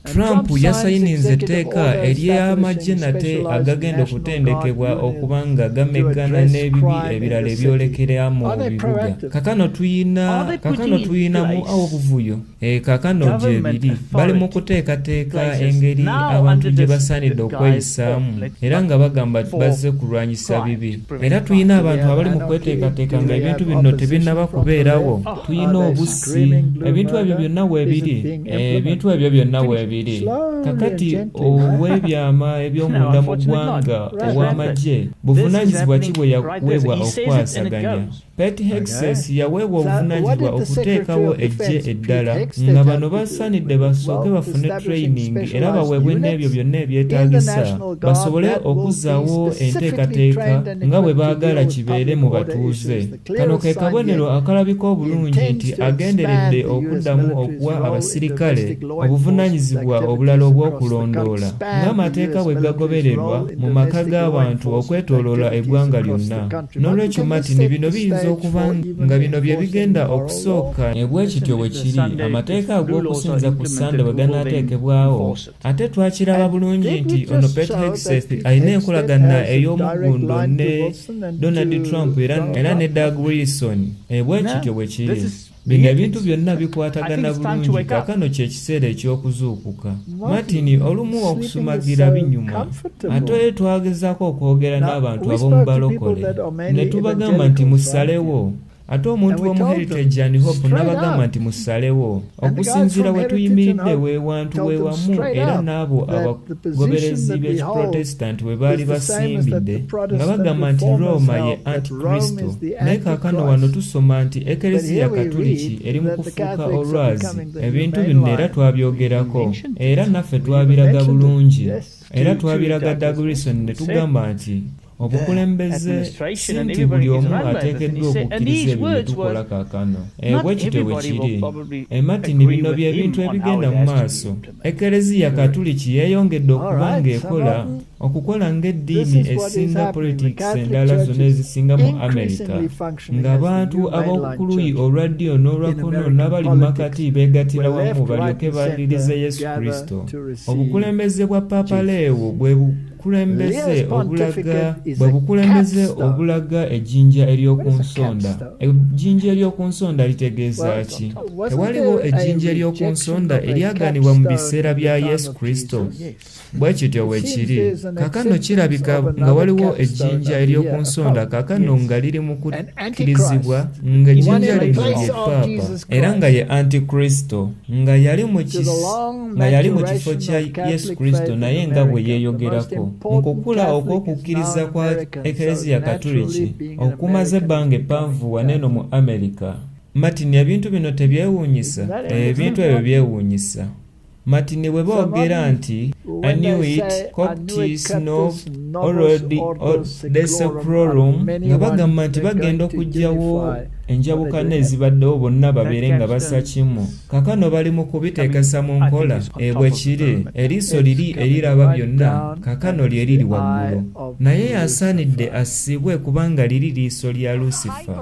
Trump yasayininze etteeka ery'amagye nate agagenda okutendekebwa okuba nga gameggana n'ebibi ebirala ebyolekera mu bibuga. Kakano tuyina kakano tuyinamu obuvuyo. E, kakano gyebiri bali mu kuteekateeka engeri abantu gye basaanidde okweyisaamu era nga bagamba bazze kulwanyisa bibi. Era tuyina abantu abali mu kweteekateeka nga ebintu bino tebinnaba kubeerawo. Tuyina obussi, ebintu ebyo byonna weebiri, ebintu ebyo byonna weebiri. Kakati ow'ebyama eby'omunda mu ggwanga ow'amagye buvunaanyizibwa ki bwe yaweebwa okukwasaganya? Pete Hegseth yaweebwa obuvunaanyizibwa okuteekawo eggye eddala nga bano basaanidde basooke bafune training era baweebwe n'ebyo byonna ebyetaagisa basobole okuzzaawo enteekateeka nga bwe baagala kibeere mu batuuze. Kano ke kabonero akalabika obulungi nti agenderedde okuddamu okuwa abasirikale obuvunaanyizibwa obulala obw'okulondoola ng'amateeka bwe gagobererwa mu maka g'abantu okwetooloola eggwanga lyonna. N'olwekyo Martin, bino biyinza okuba nga bino bye bigenda okusooka. Ne bwe kityo bwe kiri amateeka ag'okusinza ku Ssande bwe ganaateekebwawo. Ate twakiraba bulungi nti ono Pete Hegseth alina enkolagana ey'omuggundo ne Donald Trump era ne Doug Wilson. E bwe kityo bwe kiri. Bino ebintu byonna bikwatagana bulungi. Kaakano kye kiseera eky'okuzuukuka. Martin, olumu okusumagira binyuma. Ate twagezaako okwogera n'abantu ab'omu balokole ne tubagamba nti musalewo. Ate omuntu w'omu Heritage and Hope n'abagamba nti musalewo. Okusinziira we tuyimiridde we wantu we wamu era n'abo abagoberezi b'Ekiprotestanti we baali basimbidde nga bagamba nti Rooma ye antikristo. Naye kaakano wano tusoma nti Ekereziya Katuliki eri mu kufuuka olwazi. Ebintu bino era twabyogerako era naffe twabiraga bulungi. Era twabiraga Doug Wilson ne tugamba nti obukulembeze si nti buli omu ateekeddwa okukkiriza ebyo bye tukola kaakano. Bwe kityo bwe kiri. Martin, bino bye bintu ebigenda mu maaso. Ekereziya Katuliki yeeyongedde okuba ng'ekola okukola ng'eddiini esinga politiikisi endala zonna ezisinga mu Amerika, ng'abantu ab'oku luuyi olwa ddyo n'olwa kkono n'abali mu makkati beegattira wamu balyoke baanirize Yesu Kristo. Obukulembeze bwa Paapa Leo bwe bukulembeze obulaga bwe bukulembeze obulaga ejjinja ery'oku nsonda. Ejjinja ery'oku nsonda litegeeza ki? Tewaliwo ejjinja ery'oku nsonda eryagaanibwa mu biseera bya Yesu Kristo. Bwe kityo bwe kiri. Kaakano kirabika nga waliwo ejjinja ery'oku nsonda kaakano nga liri mu kukkirizibwa, nga ejjinja lino ye paapa, era nga ye antikristo, nga yali mu nga yali mu kifo kya Yesu Kristo naye nga bwe yeeyogerako. Mu kukula okw'okukkiriza kwa Ekereziya Katuliki okumaze ebbanga eppanvu wano eno mu Amerika. Martin, ebintu bino tebyewuunyisa? Ebintu ebyo byewuunyisa. Martin bwe boogera nti Annuit Coeptis Novus Ordo Seclorum nga bagamba nti bagenda okuggyawo enjawukana ezibaddewo bonna babeere nga bassa kimu. Kaakano bali mu kubiteekesa mu nkola. E, bwe kiri. Eriiso liri eriraba byonna kaakano lye liri waggulu. Naye asaanidde assibwe kubanga liri liiso lya Lusifa.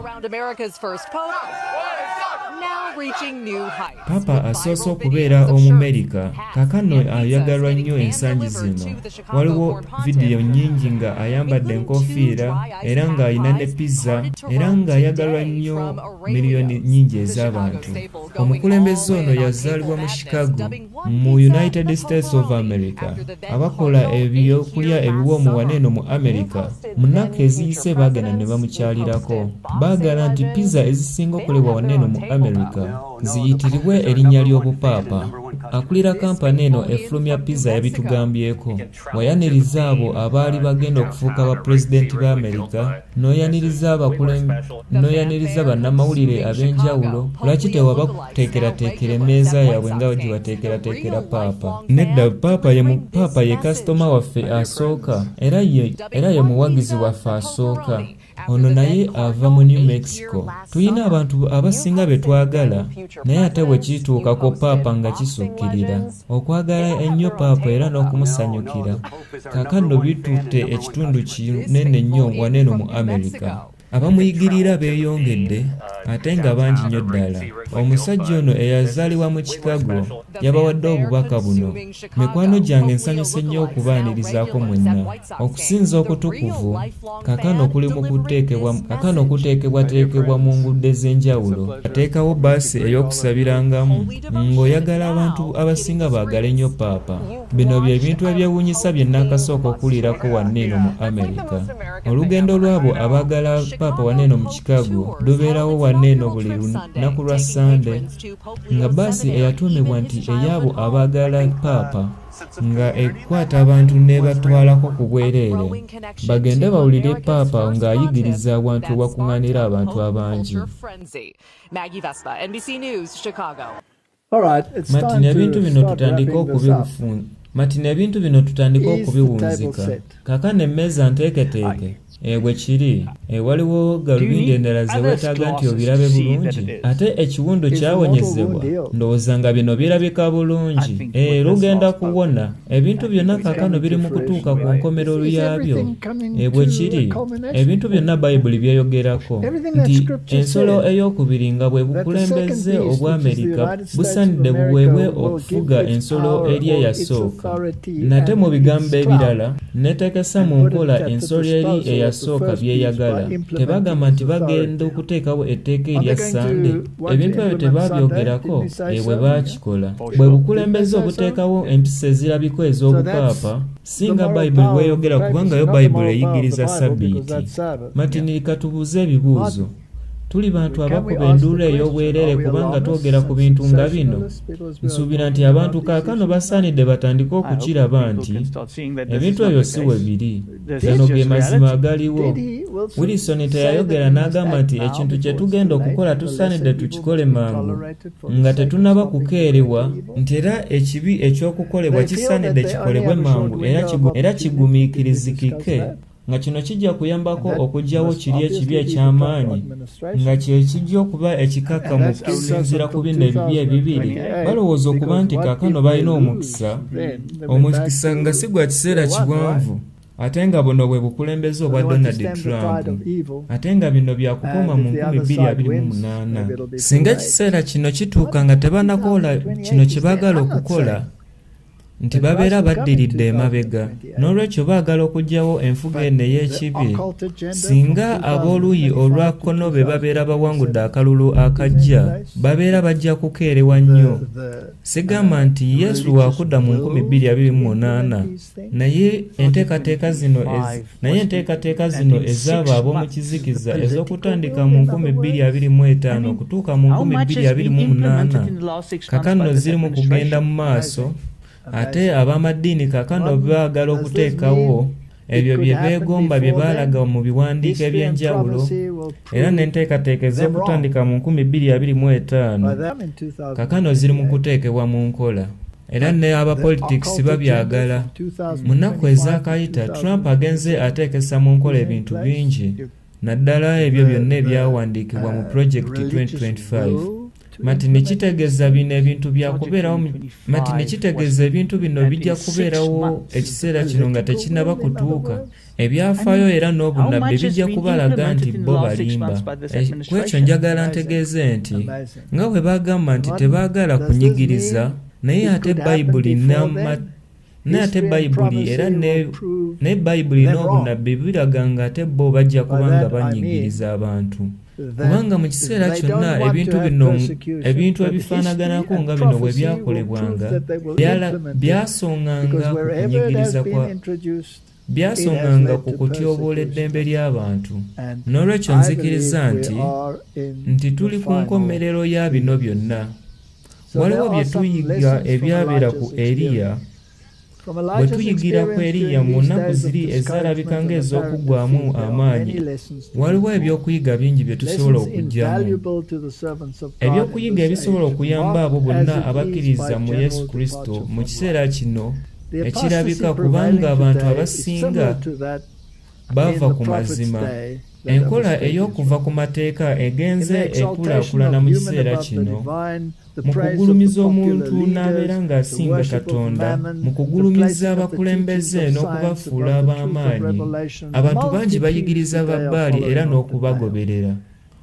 Paapa asoose okubeera Omumerika kaakano ayagalwa nnyo ensangi zino. Waliwo vidiyo nnyingi nga ayambadde enkofiira era ng'alina ne pizza era ng'ayagalwa nnyo miliyoni nnyingi ez'abantu. Omukulembeze ono yazaalibwa mu Chicago mu United States of America. Abakola ebyokulya ebiwoomu wano eno mu America mu nnaku eziyise baagenda ne bamukyalirako. Baagala nti pizza ezisinga okolebwa wano eno mu America ziyitiribwe erinnya ly'obupaapa. Akulira kampani eno efulumya pizza yabitugambyeko. Wayaniriza abo abaali bagenda okufuuka ba pulezidenti ba Amerika, n'oyaniriza bannamawulire ab'enjawulo, lwaki tewabateekerateekera emmeeza yaabwe nga gye bateekerateekera Paapa? Nedda, Paapa ye, Paapa ye kasitoma waffe asooka, era ye, era ye muwagizi waffe asooka. Ono naye ava mu New Mexico. Tulina abantu abasinga be twagala, naye ate bwe kituuka ku Paapa nga kisukkirira. Okwagala ennyo Paapa era n'okumusanyukira kaakano bitutte ekitundu kinene nnyo wano eno mu Amerika. Abamuyigirira beeyongedde ate nga bangi nnyo ddala. Omusajja ono eyazaalibwa mu Chicago yabawadde obubaka buno, Mikwano gyange nsanyuse nnyo okubaanirizaako mwenna. Okusinza okutukuvu kaakano kuli mu kuteekebwa kaakano kuteekebwateekebwa mu nguudo ez'enjawulo. Ateekawo bbaasi ey'okusabirangamu ng'oyagala abantu abasinga baagale nnyo Paapa. Bino bye bintu ebyewuunyisa bye nnaakasooka okuwulirako wano eno mu Amerika. Olugendo lw'abo abaagala Paapa wano eno mu Chicago lubeerawo wano eno buli lunaku lwa Ssande nga bbaasi eyatuumibwa nti ey'abo abaagala Paapa nga ekwata abantu n'ebatwalako ku bwereere bagende bawulire Paapa ng'ayigiriza awantu ewakuŋŋaanira abantu abangi. Martin, ebintu bino tutandike Martin, ebintu bino tutandike okubiwunzika. Kaakano emmeeza nteeketeeke. E, bwe kiri. E, waliwo galubindi endala ze weetaaga nti obirabe bulungi? Ate ekiwundu kyawonyezebwa? Ndowooza nga bino birabika bulungi. E, lugenda kuwona. Ebintu byonna kaakano biri mu kutuuka ku nkomerero yaabyo. E, bwe kiri. Ebintu byonna Bayibuli by'eyogerako, nti ensolo ey'okubiri nga bwe bukulembeze obw'Amerika busaanidde buweebwe okufuga ensolo eri eyasooka. Nate mu bigambo ebirala, n'eteekesa mu nkola ensolo eri eyasooka by'eyagala. Tebagamba nti bagenda okuteekawo etteeka erya Ssande? Ebintu ebyo tebabyogerako? E, bwe baakikola. Bwe bukulembeze obuteekawo empisa ezirabika ez'obupaapa, si nga Bayibuli bw'eyogera kubanga yo Bayibuli eyigiriza Ssabbiiti. Martin, leka tubuuze ebibuuzo. Tuli bantu abakuba enduulu ey'obwereere kubanga twogera ku bintu nga bino? Nsuubira nti abantu kaakano basaanidde batandike okukiraba nti ebintu ebyo si we biri. Gano ge mazima agaliwo. Wilson teyayogera n'agamba nti ekintu kye tugenda okukola tusaanidde tukikole mangu nga tetunnaba kukeerewa, nti era ekibi eky'okukolebwa kisaanidde kikolebwe mangu era kigumiikirizikike, nga kino kijja kuyambako okuggyawo kiri ekibi eky'amaanyi nga kye kijja okuba ekikakkamu okusinziira ku bino ebibi ebibiri. Balowooza okuba nti kaakano balina omukisa, omukisa nga si gwa kiseera kiwanvu, ate nga buno bwe bukulembeze obwa Donald Trump, ate nga bino bya kukoma mu 2028. Singa ekiseera kino kituuka nga tebannakola kino kye baagala okukola, nti babeera baddiridde emabega. N'olwekyo baagala okuggyawo enfuga eno ey'ekibi. Singa ab'oluuyi olwa kkono be babeera bawangudde akalulu akajja, babeera bajja kukeerewa nnyo. Sigamba nti Yesu waakudda mu 2028, naye enteekateeka zino naye enteekateeka zino ezaabo ab'omu kizikiza ez'okutandika mu 2025 okutuuka mu 2028 kaakano ziri mu kugenda mu maaso. Ate ab'amaddiini kaakano baagala okuteekawo ebyo bye beegomba bye baalaga mu biwandiiko eby'enjawulo, era n'enteekateeka ez'okutandika mu 2025 kaakano ziri mu kuteekebwa mu nkola. Era ne abapolitikisi babyagala. Mu nnaku ezaakayita, Trump agenze ateekesa mu nkola ebintu bingi, naddala ebyo byonna ebyawandiikibwa mu Project 2025. Martin kitegeeza bino ebintu byakubeerawo. Martin kitegeeza ebintu bino bijja kubeerawo ekiseera kino nga tekinnaba kutuuka. Ebyafaayo era n'obunnabbi bijja kubalaga nti bo balimba. Ku ekyo njagala ntegeeze nti nga bwe bagamba nti tebaagala kunyigiriza, naye ate Bayibuli naye ate Bayibuli era ne Bayibuli n'obunnabbi biraga nga ate bo bajja kuba nga banyigiriza abantu. Kubanga mu kiseera kyonna ebintu bino, ebintu ebifaanaganako nga bino bwe byakolebwanga, byasonganga ku kunyigiriza kwa byasonganga ku kutyoboola eddembe ly'abantu. N'olwekyo nzikiriza nti nti tuli ku nkomerero ya bino byonna. Waliwo bye tuyiga ebyabeera ku Eriya. Bwe tuyigira ku Eriya mu nnaku ziri ezaalabika ng'ez'okuggwaamu amaanyi, waliwo ebyokuyiga bingi bye tusobola okuggyamu. Ebyokuyiga ebisobola okuyamba abo bonna abakkiriza mu Yesu Kristo mu kiseera kino ekirabika kubanga abantu abasinga baava ku mazima. Enkola ey'okuva ku mateeka egenze ekulaakulana mu kiseera kino mu kugulumiza omuntu n'abeera ng'asinga Katonda, mu kugulumiza abakulembeze n'okubafuula ab'amaanyi. Abantu bangi bayigiriza Babbaali era n'okubagoberera.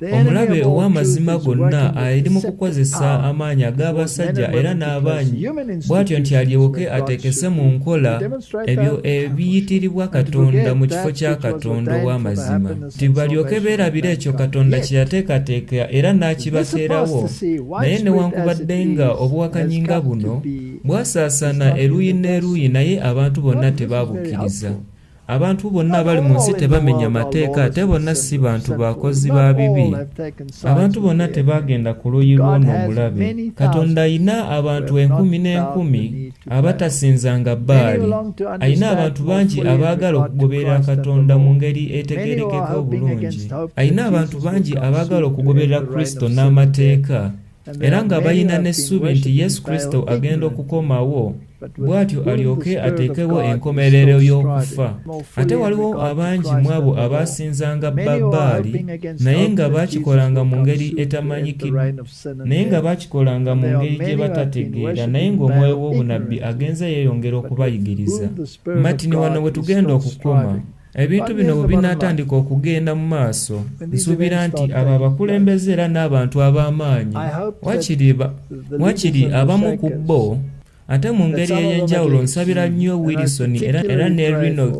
Omulabe ow'amazima gonna ali mu kukozesa amaanyi ag'abasajja era n'abaanyi bw'atyo nti alyoke ateekese mu nkola ebyo ebiyitiribwa Katonda mu kifo kya Katonda ow'amazima, nti balyoke beerabire ekyo Katonda kye yateekateeka era n'akibateerawo. Naye newankubadde nga obuwakanyi nga buno bwasaasaana eruuyi n'eruuyi, naye abantu bonna tebabukkiriza. Abantu bonna abali mu nsi tebamenya mateeka, ate bonna si bantu bakozi ba bibi. Abantu bonna tebaagenda ku luuyi lw'ono omulabe. Katonda alina abantu enkumi n'enkumi abatasinzanga Bbaali. Alina abantu bangi abaagala okugoberera Katonda mu ngeri etegeerekeka obulungi. Alina abantu bangi abaagala okugoberera Kristo n'amateeka, era nga balina n'essuubi nti Yesu Kristo agenda okukomawo bw'atyo alyoke ateekewo enkomerero y'okufa. Ate waliwo abangi mu abo abaasinzanga Babbaali naye nga baakikolanga mu ngeri etamanyikiddwa, naye nga baakikolanga mu ngeri gye batategeera, naye ng'omwoyo w'obunabbi agenze yeeyongera okubayigiriza. Martin, wano we tugenda okukoma. Ebintu bino bwe binaatandika okugenda mu maaso, nsuubira nti abo abakulembeze era n'abantu ab'amaanyi, wakiri abamu ku bo, ate mu ngeri ey'enjawulo nsabira nnyo Wilson era ne Renox,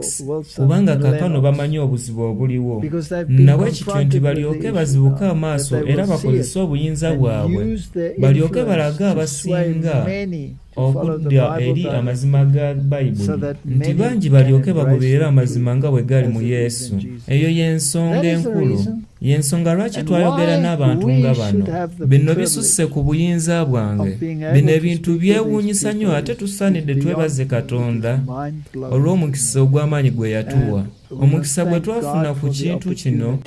kubanga kaakano bamanyi obuzibu obuliwo, nabwe kityo nti balyoke bazibuke amaaso era bakozese obuyinza bwabwe balyoke balage abasinga. Okudda eri amazima ga Bayibuli, nti bangi balyoke bagoberere amazima nga bwe gali mu Yesu. Eyo y'ensonga enkulu. Y'ensonga lwaki twayogera n'abantu nga bano. Bino bisusse ku buyinza bwange. Bino ebintu byewuunyisa nnyo ate tusaanidde twebaze Katonda olw'omukisa ogw'amaanyi gwe yatuwa. Omukisa gwe twafuna ku kintu kino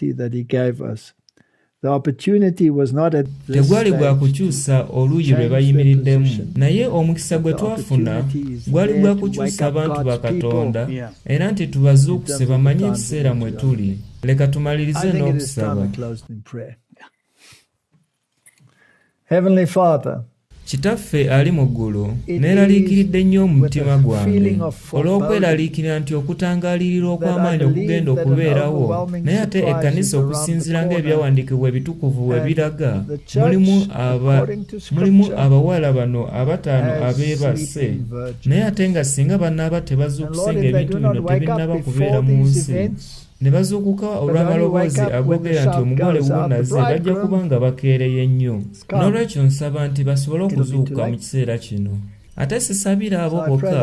tegwali gwa kukyusa oluuyi lwe bayimiriddemu, naye omukisa gwe twafuna gwali gwa kukyusa abantu ba Katonda era nti tubazuukuse bamanye ekiseera mwe tuli. Leka tumalirize n'okusaba. Heavenly Father, Kitaffe ali mu ggulu, neeraliikiridde nnyo omutima gwange olw'okweraliikirira nti okutangaalirirwa okw'amaanyi okugenda okubeerawo, naye ate ekkanisa okusinziira ng'ebyawandiikibwa ebitukuvu bwe biraga, mulimu aba, mulimu abawala bano abataano abeebase, naye ate nga singa banaaba tebazuukuse ng'ebintu bino tebinnaba kubeera mu nsi, Ne bazuukuka olw'amaloboozi agoogera nti omugole wuuno azze, bajja kuba nga bakeereye nnyo. N'olwekyo nsaba nti basobole okuzuukuka mu kiseera kino. Ate sisabira abo bokka,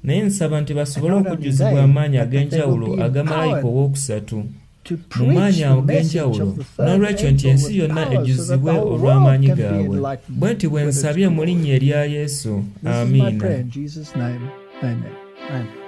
naye nsaba nti basobole okujjuzibwa amaanyi ag'enjawulo aga malayika ow'okusatu, mu maanyi ag'enjawulo, n'olwekyo nti ensi yonna ejjuzibwe olw'amaanyi gaabwe. Bwe nti bwe nsabye mu linnya erya Yesu. Amiina. Amen.